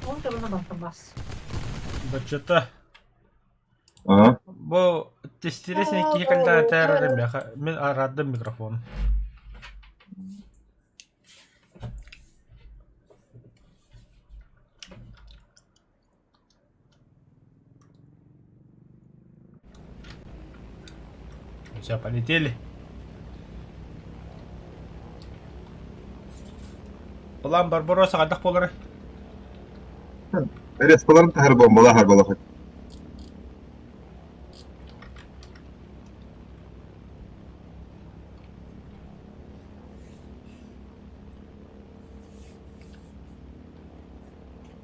Ол тобуна баттамас. Баччата. Аа. Бу тестиресин киһи кэллэҕэ тэрэр миэхэ мин араардым микрофон. Все, полетели. План Барбаросса хайдах буоларый? Респаларын таһар бомбалаах харбалах.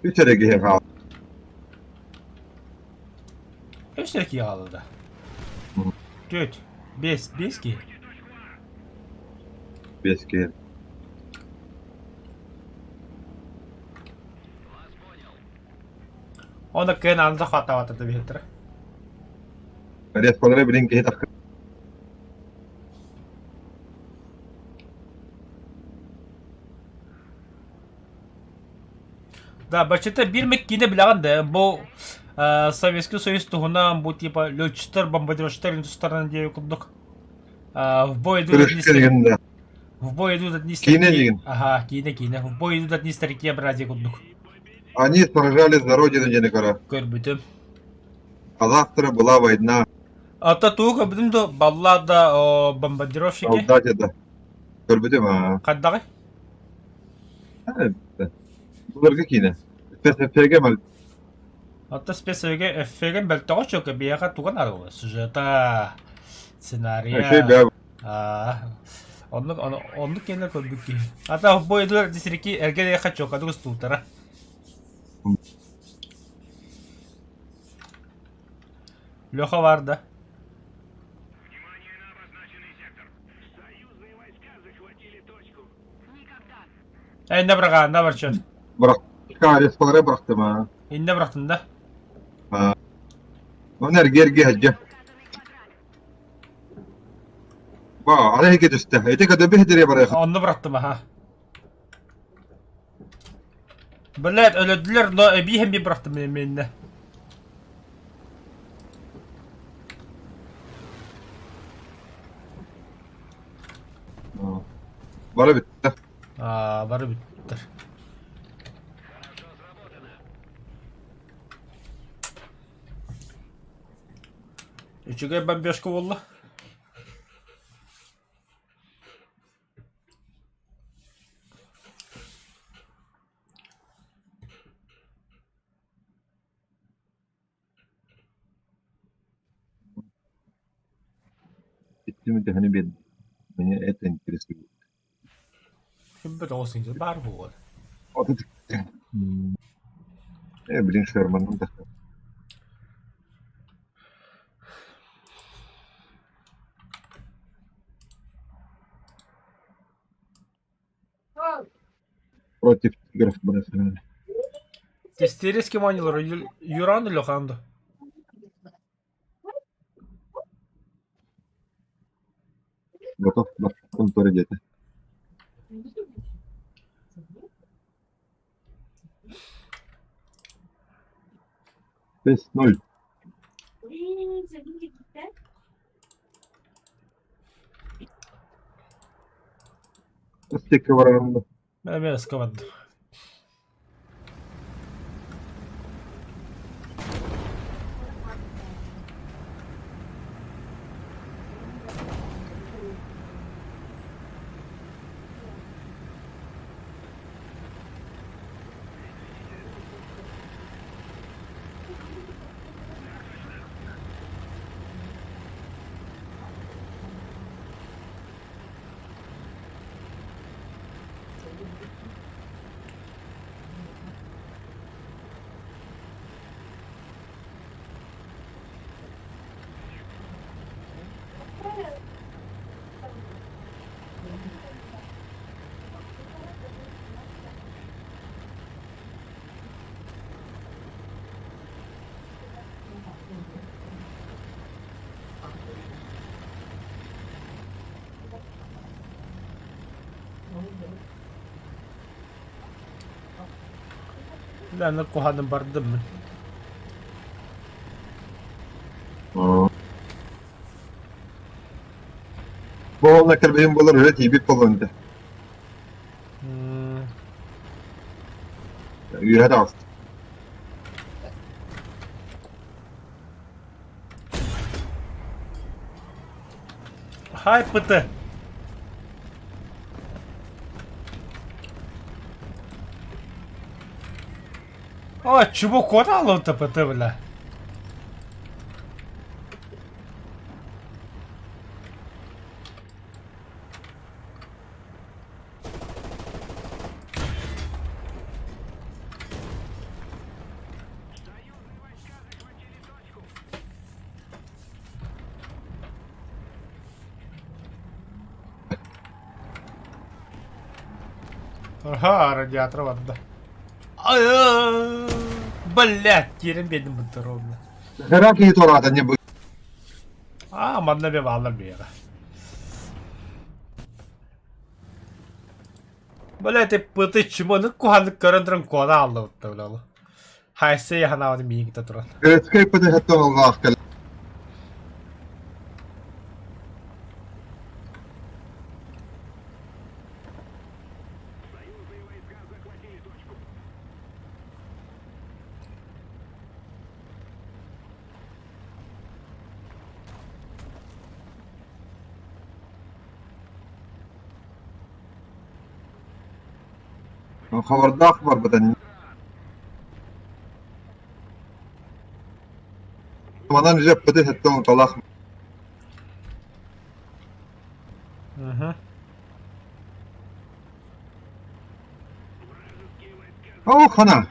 Үс эрэ киһи хаалла. Үс эрэ киһи хаалла да. Түөрт, биэс, биэс киһи. Биэс киһи. Оны кыайан аанын хаттаабатар да биһиттэрэ. Респалары билин киһи тахха. Да, баччата биир мэккиинэ билэҕин да, бу э, Советский Союз туһунан бу типа летчиктар, бомбардировщиктар тустарынан диэби курдук. Э, в бой идут одни Күрүскэ деген да. В бой идут одни Киинэ старики. диэн. Ага, киинэ киинэ. В бой идут одни старики братья курдук. Они сражались за родину диэни көрө. Көрбүтүм. А завтра была война. Ата тугу көрбүтүм да баллада о бомбардировщике. Солдате да. Көрбүтүм аа. Хайдаҕый? Былыргы киинэ. СССР мал Оттон спецэгэ эффегин бөлтөҕө чөкө биһиэхэ тугун арылы сюжета, сценария бээ аа оннук оннук киэнэ көрбүт киһи. Ата бу идур дисрики эргэ чокадык устуултара. Леха бар да. Инне быраҕаа, инне барчын. Бырахка респалары бырахтым аа. Инне бырахтын да. Оны эрге-эрге сылдьа. Ба, аны эһиги түстэ. Ити көдөбү ситириэ барыах. Онно бырахтым аха. Блядь, өлөдүлэр, но эбии эмиэ бырахтым миэннэ. Бары бүттэ. Аа, бары бүттэр. Үчүгэй бомбежка буолла. Икки төһөнү биэрдим. Меня это интересует. Ким тоҕус баар буолуо. Вот это... Э, блин, Шерман, да. Против тигров бросили. Тестерески манилар Юран или Ханду? Готов к конторе где-то. 5-0. Стека барарым да. Мен ыска бардым. Ләнір куһаным бардым мин. Бу уолна кэлбиһин буолар үлэ тиийбит буолуон этэ. Үөһэ таҕыста. Хай ПТ. О, чего кодало-то ПТ, бля? Ага, радиатор барда. Блять, киирэн биэрдим бытта ровно. Хера киһи туораата не бу. А, манна бе баалар биэҕэ. Блять, пыты чмоны куһаннык көрөн туран куона ааллыбытта бля. Хайсы яханаабыт миигин кытта туран. Городской ПДХ алгаах кэлэ. Хабардаах барбытын. Манан уже ПДХ талах. Оо, хана.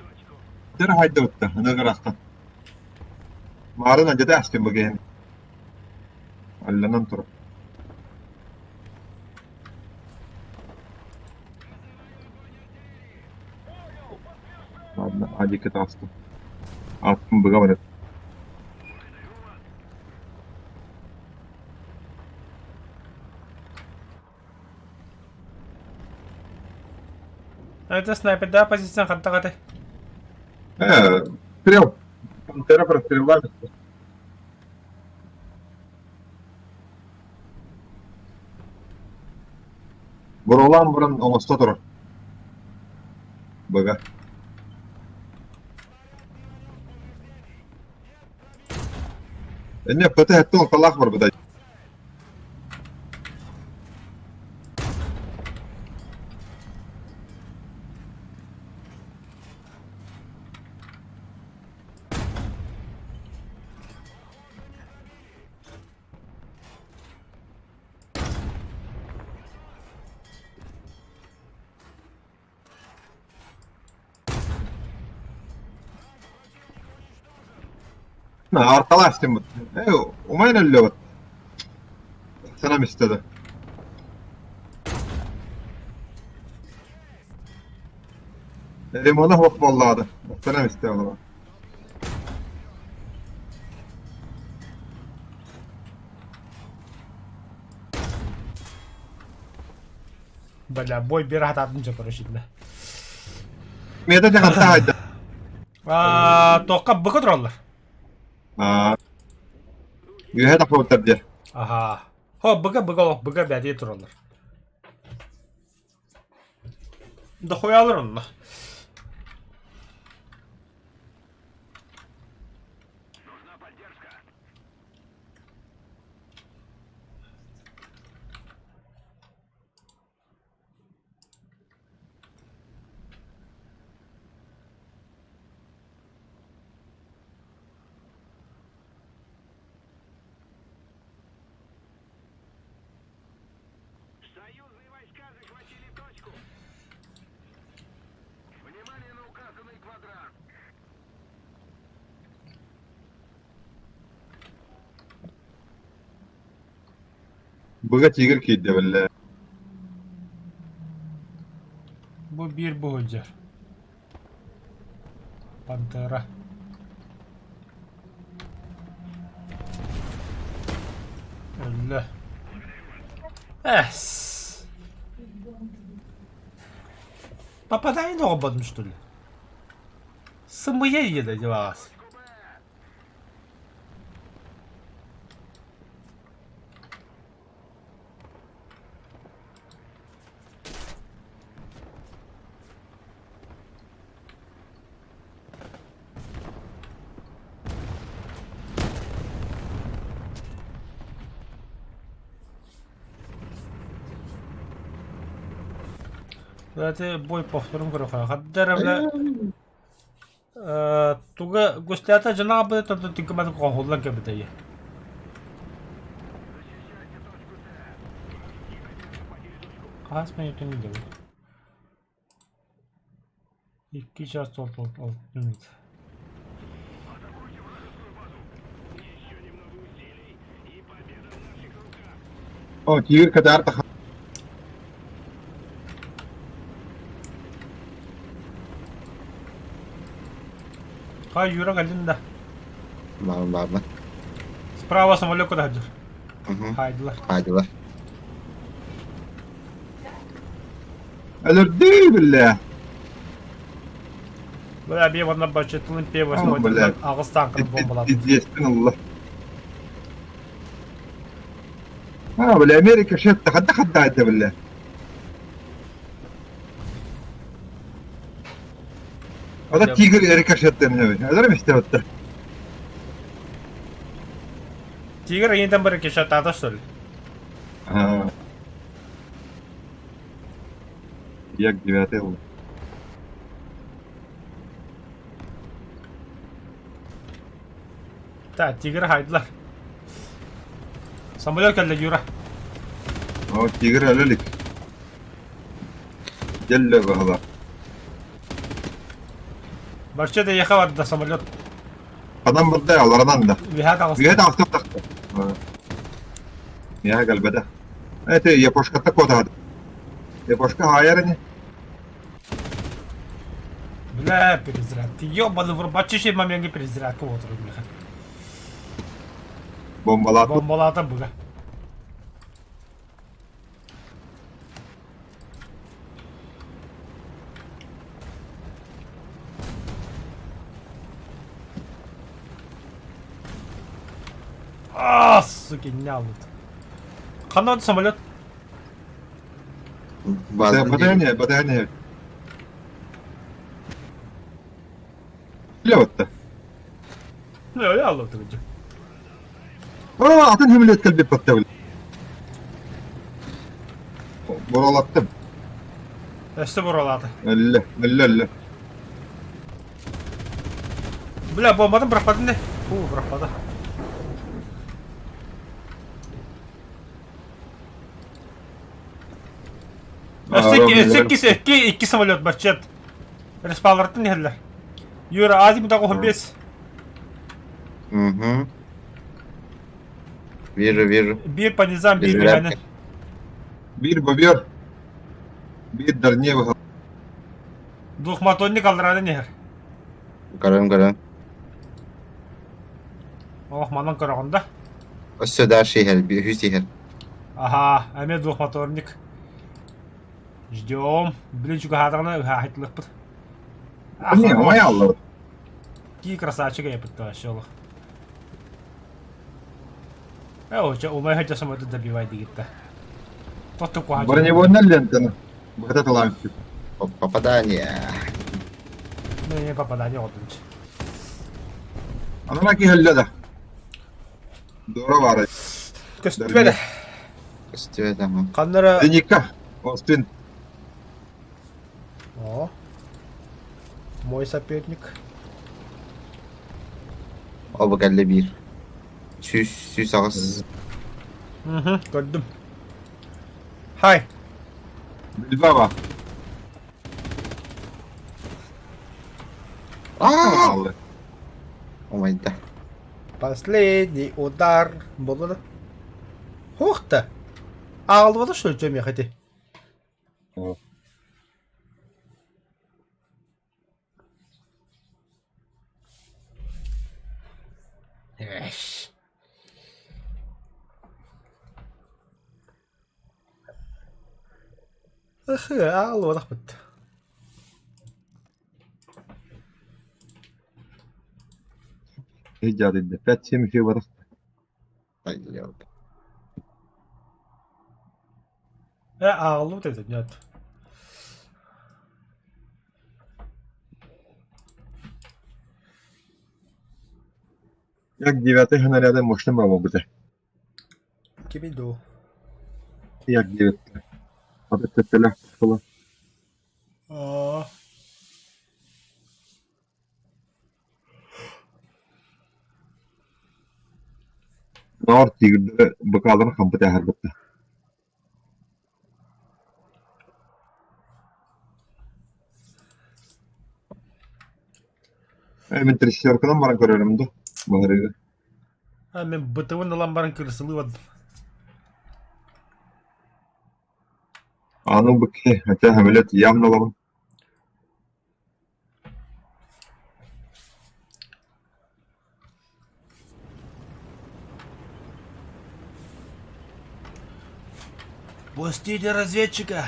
Тэр хайдыбытта, ыныгырахтан. Маарын адьата астын быгыһын. Алланан турар. Ладно, адики таҕыстым. Аттым быга барар. Это снайпердаах позициян хантах этэй? Э, стрел. Пантера прострела. Бурулаан баран оҥосто турар. Быга. Эмиэ ПТ алталаах барбыта. Арталаах истиммит. Э, умайан өллөбүт. Санам истэ да. Ремона суох буоллаҕа да. Санам истэ олоро. Бля, бой биир хатаатын дьэ короче бля. Миэтэ дьаһалта хайда. Тоққа быка тураллар. Аа. Үөһэ тахсыбыттар дии. Аһаа. Хо, быга быга олох быга бэдии тураллар. Дохуялар онно. Быга тигр киирдэ биллэ. Бу биир буһуйдьар. Пантера. Өллө. Эс. Попадание оҕободум что ли? Сымыйа ийэлэ дьыбаас. Давайте бой повторим көрөхө. Хаддар бля Туга гостята дьоно аҕалбыт түҥкүмэтин хоһуллан кэбитэйэ. Хас мүнүүтүн билэбин. Икки час минут. О, тигр катар Хай, Юра кэллин да. Баар баарбын. Справа самолет куда сылдьар. Мгм. Хаайдылар. Хаайдылар. Өлөрдүү биллэ. Бля, бие ванна баччытылын пе А, бля. аҕыс тааҥканы бомбалаат. Известен Allah. А, бля, Америка шетте, хадда хадда айда бля. Ада тигр рикошеттен эбит. Алар истебеттер. Тигр ийэтэн бары кешаттаата что ли? Аа. Як девятый был. Так, тигр хайдылар. Самолет кэллэ Юра. О, тигр өлө илик. Дьэллэ баһыла. Барча да ехал барда самолет. Ханан барда аларанан да. Үһэ таҕыста. Үһэ таҕыста тахта. Миэхэ кэлбэтэ. Это Япошката куотаһат. Япошка хаайар ини. Бля, перезарядка. Ёбаный в рот. Бачча моменты перезарядка вот бля. Бомбалаат. Бомбалаата быга. А, суки, нялут. Ханна самолет? База Батыһан батыһан иһэр. Билэ батта. Ну, я алло ты Aa, атын хөмөлөт кэлбит батта били. Боролаттым. Өссө боролаата. Өллө, өллө, өллө. Бля, бомбатын бырахпатын де. Фу, бырахпата. Өссө өссө икки икки икки самолет баччат. Респаллартын иһэллэр. Юра, азимута 15. Угу. Вижу, вижу. Биир по низам, биир Без үһэнэн. Биир бобер. Биир дарне баһа. Двухмоторник алларадан иһэр. Көрөм, көрөм. Ох, манан көрөҕүн да. Өссө дальше иһэр, үһүс иһэр. Аха, эмиэ двухмоторник. Ждем. Блин, чугаһаатаҕына ыһаахайдылыахпыт. Не, моя аллар. Какие красавчик я вообще олох. Э, умай хотя самолеты добивай дигитта. Тотtu куһаҕан. Бронебойнай лентаны. Быһата талаан Попадание. Не, попадание отдым. Анана киһэллэ да. Дора баара. Көстүбэтэ. Көстүбэтэ ама. Ханнара... Зенитка. Остин. О. Мой соперник. Оба кэллэ биир. Сүүс, сүүс аҕыс. Угу, көрдүм. Хай. Бильбаба. Аа! Умайда. Последний удар. Буолла да. Ух ты! Аҕалбата что ли миэхэ ити? Эш. Ах, аҕалбатахпыт. Дьаадыйда. 5-7 үчүгэй барах. Пойдет. Э, ааҕыллыбыт эбит, нет. Як девятый снаряды мощным буолбута. Кими дуу? Як девятый. Аты төттөлөх тула. Аа. Ноор тигрдэр быкааларын хампыт ааһарбытта. Мин трещерканан баран көрөрүм да баһарыга. А мин бытыбын ылан баран кырсылыы бардым. Аны быкки, хотя самолет явно лабын. Пустите разведчика!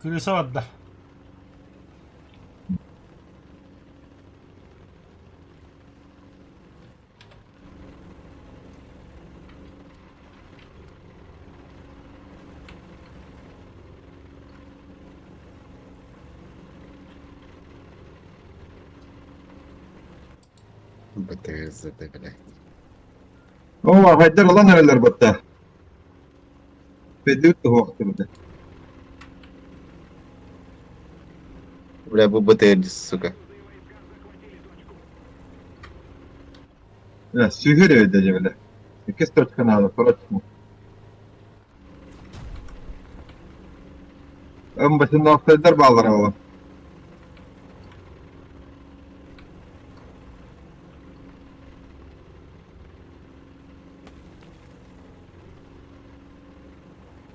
Крыса барда. БТРЗ, блядь. Оо, хайдар ылан эрэллэр батта. Педют туһуохтубута. Бля, бу БТР, сука. Сүһүр эбит дьэ бile. Иккис точка надо, короче. Эн басыннаахтайдар бааллара буолан.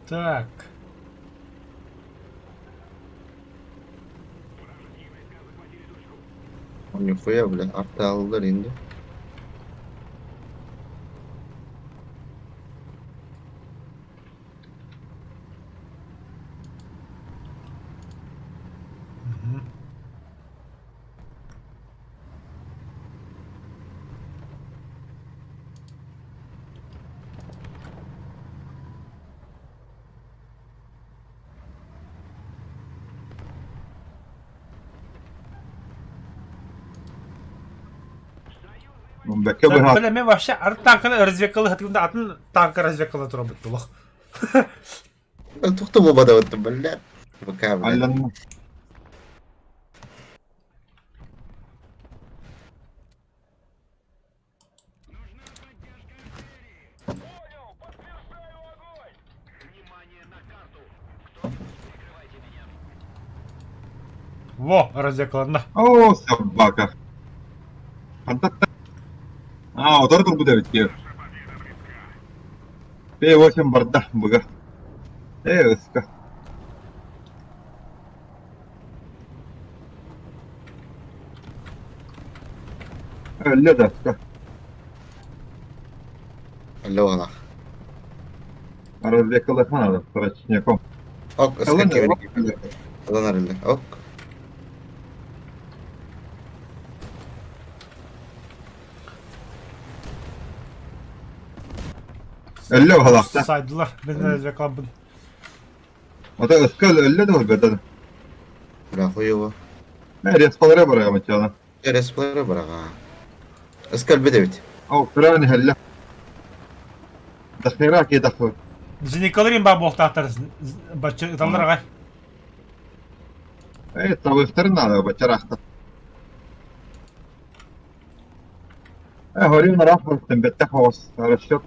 Так. Нихуя, бля, арта аллар инде. Бэккэ быһаат. Бля, мен вообще арт танканы разведкалы хатыгында атын танка разведкалы турабыт тулах. Тухта буолбата бля. ВК, бля. Аллан Во, разведкаланна. Оо, собака. Хантан А, утары турбут эбит киэр. П8 барда быга. Э, ыска. Өллө да ыска. Өллө буолах. Развекалыха надо, срочняком. Ок, ыска Ылын, киирэн. Ылан арылла. Ок. Өллө баһалаахта. Сайдылар. Мен развекалбын. Ата ыска өллө да өлбөтө. Бля, хуево. Респалара бараҕа баччаана. Респалара бараҕа. Ыска өлбөт эбит. Ол кыраан иһэллэ. Дахера ки дахыр. Зеникаларин баа буолтаахтар бачча ыталлар аҕай. Э, табыктарын наада бачараахта. Э, хорин мараах барыттан бэттэх хоҕос расчет.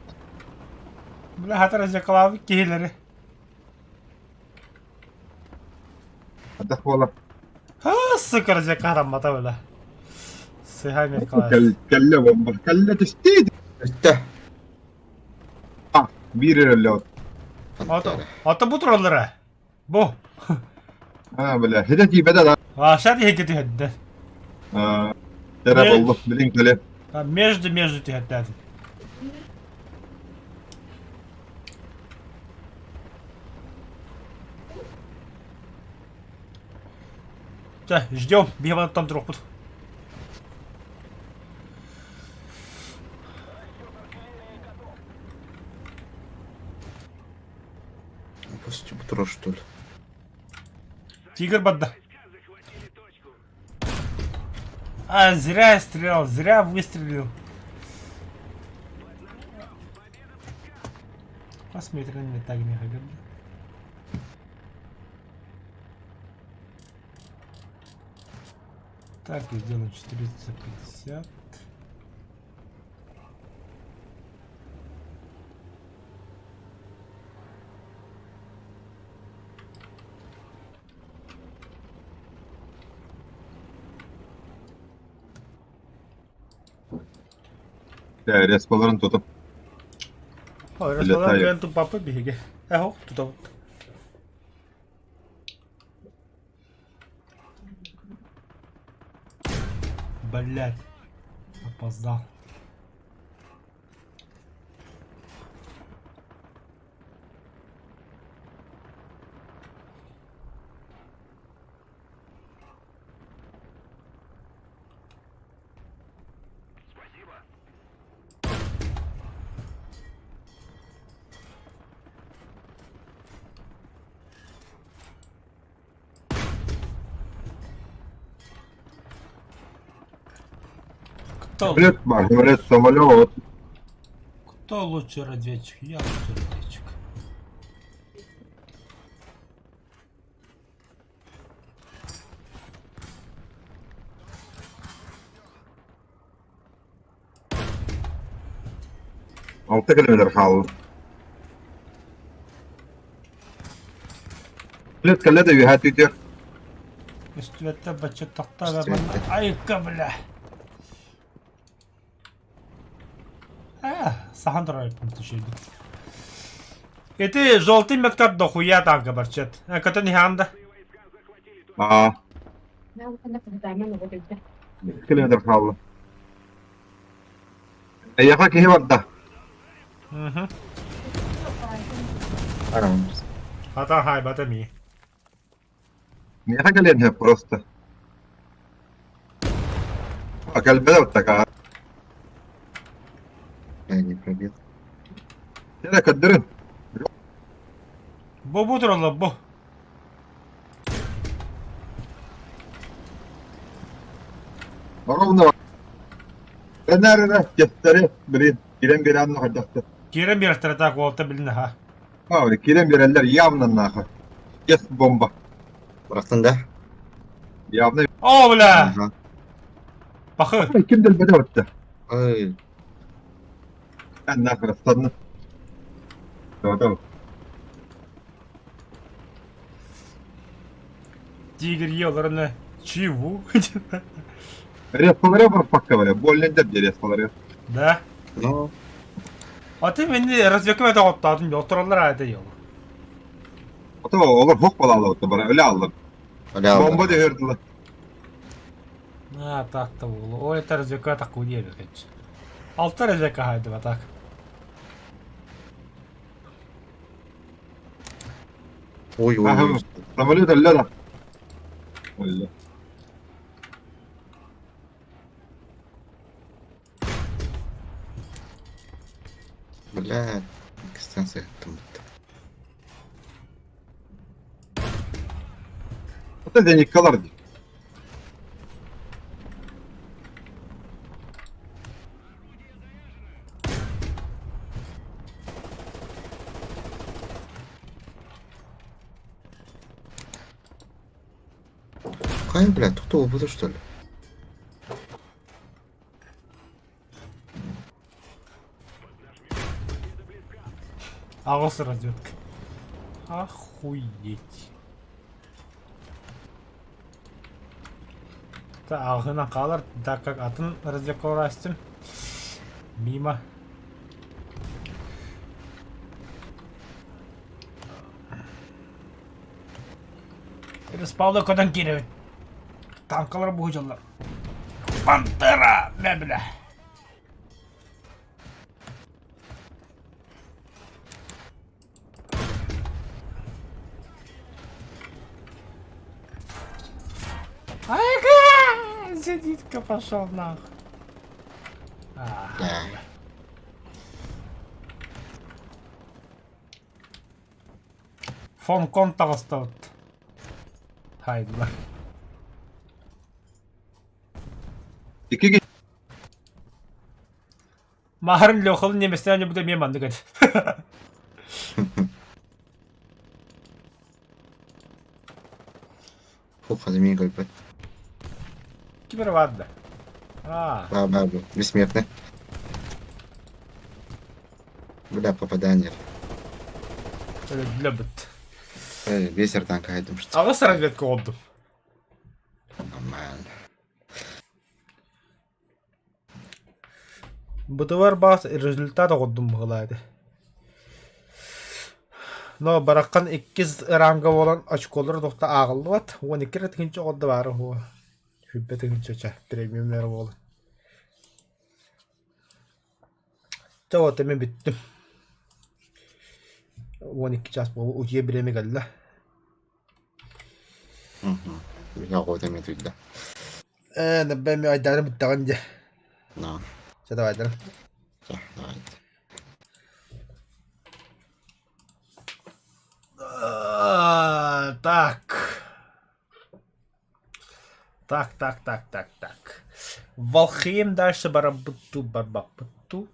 Бля, хатар зекалаабыт киһилэри. Ардах буола. Сука, развекараммата бля. Сыһа Николаев. Кэллэ бомба. Кэллэ түстүү. Өттө. Биир эрэллэ от. Ото, ото бу тураллара. Бу. А, бля, хитэ тиийбэтэ да. Аша диһи түһэрдэ. Тэрэ боллу, билин кэлэ. Между между түһэрдээтин. Чэ, ждем, биһи там турукпут. Пусть бутро, что ли. Тигр барда. А, зря я стрелял, зря выстрелил. Посмотрим, мне так не хотят. Так, и сделаем 450. Респаларын тутуп. Ой, респаларын кэлэн туппаппыт биһиги. Эһок тутабыт. Блять. Опоздал. Кто, Самолет бар, самолет, самолет. кто лучший разведчик? Я лучший разведчик. Алта километр хаалла. Самолет кэллэ да үөһэ түтүөр. Үстүбэттэ бачча тохтоо айыкка бля. А, сахан турар түшейдик. Ити желтый мектар дохуя танка барчат. Көтөн иһаан да. Аа. Километр хаалла. Эйиэхэ киһи барда. Угу. Арам. Хата хайбата ми. Миэхэ кэлиэн сөп просто. А кэлбэтэ оттака. Я не пробил. Эрэ көрдөрүн. Бу бу тураллар бу. Ровно. Эрэ эрэ кестэри блин кирэн биэрэн хайдахтар. Киирэн биэртэрэ так уолта билинэ ха. А, кирэн биэрэллэр явно нахуй. Кес бомба. Бырахтын да? Явно. О, бля! Ага. Бахы! Ким дэлбэтэ барда? Ой, Эн нахуй расстанна. Давай. Тигр ел рано. Чего? Респалары бар пока, бля. Больно деп де респалары. Да? ну. Аты мин разведка доҕоттоотум, отураллар аата йол. Ото олор хук балаалабыт бара өлө аллар. Бомба дөһөрдүлэр. А, так то было. Ой, это разведка так уделит, конечно. Алта разведка хайдыба так. Ой, ой, ой. Самолет өллө да. Өллө. Бля, дистанция там. Ата дениккалар дии. Кай, бля, тут убыты, что ли? Аҕыс разведка. Охуеть. Та аҕыһынан хаалар, так как атын разведкалар астым. Мимо. Респауна көтөн киирэбит. Танкалар буһудьаллар. Пантера! Бля-бля. Ага! Зенитка пошел нахуй. А, Да. Фонкон таҕыстабыт. Хайдылар. Икки Маһарын Лехалын немецтен бу эмиэ маннык этэ. Фу, хазмин көлбөт. Ким эрэ баар да? Аа, Ба, ба, ба. Бессмертный. Бля, попадание. өлөбүт. Весь танка хайдым что. Аҕыс разведка оҕордум. Нормально. Бытыбар баас результат оҕордум быһыылаах этэ. Но бараххан иккис ранга буолан очколар туохта ааҕыллыбат. 12 эрэ тыһыынча оҕордо баара уһуо. Сүүрбэ тыһыынча чэ премиум эрэ буолан. Чэ вот мин бүттүм. 12 час буолла утуйа бириэмэ кэллэ. Бля, вот эми туйда. Ээ, наббай ми айдаары бүттэҕин дьэ. Ну, Чэ давайдара. всё, давай. Так. Так, так, так, так, так. Валхейм дальше барабытту барбаппытту.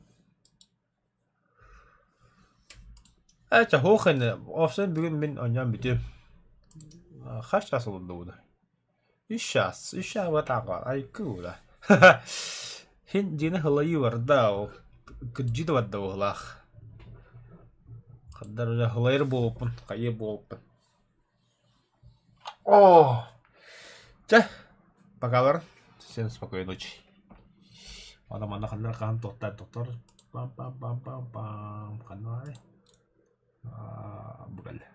Это хохен, овсен бүгүн мин онньоон бүтүм. Хас час олордубуна? Үс час, үс чааба тааҕа, айкы уула. Хин дьиэни һылайыы барда, ол кырдьыы да барда быһыылаах. Ханна эрэ һылайар буолбуппун, хайыа буолбуппун. Оо, чэ, пока Всем спокойной ночи. Ана манна ханна хаһан туохтаан тохтор пам-пам-пам-пам-пам ханна бу кэллэ.